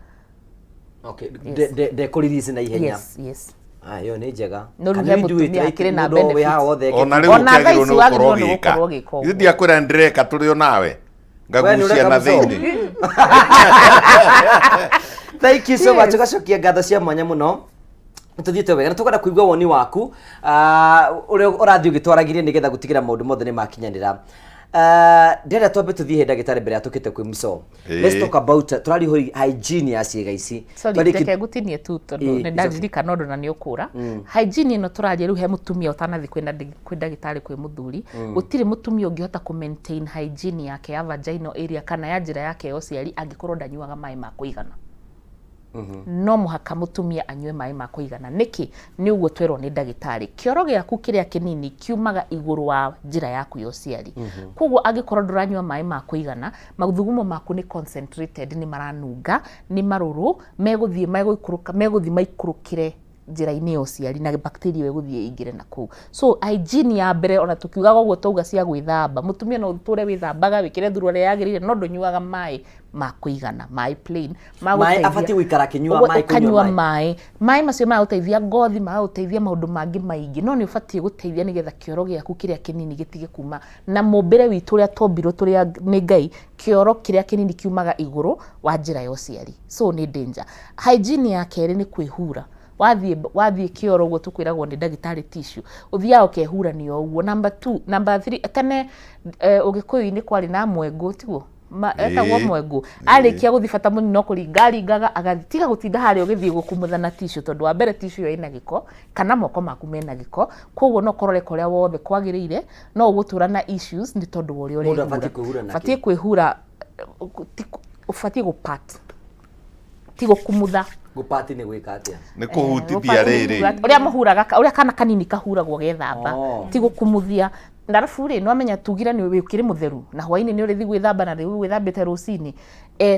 Okay, Yes. Ndekũrelease na ihenya. Yes. Ah, ĩyo nĩ njega. No rĩu Can he we do it mũtumia right? akĩrĩ na Mũndũ wĩ benefits. haha wothe eke Ona rĩu Ona thaa ũkĩagĩrĩirwo ici nĩ gũkorwo wagĩrĩirwo nĩ ũgĩka. gũkorwo ũgĩka Ithuĩ ũguo. ndiakwĩra nĩndĩreka tũrĩ o nawe. We nĩ Ngagucia ũreka na mũco? thĩinĩ. Thank you so much. Yes. Ũgacokia ngatho cia mwanya mũno. Tũthiĩte wega na tũkwenda kũigua woni waku, ũrĩa ũrathiĩ ũgĩtwaragirie nĩgetha gũtigĩra maũndũ mothe nĩ makinyanĩra. Ndĩrenda twambe tũthiĩ he ndagĩtarĩ mbere ya tũkĩte kwĩ mũco. Let's talk about tũraria ũhoro hygiene ya ciĩga ici. Sorry, reke ngũtinie tu tondũ Ĩĩ, nĩ it's okay. ndaririkana ũndũ na nĩ ũkũra. Hygiene ĩno tũraria rĩu he mũtumia ũtanathiĩ kwĩ ndagĩtarĩ kwĩ mũthuri. Gũtirĩ mũtumia ũngĩhota kũ maintain hygiene yake ya vaginal area kana ya njĩra yake ya ũciari angĩkorwo ndanyuaga maĩ ma kũigana. No mũhaka mũtumia anyue maĩ ma kũigana. Nĩkĩ? Nĩ ũguo twerwo nĩ ndagĩtarĩ. Kĩoro gĩaku kĩrĩa kĩnini kiumaga igũrũ wa njĩra yaku ya ũciari. Koguo angĩkorwo ndũranyua maĩ ma kũigana, mathugumo maku nĩ concentrated, nĩ maranunga, nĩ marũrũ, megũthiĩ megũikũrũka, megũthiĩ maikũrũkĩre njĩra-inĩ ya ũciari na bacteria ĩyo ĩgũthiĩ ĩingĩre na kũu. So hygiene ya mbere ona tũkiugaga ũguo twauga cia gwĩthamba, mũtumia no ũtũre wĩthambaga wĩkĩre thuruarĩ ĩrĩa yagĩrĩire no ndũnyuaga maĩ ma kũigana, maĩ plain ma Maĩ gũteithia- abatiĩ gũikara akĩnyua Ũguo maĩ, kũnyua ũkanyua maĩ. maĩ. Maĩ macio magagũteithia ngothi, magagũteithia maũndũ mangĩ maingĩ, no nĩ ũbatiĩ gũteithia nĩgetha kĩoro gĩaku kĩrĩa kĩnini gĩtige kuma na mũmbĩre witũ ũrĩa twombirwo tũrĩ nĩ Ngai, kĩoro kĩrĩa kĩnini kiumaga igũrũ wa njĩra ya ũciari, so nĩ danger. Hygiene ya kerĩ nĩ kwĩhura. Wathiĩ kĩoro ũguo tũkwĩragwo nĩ ndagĩtarĩ tissue, ũthiaga ũkehurania o ũguo. Number two, number three, tene ũgĩkũyũ-inĩ kwarĩ na mwengũ tiguo? Etagwo mwengũ. Arĩkia gũthiĩ bata mũnini no kũringa aringaga agathiĩ. Tiga gũtinda harĩa ũgĩthiĩ gũkumutha na tissue tondũ wa mbere tissue ĩyo ĩna gĩko kana moko maku mena gĩko, koguo no ũkorwo ũreka ũrĩa wothe kwagĩrĩire no ũgũtũra na issues nĩ tondũ wa ũrĩa Mũndũ ũrehura. abatiĩ kwĩhura na kĩ? Ũbatiĩ kwĩhura, ũbatiĩ gũ pat, ti gũkumutha. Gũpati nĩ gwĩka atĩa? Nĩ kũhutithia rĩrĩ. Ũrĩa mũhuraga, ũrĩa kana kanini kahuragwo gethamba, ti gũkumuthia. Na arabu rĩ, nĩwamenya tugire nĩ ũkĩrĩ mũtheru na hwainĩ nĩ ũrĩthiĩ gwĩthamba na rĩu wĩthambĩte rũcinĩ.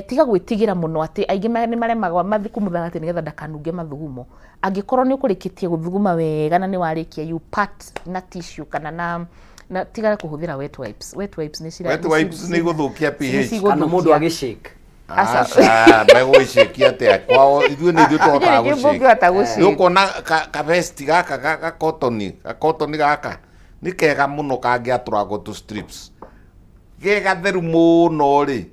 Tiga gwĩtigĩra mũno atĩ aingĩ nĩ maremagwo mathiĩ kumuthaga atĩ nĩgetha ndakanunge mathugumo. Angĩkorwo nĩ ũkũrĩkĩtie gũthuguma wega na nĩ warĩkia you pat na tissue kana na tiga kũhũthĩra wet wipes. Wet wipes nĩ cira Wet wipes nĩ igũthũkia pH. Kana mũndũ agĩshake. Aca. Aca, megũgĩcikia atĩa kwao ithuĩ nĩ ithuĩ tũhotaga Ithuĩ nĩ ithuĩ gũcĩki. mũngĩhota gũcĩki. Nĩ ũkuona ka vest gaka ga cotton, ga cotton gaka nĩ kega mũno kangĩatũrangwo tũ strips. Ge gatheru mũno rĩ,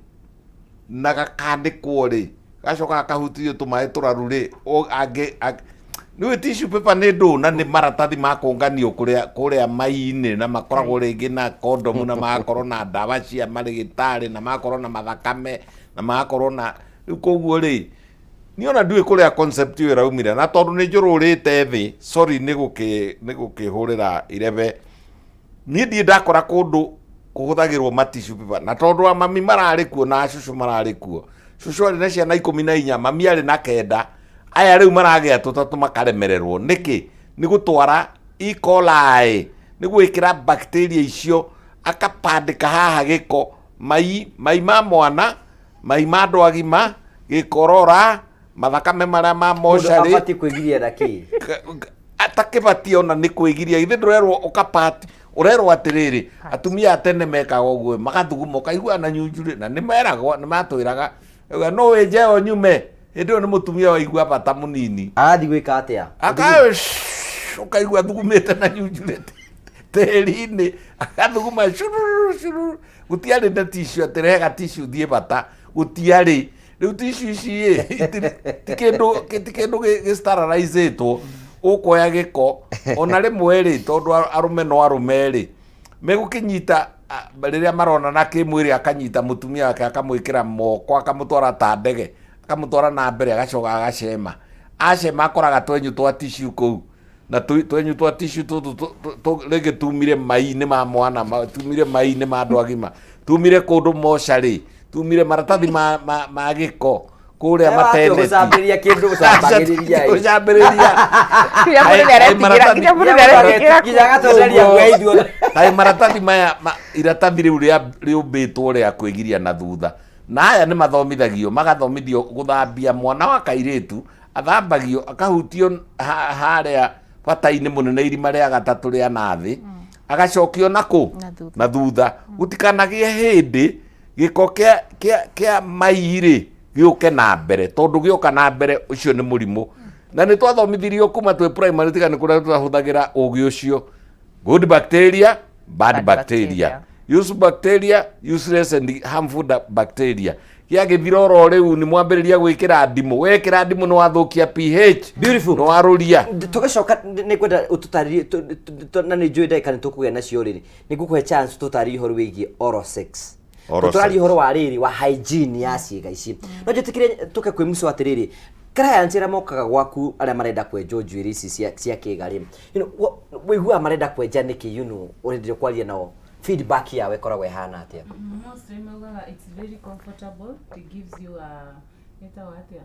na gakanĩkwo rĩ, gacoka gakahutithio tũmaĩ tũraru rĩ, nĩũĩ tissue paper nĩ ndũ na nĩ maratathi ma kũnganio kũrĩa mai-inĩ na makoragwo rĩngĩ na kondomu na magakorwo na ndawa cia marĩgĩtarĩ na magakorwo na mathakame na magakorwo na rĩu koguo rĩ, niĩ ona ndiũĩ kũrĩa concept ĩyo ĩraumire na tondũ nĩ njũrũrĩte thĩ, sorry nĩ gũkĩhũrĩra irebe, niĩ ndirĩ ndakora kũndũ kũhũthagĩrwo ma tissue paper na tondũ a mami mararĩ kuo na cũcũ mararĩ kuo, cũcũ arĩ na ciana 14, mami arĩ na 9, aya rĩu maragĩa tũtatũ makaremererwo nĩkĩ? Nĩ gũtwara E. coli, nĩ gwĩkĩra bacteria icio akapandĩka haha gĩko, mai, mai ma mwana, mai ma andũ agima, gĩkorora, mathakame marĩa ma Mũndũ mocarĩ. abatiĩ kwĩgiria na kĩ? Atakĩbatiĩ ona nĩ kwĩgiria, githĩ ndũrerwo ũkapati. Ũrerwo atĩrĩrĩ, atumia a tene mekaga ũguo, magathuguma ũkaigua na nyunjurĩ, na nĩ meragwo, nĩ matwĩraga, auga, no wĩnje ĩyo nyume. Hĩndĩ ĩyo nĩ mũtumia waigua bata mũnini. Arathiĩ gwĩka atĩa? Aka ũkaigua athugumĩte na nyunjurĩ tĩri-inĩ, agathuguma cururu cururu. Gũtiarĩ na tissue atĩ rehe ga tissue thiĩ bata, gũtiarĩ. Rĩu tissue ici ĩ, ti kĩndũ ti kĩndũ gĩ-sterilizĩtwo, ũkoya gĩko, ona rĩmwe rĩ, tondũ arũme no arũme rĩ, megũkĩnyita rĩrĩa maronana kĩmwĩrĩ akanyita mũtumia wake akamwĩkĩra moko akamũtwara ta ndege, akamũtwara na mbere agacoka agacema. Acema akoraga twenyũ twa tissue kũu. Na twenyu twa tissue tũtũ rĩngĩ tumire mai-inĩ ma mwana, tumire mai-inĩ ma andũ agima, tumire kũndũ mocarĩ, tumire maratathi ma gĩko kũrĩa mateneti. Gũcambĩrĩria kĩndũ gũcambagĩrĩria ĩ. Gũcambĩrĩria. Nginya mũndũ nĩaretigĩra, nginya mũndũ nĩaretigĩra. Nginya agatwenderia guoya ithuothe. Kaĩ maratathi maya iratathi rĩu rĩũmbĩtwo rĩa kwĩgiria na thutha. Na aya nĩ mathomithagio, magathomithio gũthambia mwana wa kairĩtu, athambagio akahutio harĩa bata-inĩ mũnene irima rĩa gatatũ rĩa nathĩ, agacokio na kũ? Na thutha. Na thutha. Gũtikanagĩe hĩndĩ gĩko kĩa mai-rĩ gĩũke na mbere, tondũ gĩoka na mbere ũcio nĩ mũrimũ. Na nĩ twathomithirio kuma twĩ primary, tiga nĩ kũrĩa twahũthagĩra ũgĩ ũcio. Good bacteria, bad Bad bacteria. bacteria. Use bacteria, useless and harmful bacteria. Gĩagĩthira oro rĩu nĩ mwambĩrĩria gwĩkĩra ndimũ. Wekĩra ndimũ nĩ wathũkia pH. Beautiful. Nĩ warũria. Tũgĩcoka nĩ ngwenda ũtũtarĩrie, na nĩ njũĩ ndagĩka nĩ tũkũgĩa nacio rĩrĩ. Nĩ ngũkũhe chance tũtarĩrie ũhoro wĩgiĩ oral sex. Oral Tũraria sex. ũhoro wa rĩrĩ wa hygiene ya ciĩga ici. No njĩtĩkĩre tũke kwĩ Musa atĩrĩrĩ, clients arĩa mokaga gwaku arĩa marenda kwenjwo njuĩrĩ ici cia kĩga rĩ, wĩiguaga marenda kwenja nĩkĩ, ũrendire kwaria nao, feedback yao ĩkoragwo ĩhana atĩa? Mostly maugaga it's very comfortable, it gives you a, ĩtagwo atĩa?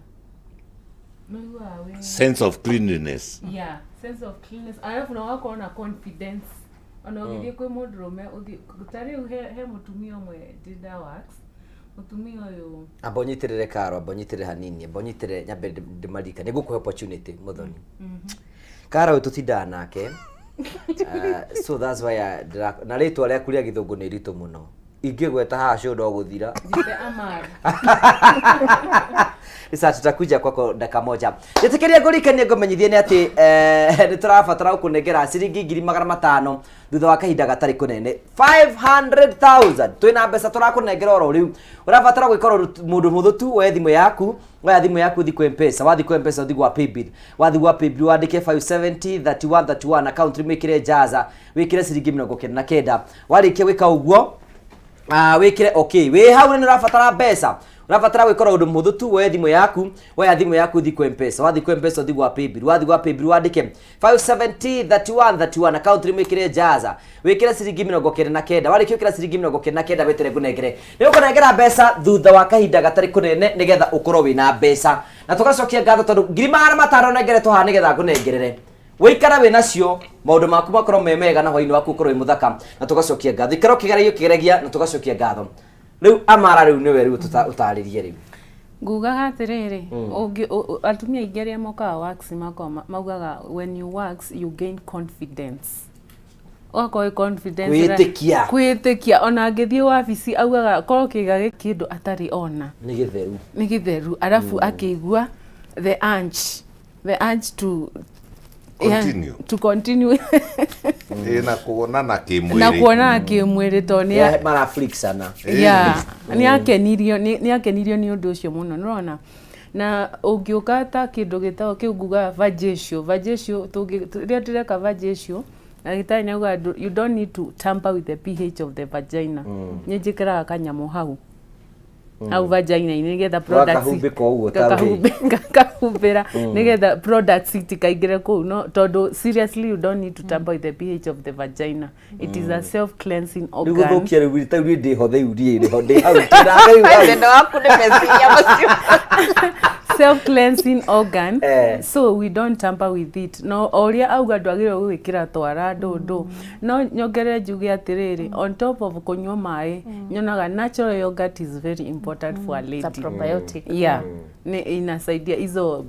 Maiguaga wĩ Sense of cleanliness. Yeah, sense of cleanliness. Alafu na ũgakorwo na confidence. Ona ũgĩthiĩ kwĩ mũndũrũme, ũthiĩ, ta rĩu he mũtumia ũmwe ndĩ nda wax, mũtumia ũyũ Amba ũnyitĩrĩre Karo, amba ũnyitĩrĩre hanini, amba ũnyitĩrĩre nyambe ndĩmaririkane. Nĩngũkũhe opportunity, Mũthoni. Karo ũyũ tũtindaga nake. So that's why I na rĩtwa rĩaku rĩa gĩthũngũ nĩ iritũ mũno. Ingĩgweta haha show no gũthira. Njĩte Amar. Sasa tutakuja kwako dakika moja. Nĩtĩkĩria ngũrikanie ngũmenyithie nĩ atĩ nĩ tũrabatara gũkũnengera ciringi ngiri magana matano thutha wa kahinda gatarĩ kũnene. 500,000. Twĩna mbeca tũrakũnengera oro rĩu. Ũrabatara gwĩka oro mũndũ mũhũthũ tu, woe thimũ yaku, woya thimũ yaku ũthiĩ kwĩ M-Pesa, wathiĩ kwĩ M-Pesa ũthiĩ gwa Paybill. Wathiĩ gwa Paybill wandĩke 570 31 31 account wĩkĩre Jaza, wĩkĩre ciringi mĩrongo kenda na kenda. Warĩkia gwĩka ũguo, wĩkĩre okay. Wĩ hau nĩ ũrabatara mbeca. Ũrabatara gwĩka ũndũ mũhũthũ tu, woe thimũ yaku, woya thimũ yaku ũthiĩ kwĩ M-Pesa. Wathiĩ kwĩ M-Pesa ũthiĩ gwa Paybill. Wathiĩ gwa Paybill wandĩke 570 31 31 account wĩkĩre Jaza, wĩkĩre ciringi mĩrongo kenda na kenda. Warĩkia gwĩkĩra ciringi mĩrongo kenda na kenda weterere ngũnengere. Nĩ ngũkũnengera mbeca thutha wa kahinda gatarĩ kũnene nĩgetha ũkorwo wĩna mbeca. Na tũgacokia ngatho tondũ ngiri magana matano nengeretwo haha nĩgetha ngũnengerere. Wĩikara wĩ nacio, maũndũ maku makorwo me mega na hwainĩ waku ũkorwo wĩ mũthaka, na tũgacokia ngatho. Ikara ũkĩgeragia ũkĩgeragia na tũgacokia ngatho. Rĩu Amara rĩu nĩwe rĩu ũtarĩrie rĩu. Ngugaga atĩrĩrĩ, atumia aingĩ arĩa mokaga wax makoragwo maugaga when you wax you gain confidence. Ũgakorwo wĩ confidence na Kwĩĩtĩkia. Kwĩĩtĩkia. Ona angĩthiĩ wabici augaga korwo kĩga gĩkĩ kĩndũ atarĩ ona. Nĩ gĩtheru. Nĩ gĩtheru. Arabu akĩigua the urge, the urge to Continue. Yeah, to continue. Na kuonana kĩmwĩrĩ. Na kuonana kĩmwĩrĩ tondũ nĩ Yeah, mara flick sana. Yeah, nĩ akenirio, nĩ akenirio nĩ ũndũ ũcio mũno, nĩ ũrona? Na ũngĩũka ta kĩndũ gĩtagwo kĩu ngugaga vajacial, vajacial, rĩrĩa ndĩreka vajacial, ndagĩtarĩ nĩ augaga you don't need to tamper with the pH of the vagina. Nĩ njĩkĩraga kanyamũ hau. Hau vagina-inĩ nĩgetha products Gakahumbĩka ũguo ta gakahumbĩra nĩgetha products itikaingĩre kũu, no tondũ seriously you don't need to tamper with the pH of the vagina. It is a self cleansing Rĩu organ. gũthũkia rĩu ta rĩu ndĩ ho rĩu rĩ ho ndĩ hau ndĩra rĩu hau. Wendo waku nĩ meciria macio. Self cleansing organ. Eh. So we don't tamper with it. No o ũrĩa auga ndwagĩrĩirwo gwĩkĩra twara ndũndũ. No nyongerere njuge atĩrĩrĩ, on top of kũnyua maĩ, nyonaga natural yogurt is very important for a lady. It's a probiotic. Yeah. Nĩ inasaidia hizo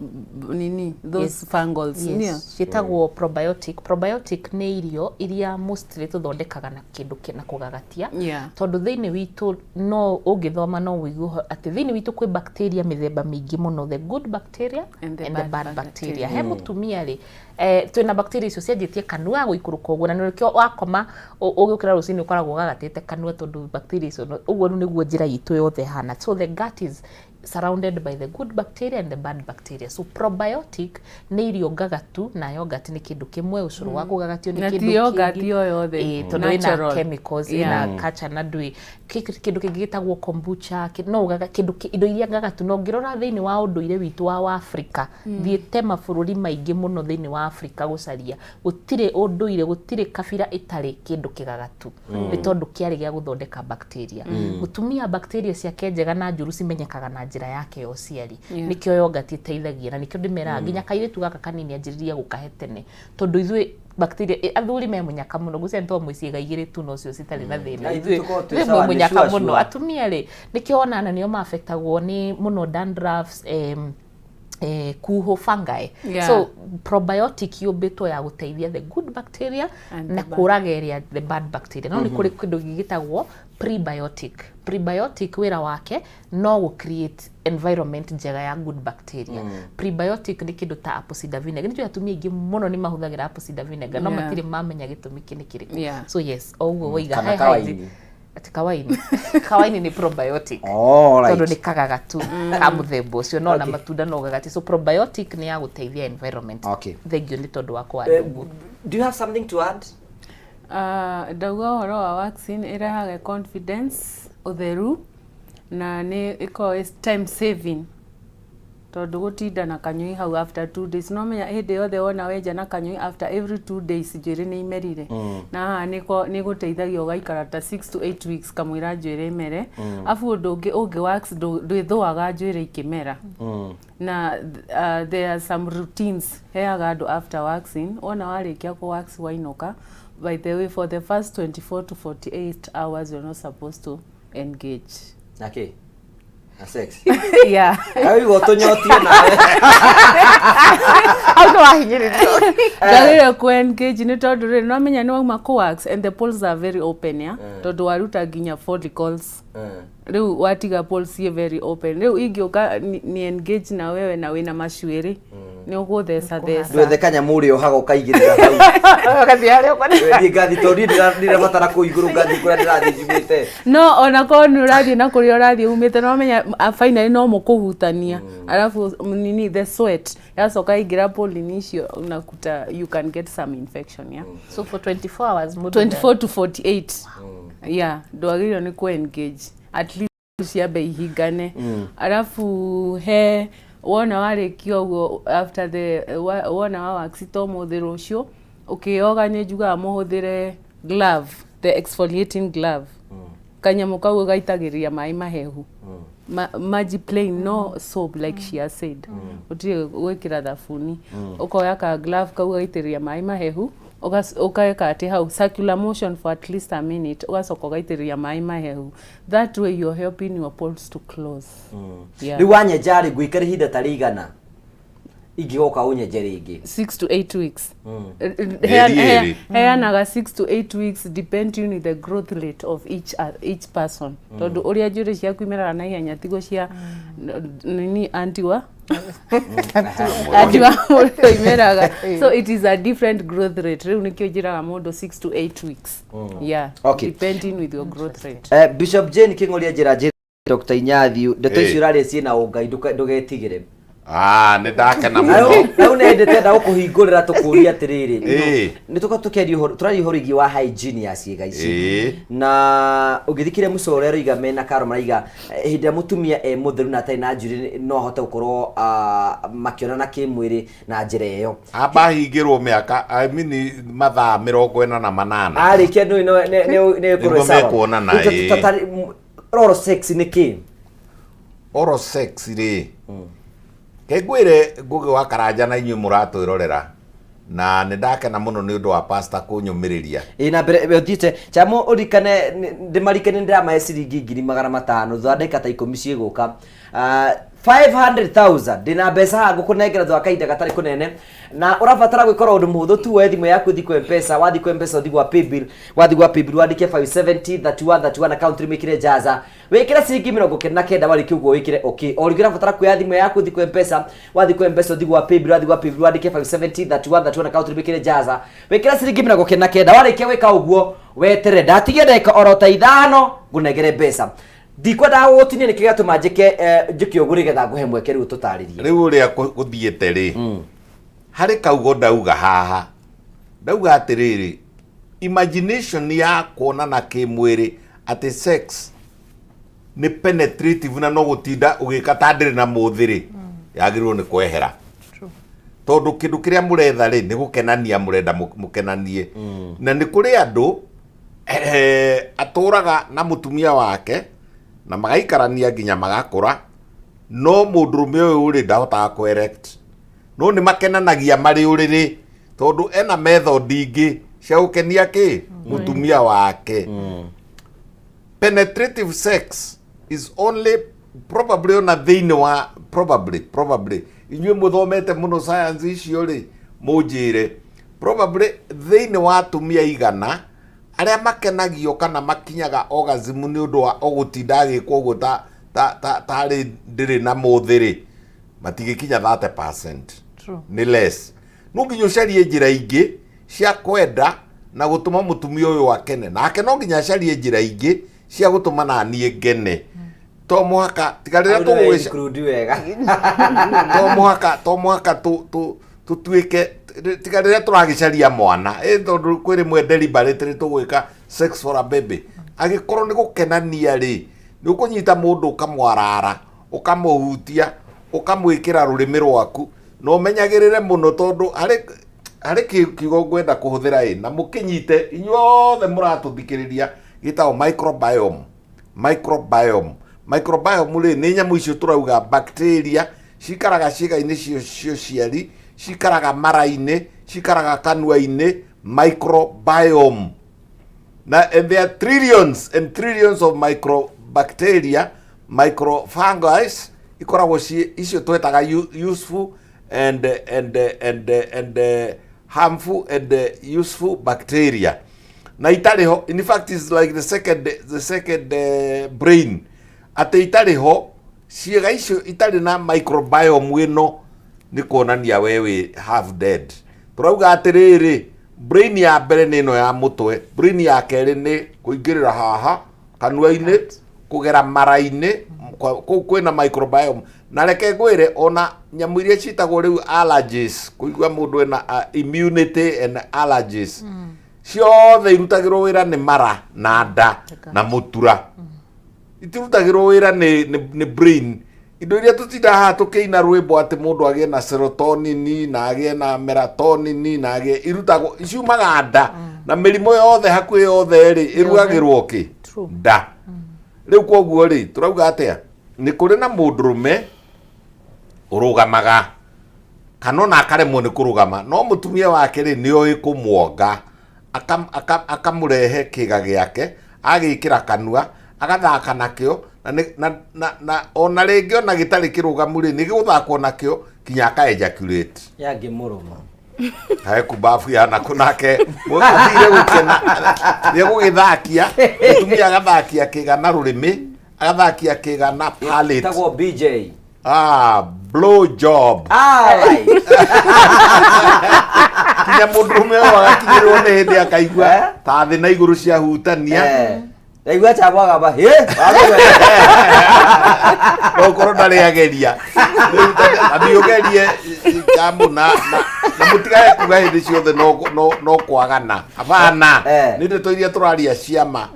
nini those Yes. fungals. Yes. Nĩyo? Ciĩtagwo probiotic. Probiotic nĩ irio iria mostly tũthondekaga na kĩndũ na kũgagatia. Yeah. Tondũ thĩinĩ witũ no ũngĩthoma no ũigue atĩ thĩinĩ witũ kwĩ bacteria mĩthemba mĩingĩ mũno, the good bacteria And the and the bad bad bacteria. bacteria. He mũtumia rĩ, eh, twĩna bacteria icio cianjĩtie kanua gũikũrũka ũguo na nĩkĩo wakoma ũgĩũkĩra rũcinĩ ũkoragwo ũgagatĩte kanua tondũ bacteria icio ũguo rĩu nĩguo njĩra itũ yothe ĩhana. So the gut is surrounded by the good bacteria and the bad bacteria. So probiotic nĩ irio ngagatu na yogurt nĩ kĩndũ kĩmwe, ũcũrũ wa kũgagatio nĩ Na kĩndũ ti yogurt kĩngĩ. o yothe. Ĩĩ, tondũ ĩna Natural. chemicals, Yeah. ĩna culture na ndũĩ. Kĩndũ kĩngĩ gĩtagwo kombucha, no ũgaga kĩndũ indo iria ngagatu na ũngĩrora thĩinĩ wa ũndũire witũ wa Afrika, thiĩte mabũrũri maingĩ mũno thĩinĩ wa Afrika gũcaria, gũtirĩ ũndũire, gũtirĩ kabira ĩtarĩ kĩndũ kĩgagatu. Nĩ tondũ kĩarĩ gĩa gũthondeka bacteria. Mũtumia bacteria ciake njega na njũru cimenyekaga na njĩra yake ya ũciari. Nĩkĩo yogurt ĩteithagia na nĩkĩo ndĩmeraga nginya kairĩtu gaka kanini anjĩrĩrie gũkahe tene tondũ ithuĩ bacteria athuri me mũnyaka mũno ngwĩciria nĩ tondũ mwĩ ciĩga igĩrĩ tu nocio citarĩ na thĩna. Na ithuĩ Ithuĩ tũkoragwo twĩ ithuĩ sawa, mwĩ nĩ mũnyaka sure, mũno sure. atumia rĩ nĩkĩo wonana nĩo maaffectagwo nĩ mũno dandruffs, kuhũ fungi. Yeah. So probiotic yũmbĩtwo ya gũteithia the good bacteria And na the bad. kũraga ĩrĩa the bad bacteria. No nĩ kũrĩ kĩndũ kĩngĩ gĩtagwo prebiotic. Prebiotic wĩra wake no gũ create environment njega ya good bacteria. Prebiotic nĩ kĩndũ ta apple cider vinegar. Nĩ njũĩ atumia aingĩ mũno nĩ mahũthagĩra apple cider vinegar no Yeah. matirĩ mamenya gĩtũmi kĩ nĩ kĩrĩkũ. Yeah. So yes, o ũguo woiga Kana he kawaini. hygiene. Ati kawaini. Kawaini nĩ probiotic. All right. Tondũ nĩ kagagatu ka mũthemba ũcio no na matunda no gagati. So probiotic nĩ ya gũteithia environment. Okay. Thengiũ nĩ tondũ wa kwa Eh, ndũngũ. do you have something to add? Ndauga ũhoro wa waxing ĩrehaga confidence, ũtheru na nĩ ĩkoragwo ĩ time saving tondũ gũtinda na kanyũi hau after 2 days no menya hĩndĩ yothe wona wenja na kanyũi after every 2 days njuĩrĩ nĩ imerire na haha nĩ gũteithagia ũgaikara ta 6 to 8 weeks kamũira njuĩrĩ ĩmere. Afu ũndũ ũngĩ ũngĩ wax ndwĩthũaga njuĩrĩ ikĩmera na there are some routines heaga andũ after waxing. Wona warĩkia kũ wax wainũka, by the way, for the first 24 to 48 hours you're not supposed to engage. Na kĩ? Na sex? Yeah. Kaigua tũnyotie nawe. Hau nĩ wahinyĩrĩrio. Ndagĩrĩire kũ engage nĩ tondũ rĩ no menya nĩ wauma kũ wax and the poles are very open, yeah? Tondũ waruta nginya follicles, rĩu watiga poles ciĩ very open, rĩu ingĩũka ni engage na wewe na wĩna macuĩrĩ nĩ ũgũtheca theca. Ndwethe kanyamũ ũrĩa ũhaga ũkaigĩrĩra hau. Ũgathiĩ harĩa ũkona. Thiĩ ngathi tondũ niĩ ndĩrabatara kũu igũrũ ngathi kũrĩa ndĩrathiĩ njumĩte. No ona korwo nĩ ũrathiĩ na kũrĩa ũrathiĩ umĩte no menya finally no mũkũhutania, alafu nini the sweat yacoka ingĩra pollen icio unakuta you can get some infection, yeah. So for 24 hours mũndũ 24 to 48, yeah, ndwagĩrĩirwo nĩ kũ engage at least ciambe ihingane. Alafu he wona warĩkia ũguo after the wona wa wax ta ũmũthĩ rũciũ ũkĩyoga nĩ njugaga mũhũthĩre glove, the exfoliating glove, kanyamũ kau gaitagĩrĩria maĩ mahehu. Maji plain, no soap like she has said, gũtirĩ gwĩkĩra thabuni. Ũkoya ka glove kau gaitĩrĩria maĩ mahehu, ũgeka atĩ hau circular motion for at least a minute, ũgacoka ũgaitĩrĩria maĩ mahehu. That way you're helping your pores to close, yeah. Rĩu wanyenja rĩ ngũikara ihinda ta rĩigana ingĩgoka ũnyenje rĩngĩ? 6 to 8 weeks. Mĩeri ĩrĩ. Heanaga 6 to 8 weeks depending on the growth rate of each person, tondũ ũrĩa njuĩrĩ ciaku imeraga na ihenya tigo cia nini antiwa mũndũ imeraga, so it is a different growth rate. Rĩu nĩkĩo njĩraga mũndũ 6 to 8 weeks, yeah, depending with your growth rate. Bishop Jane Kĩng'oria njĩra njĩra Dr. Inyathiu ndeto icio ũraria ciĩna ũngai ndũgetigĩre. Ah, nĩ ndakena mũno. Rĩu nĩ ndenda gũkũhingũrĩra tũkũrie atĩrĩrĩ, nĩ tũkorwo tũkĩaria ũhoro tũraria ũhoro wĩgiĩ wa hygiene ya ciĩga ici na ũngĩthikĩrĩria mũcore aroiga mena karo maraiga hĩndĩ ĩrĩa mũtumia e mũtheru na atarĩ na njuĩrĩ no ahote gũkorwo makĩonana kĩmwĩrĩ na njĩra ĩyo. Amba hingĩrwo mĩaka, I mean, mathaa 48. Arĩkia nĩ nĩ Nĩguo mekuonana, ĩĩ. Oral sex nĩ kĩ? Oral sex rĩ, Ke ngwĩre Ngũgĩ wa Karanja na inyuĩ mũratwĩrorera na nĩ ndakena mũno nĩ ũndũ wa pastor kũnyũmĩrĩria. Ĩ na mbere we ũthiĩte chamo ũrikane ndĩmarikane ndĩramahe ciringi 500,000 thutha wa ndagĩka ta 10 cigũka. 500,000 ndĩna mbeca haha ngũkũnengera thutha wa kahinda gatarĩ kũnene na ũrabatara gwĩkora ũndũ mũhũthũ tu woe thimũ yaku ũthiĩ kwa mpesa wathiĩ kwa mpesa ũthiĩ gwa paybill wathiĩ gwa paybill wandĩke 570 31 31 account wĩkĩre jaza wĩkĩre ciringi 99 warĩkia ũguo wĩkĩre okay o rĩngĩ ũrabatara kuoya thimũ yaku ũthiĩ kwa mpesa wathiĩ kwa mpesa ũthiĩ gwa paybill wathiĩ gwa paybill wandĩke 570 31 31 account wĩkĩre jaza wĩkĩre ciringi 99 warĩkia gwĩka ũguo weterere ndatigia ndagĩka oro ta ithano ngũnengere mbeca ndikwendaga gũgũtinia nĩkĩo gĩatũma njĩke njĩke ũguo nĩgetha ngũhe mweke rĩu tũtarĩrie. Rĩu ũrĩa gũthiĩte rĩ, harĩ kaugo ndauga haha, ndauga atĩrĩrĩ, imagination ya kuonana kĩmwĩrĩ atĩ sex nĩ penetrative na no gũtinda ũgĩka ta ndĩrĩ na mũthĩ rĩ, yagĩrĩirwo nĩ kwehera. Tondũ kĩndũ kĩrĩa mũretha rĩ, nĩ gũkenania mũrenda mũkenanie. Na nĩ kũrĩ andũ eh, atũraga na mũtumia wake na magaikarania nginya magakũra no mũndũrũme ũyũ rĩ ndahotaga kũ erect no nĩ makenanagia marĩ ũrĩrĩ tondũ ena method ingĩ cia gũkenia kĩ mũtumia wake penetrative sex is only probably ona thĩinĩ wa probably probably inyuĩ mũthomete mũno science icio rĩ mũnjĩre probably thĩinĩ wa atumia igana arĩa makenagio kana makinyaga orgasm nĩ ũndũ wa ogũtinda agĩkwo ũguo ta ta ta tarĩ ndĩrĩ na mũthĩ rĩ matigĩkinya 30% True. nĩ less no nginya ũcarie njĩra ingĩ cia kwenda na gũtũma mũtumia ũyũ akene nake no nginya acarie njĩra ingĩ cia gũtũma na niĩ ngene to mũhaka tiga rĩrĩa Hau nĩwe tũgũgĩca include wega to mũhaka to mũhaka tũ tũ tũtuĩke tiga rĩrĩa tũragĩcaria mwana ĩ tondũ kwĩ rĩmwe deliberately tũgwĩka sex for a baby angĩkorwo nĩ gũkenania rĩ nĩ ũkũnyita mũndũ ũkamwarara ũkamũhutia ũkamwĩkĩra rũrĩmĩ rwaku na ũmenyagĩrĩre mũno tondũ harĩ harĩ kiugo ngwenda kũhũthĩra ĩ na mũkĩnyite inyuothe mũratũthikĩrĩria gĩtagwo microbiome microbiome microbiome rĩ nĩ nyamũ icio tũrauga bacteria cikaraga ciĩga-inĩ cia ũciari cikaraga mara-inĩ cikaraga kanua-inĩ microbiome na and there are trillions and trillions of microbacteria microfungi ikoragwo ci icio twetaga useful and and and and harmful and useful bacteria na itarĩ ho in fact is like the second the second brain atĩ itarĩ ho ciĩga icio itarĩ na microbiome ĩno nĩ kuonania we wĩ half dead tũrauga atĩrĩrĩ brain ya mbere nĩ ĩno ya mũtwe brain ya kerĩ nĩ kũingĩrĩra haha kanua-inĩ kũgera mara-inĩ kũu kwĩna microbiome na reke ngwĩre ona nyamũ iria ciĩtagwo rĩu allergies kũigua mũndũ ena immunity and allergies ciothe irutagĩrwo wĩra nĩ mara na nda na mũtura itirutagĩrwo wĩra nĩ, nĩ, nĩ brain indo iria tũtinda haha tũkĩina rwĩmbo atĩ mũndũ agĩe na serotonin na agĩe na melatonin na agĩe irutagwo ciumaga nda na mĩrimũ yothe hakuhĩ yothe rĩ ĩrugagĩrwo kĩ nda rĩu koguo rĩ tũrauga atĩa nĩ kũrĩ na mũndũrũme ũrũgamaga kana ona akaremwo nĩ kũrũgama no mũtumia wake rĩ nĩ oĩ kũmuonga akamũrehe kĩga gĩake agĩkĩra kanua agathaka nakĩo na, nĩ- na, na, na ona rĩngĩ ona gĩtarĩ kĩrũgamu rĩ nĩ gĩgũthakwo nakĩo kinya aka ejaculate yangĩmũrũma hae kumbabu ya naku nake athire gũkena nĩegũgĩthakia mũtumia agathakia kĩga na rũrĩmĩ agathakia kĩga na palate tagwo BJ ah blow job Alright. kinya mũndũrũme ũyũ agakinyĩrwo nĩ hĩndĩ akaigua ta thĩ na igũrũ ciahutania Ndaigua chagwaga hĩ no ũkorwo ndarĩ ageria athiĩ ũgerie jambo na na na mũtigae kuga hĩndĩ ciothe no no no kwagana hapana nĩ ndeto iria tũraria ciama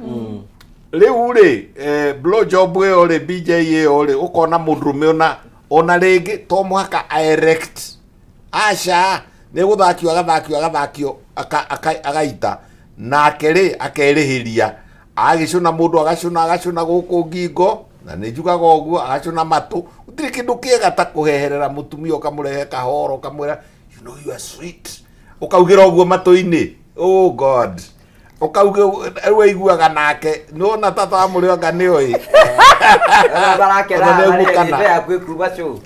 rĩu rĩ eh, blow job ĩyo rĩ BJ ĩyo rĩ ũkona mũndũrũme ona ona rĩngĩ to mũhaka erect aca nĩ gũthakio agathakio agathakio aka- aka- agaita nake rĩ akerĩhĩria agĩcũna mũndũ agacũna agacũna gũkũ ngingo Na nĩ njugaga ũguo agacũna matũ. Gũtirĩ kĩndũ kĩega ta kũheherera mũtumia ũkamũrehe kahoro ũkamwĩra you know you are sweet. Ũkaugĩra ũguo matũ-inĩ. Oh God. Ũkauga rĩu aiguaga nake nĩwona tata wa mũrĩo anga nĩoĩ. Barakena Ona nĩegũkana. harĩa yaku ĩkuuma cũ.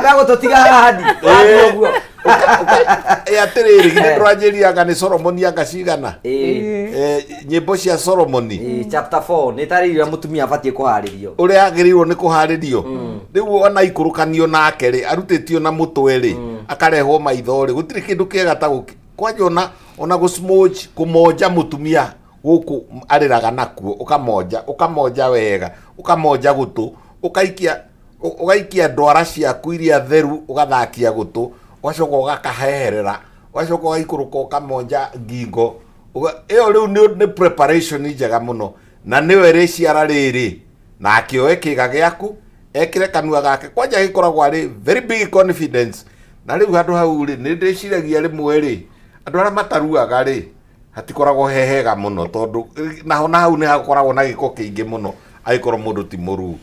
Megũtũtiga haha ni. Wathiĩ ũguo. Ĩ atĩrĩrĩ githĩ ndũranjĩria anga nĩ Solomoni anga cigana? Eh, nyĩmbo cia Solomoni. Ĩĩ, chapter 4 nĩ tarĩirie ũrĩa mũtumia abatiĩ kũharĩrio. Ũrĩa agĩrĩirwo nĩ kũharĩrio. Rĩu ona ikũrũkanio nake rĩ arutĩtio na mũtwe rĩ akarehwo maitho rĩ gũtirĩ kĩndũ kĩega ta gũkĩ kwanja ona ona gũ smudge kũmonja mũtumia gũkũ arĩraga nakuo ũkamonja ũkamonja wega ũkamonja gũtũ ũkaikia ũgaikia ndwara ciaku iria theru ũgathakia gũtũ ũgacoka ũgakaheherera ũgacoka ũgaikũrũka ũkamonja ngingo ĩyo rĩu nĩ preparation njega mũno na nĩyo ĩrĩciara rĩrĩ na akĩoe kĩga gĩaku ekĩre kanua gake kwanja gĩkoragwo arĩ very big confidence na rĩu handũ hau rĩ nĩ ndĩciragia rĩmwe rĩ andũ arĩa mataruaga rĩ hatikoragwo he hega mũno tondũ eh, naho na hau nĩ hakoragwo na gĩko kĩingĩ mũno angĩkorwo mũndũ ti mũruu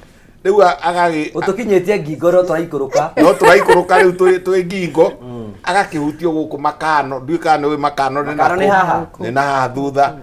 rĩu agagĩ Ũtũkinyĩtie ngingo no tũraikũrũka. No tũraikũrũka rĩu twĩ twĩ ngingo agakĩhutio gũkũ makano ndiũĩ kana nĩ ũĩ makano nĩ Makano nĩ nakũ? haha? Nĩ na haha thutha.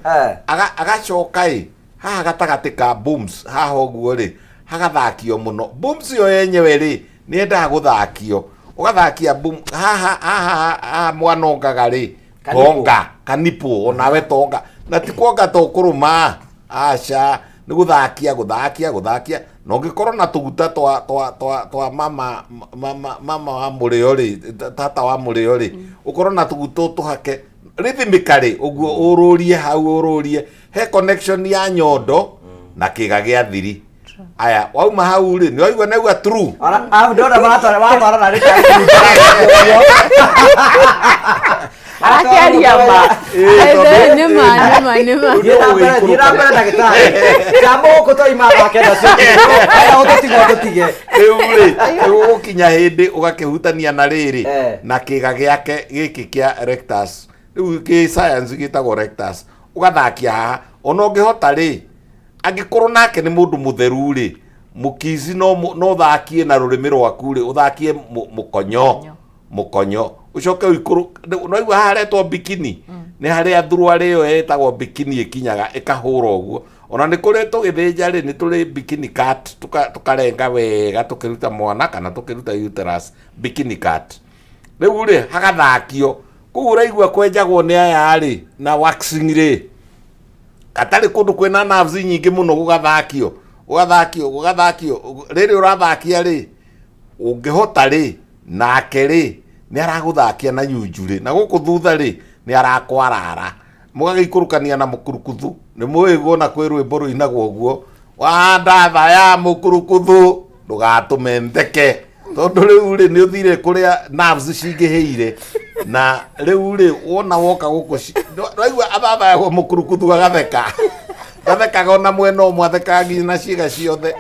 Agacoka ĩ haha gatagatĩ ka booms haha ũguo rĩ hagathakio mũno booms yo yenyewe rĩ nĩ yendaga gũthakio ũgathakia boom haha haha haha mwanongaga rĩ Kanipũ. tonga kanipũ onawe tonga na ti kuonga to kũrũma aca nĩ gũthakia gũthakia gũthakia na ũngĩkorwo na tũguta twa twa twa twa mama mama mama wa mũrĩo rĩ tata wa mũrĩo rĩ ũkorwo na tũguta ũtũhake rhythmically ũguo ũrũrie hau ũrũrie he connection ya nyondo na kĩga gĩa thiri aya wauma hau rĩ nĩ waigua naigua true. Ona ndona maratwara maratwara na rĩka. Arakĩaria ma. Nĩ ma nĩ ma nĩ ma. Thiĩ na mbere thiĩ na mbere ndagĩtarĩ. Jambo gũkũ twaima thaa kenda cia ũtukũ. Aya ũtũtige ũtũtige. Rĩu rĩ ũgũkinya hĩndĩ ũgakĩhutania na rĩrĩ na kĩga gĩake gĩkĩ kĩa rectus rĩu kĩ science gĩtagwo rectus ũgathakia haha ona ũngĩhota rĩ angĩkorwo nake nĩ mũndũ mũtheru rĩ mũkici no no ũthakie na rũrĩmĩ rwaku rĩ ũthakie mũkonyo mũkonyo ũcoke ũikũrũ no igua haha haretwo bikini nĩ harĩa thuruarĩ ĩyo ĩtagwo bikini ĩkinyaga ĩkahũra ũguo ona nĩ kũrĩ tũgĩthĩnja rĩ nĩ tũrĩ bikini cut tũkarenga wega tũkĩruta mwana kana tũkĩruta uterus bikini cut rĩu rĩ hagathakio kũu ũraigua kwenjagwo nĩ aya rĩ na waxing rĩ gatarĩ kũndũ kwĩna nerves nyingĩ mũno gũgathakio gũgathakio gũgathakio rĩrĩ ũrathakia rĩ ũngĩhota rĩ nake rĩ nĩ aragũthakia na nyunjurĩ na gũkũ thutha rĩ nĩ arakwarara mũgagĩikũrũkania na mũkurukuthu nĩ mũĩ guona kwĩ rwĩmbo rũinagwo ũguo wandatha ya mũkurukuthu ndũgatũme ntheke tondũ rĩu rĩ nĩ ũthire kũrĩa nerves cingĩhĩire na rĩu rĩ wona woka gũkũ waigua athathayagwo mũkurukuthu agatheka gathekaga ona mwena ũmwe athekaga nginya na ciĩga ciothe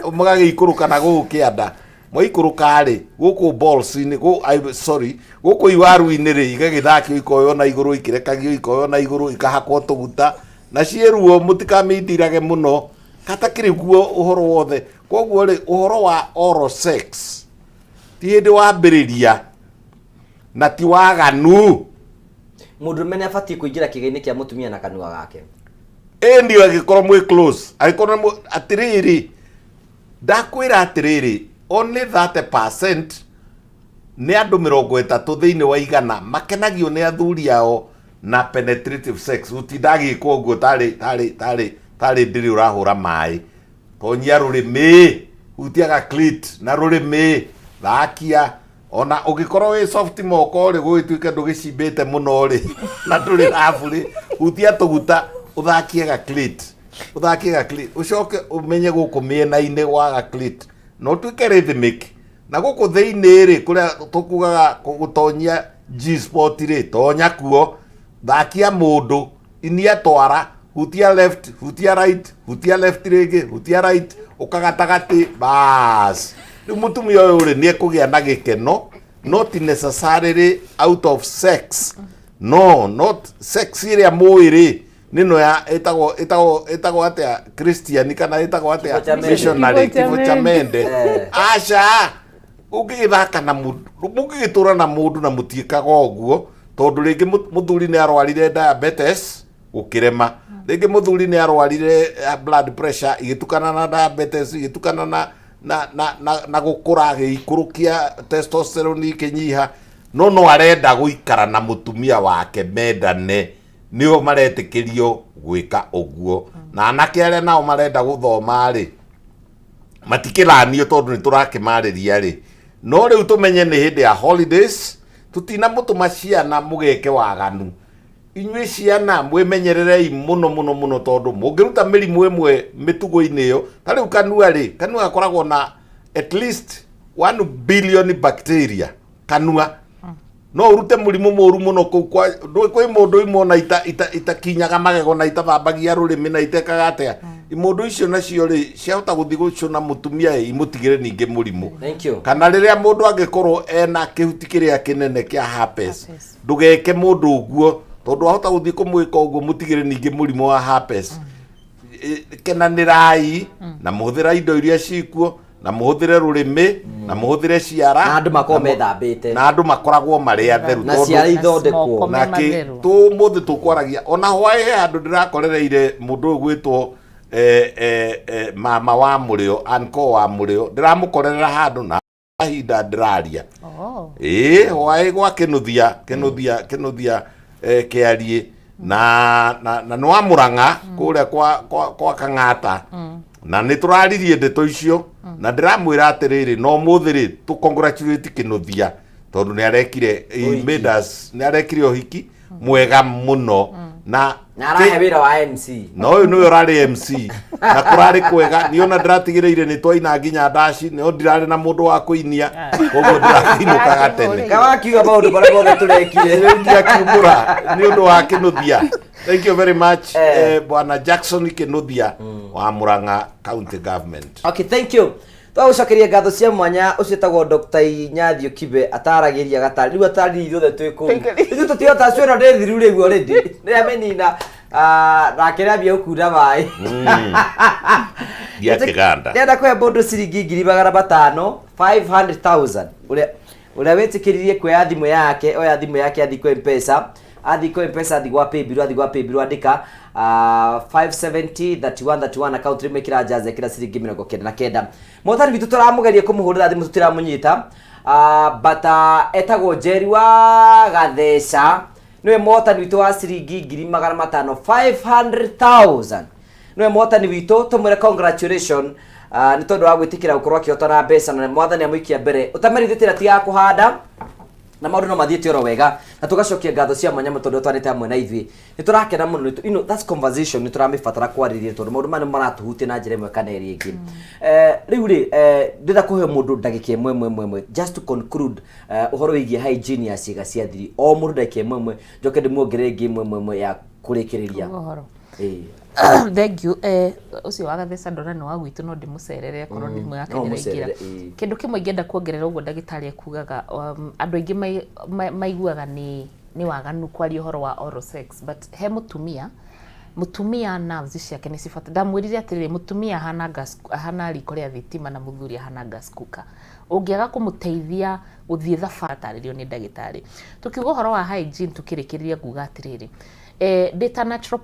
mũgagĩikũrũka na gũkũ kĩanda mwaikũrũka rĩ gũkũ balls-inĩ sorry gũkũ iwaru-inĩ rĩ igagĩthakio ikoywo na igũrũ ikĩrekagio ikoywo na igũrũ ikahakwo tũguta na ciĩruo mũtikamĩindirage mũno katakĩrĩ guo ũhoro wothe koguo rĩ ũhoro wa oral sex ti hĩndĩ wambĩrĩria na ti waganu. Mũndũrũme nĩ abatiĩ kũingĩra kĩĩga-inĩ kĩa mũtumia na kanua gake. Ĩni angĩkorwo mwĩ close angĩkorwo nĩ atĩrĩrĩ ndakwĩra atĩrĩrĩ only 30% nĩ andũ 30 thĩinĩ wa 100 makenagio nĩ athuri ao na penetrative sex gũtinda agĩkwo ũguo tarĩ tarĩ tarĩ tarĩ ndĩrĩ ũrahũra maĩ tonyia rũrĩmĩ hutia ga clit na rũrĩmĩ thakia ona ũngĩkorwo wĩ soft moko rĩ gũgĩtuĩke ndũgĩcimbĩte mũno rĩ na ndũrĩ rabu rĩ hutia tũguta ũthakie ga clit ũthakie ga clit ũcoke ũmenye gũkũ mĩena-inĩ wa ga clit na ũtuĩke rhythmic na gũkũ thĩinĩ rĩ kũrĩa tũkugaga gũtonyia G spot rĩ tonya kuo thakia mũndũ inia twara hutia left hutia right hutia left rĩngĩ hutia right ũka gatagatĩ bas rĩu mũtumia ũyũ rĩ nĩ ekũgĩa na gĩkeno not necessarily out of sex no not sex ĩrĩa mũĩ rĩ. Nĩno ya ĩtagwo ĩtagwo ĩtagwo atĩa, Christian, kana ĩtagwo Kifo atĩa, cha mende. missionary? Kifo cha Kifo cha mende. mende. Eh. Aca, ũngĩgĩthaka na mũndũ, mũngĩgĩtũra na mũndũ na mũtiĩkaga ũguo, tondũ rĩngĩ mũthuri nĩ arwarire diabetes gũkĩrema, rĩngĩ mũthuri nĩ arwarire blood pressure igĩtukana na diabetes, igĩtukana na gũkũra, gĩikũrũkia testosterone ikĩnyiha, no arenda gũikara na mũtumia wake mendane, nĩo maretĩkĩrio gwĩka ũguo. Na anake arĩa nao marenda gũthoma rĩ, matikĩranio, tondũ nĩ tũrakĩmarĩria rĩ. No rĩu tũmenye nĩ hĩndĩ ya holidays, tũtinamũtũma ciana mũgeke waganu. Inyuĩ ciana mwĩmenyererei mũno mũno mũno, tondũ mũngĩruta mĩrimũ ĩmwe mĩtugo-inĩ ĩyo. Ta rĩu kanua rĩ, kanua gakoragwo na at least 1 billion bacteria. Kanua no ũrute mũrimũ mũru mũno kũu kwa ndũĩ. Kwĩ mũndũ imwe ona itakinyaga magego na itathambagia rũrĩmĩ na itekaga atĩa. Mũndũ icio nacio rĩ, ciahota gũthiĩ gũcũna mũtumia ĩ, imũtigĩre ningĩ mũrimũ. Thank you. Kana rĩrĩa mũndũ angĩkorwo ena kĩhuti kĩrĩa kĩnene kĩa herpes, ndũgeke mũndũ ũguo, tondũ wahota gũthiĩ kũmwĩka ũguo mũtigĩre ningĩ mũrimũ wa herpes. Kenanĩrai na mũhũthĩra indo iria cikuo, na mũhũthĩre rũrĩmĩ, na mũhũthĩre ciara. Na andũ makorwo na methambĩte. Na andũ makoragwo marĩ atheru. Na ciara ithondekwo. Moko me Na kĩ matheru. tũmũthĩ tũkwaragia ona hwaĩ, he handũ ndĩrakorereire mũndũ ũyũ gwĩtwo mama wa mũrĩo, anko wa mũrĩo, ndĩramũkorerera handũ na mahinda ndĩraria. Oh. Ĩĩ, hwaĩ gwa kĩnuthia kĩariĩ na nĩ wa Mũrang'a kũrĩa kwa Kang'ata, na nĩ tũraririe ndeto icio, na ndĩramwĩra atĩrĩrĩ, no mũthĩ rĩ, tũ congratulate kĩnuthia tondũ nĩ arekire, he made us, nĩ arekire ũhiki mwega mũno na Na arahe wĩra wa MC. Na ũyũ nĩwe ũrarĩ MC, na kũrarĩ kwega. Niĩ ona ndĩratigĩrĩire nĩ twaina nginya ndaci, no ndirarĩ na mũndũ wa kũinia, koguo ndĩrakĩinũkaga tene. Kawakiuga maũndũ marĩa mothe tũrekire. Rĩu ndiakiumbũra nĩ ũndũ wa Kĩnuthia. Thank you very much, bwana Jackson Kĩnuthia wa Murang'a County Government. Okay, thank you. Twagũcokeria ngatho cia mwanya. Ũcio etagwo Dr. Inyathio Kibe, ataragĩria gatarĩ rĩu atarĩria ithuothe twĩ kũu, ithuĩ tũtihota cio ndĩ thiru rĩu already nĩ amenina nake nĩambia gũkunda maĩ. Gia kĩganda. Ndĩrenda kũhe mũndũ ciringi 500,000, 500,000, ũrĩa wĩtĩkĩririe kuoya thimũ yake, oya thimũ yake, athiĩ kwa M-Pesa, athiĩ kwa M-Pesa, athiĩ gwa paybill, athiĩ gwa paybill, andĩka 570 31 31, account rĩmwe ĩkĩra njaza, ĩkĩra ciringi 99. Motani witũ tũramũgeria kũmũhũrĩra thimũ, tũtiramũnyita, but etagwo Njeri wa Gatheca, nĩwe mũhotani witũ wa ciringi 500,000, 500,000, nĩwe mũhotani witũ. Tũmwĩre congratulation nĩ tondũ wa gwĩtĩkĩra gũkorwo akĩhotana mbeca, na mwathani amũikia mbere ũtamerithĩtie na tiga kũhanda, na maũndũ no mathiĩte oro wega. Na tũgacokia ngatho cia mwanya tondũ twanĩte hamwe na ithuĩ. Nĩ tũrakena mũno. That's conversation nĩ tũramĩbatara kwarĩrĩria, tondũ maũndũ maya nĩ maratũhutia na njĩra ĩmwe kana ĩrĩa ĩngĩ. Rĩu rĩ, ndĩrenda kũhe mũndũ ndagĩka ĩmwe ĩmwe ĩmwe ĩmwe just to conclude ũhoro wĩgiĩ hygiene ya ciĩga cia thiri. O mũndũ ndagĩka ĩmwe ĩmwe, njoke ndĩmuongerere ĩngĩ ĩmwe ĩmwe ĩmwe ya kũrĩkĩrĩria. Ũhoro. Ĩĩ. Thank you. Ũcio wa Gatheca ndona nĩ wa gwitũ, no ndĩmũcerere akorwo thimũ yake No nĩraingĩra. mũcerere, ĩĩ. Kĩndũ kĩmwe ingĩenda kuongerera ũguo ndagĩtarĩ ekugaga, andũ aingĩ maiguaga nĩ waganu kwaria ũhoro wa oral sex, but he mũtumia nerves ciake nĩ cibata. Ndamwĩrire atĩrĩrĩ, mũtumia ahana gas, ahana riko rĩa thitima, na mũthuri ahana gas cooker. Ũngĩaga kũmũteithia gũthiĩ thabarĩ, atarĩrio nĩ ndagĩtarĩ. Tukiuga ũhoro wa hygiene, tukĩrĩkĩrĩria nguga atĩrĩrĩ, ndĩ ta natural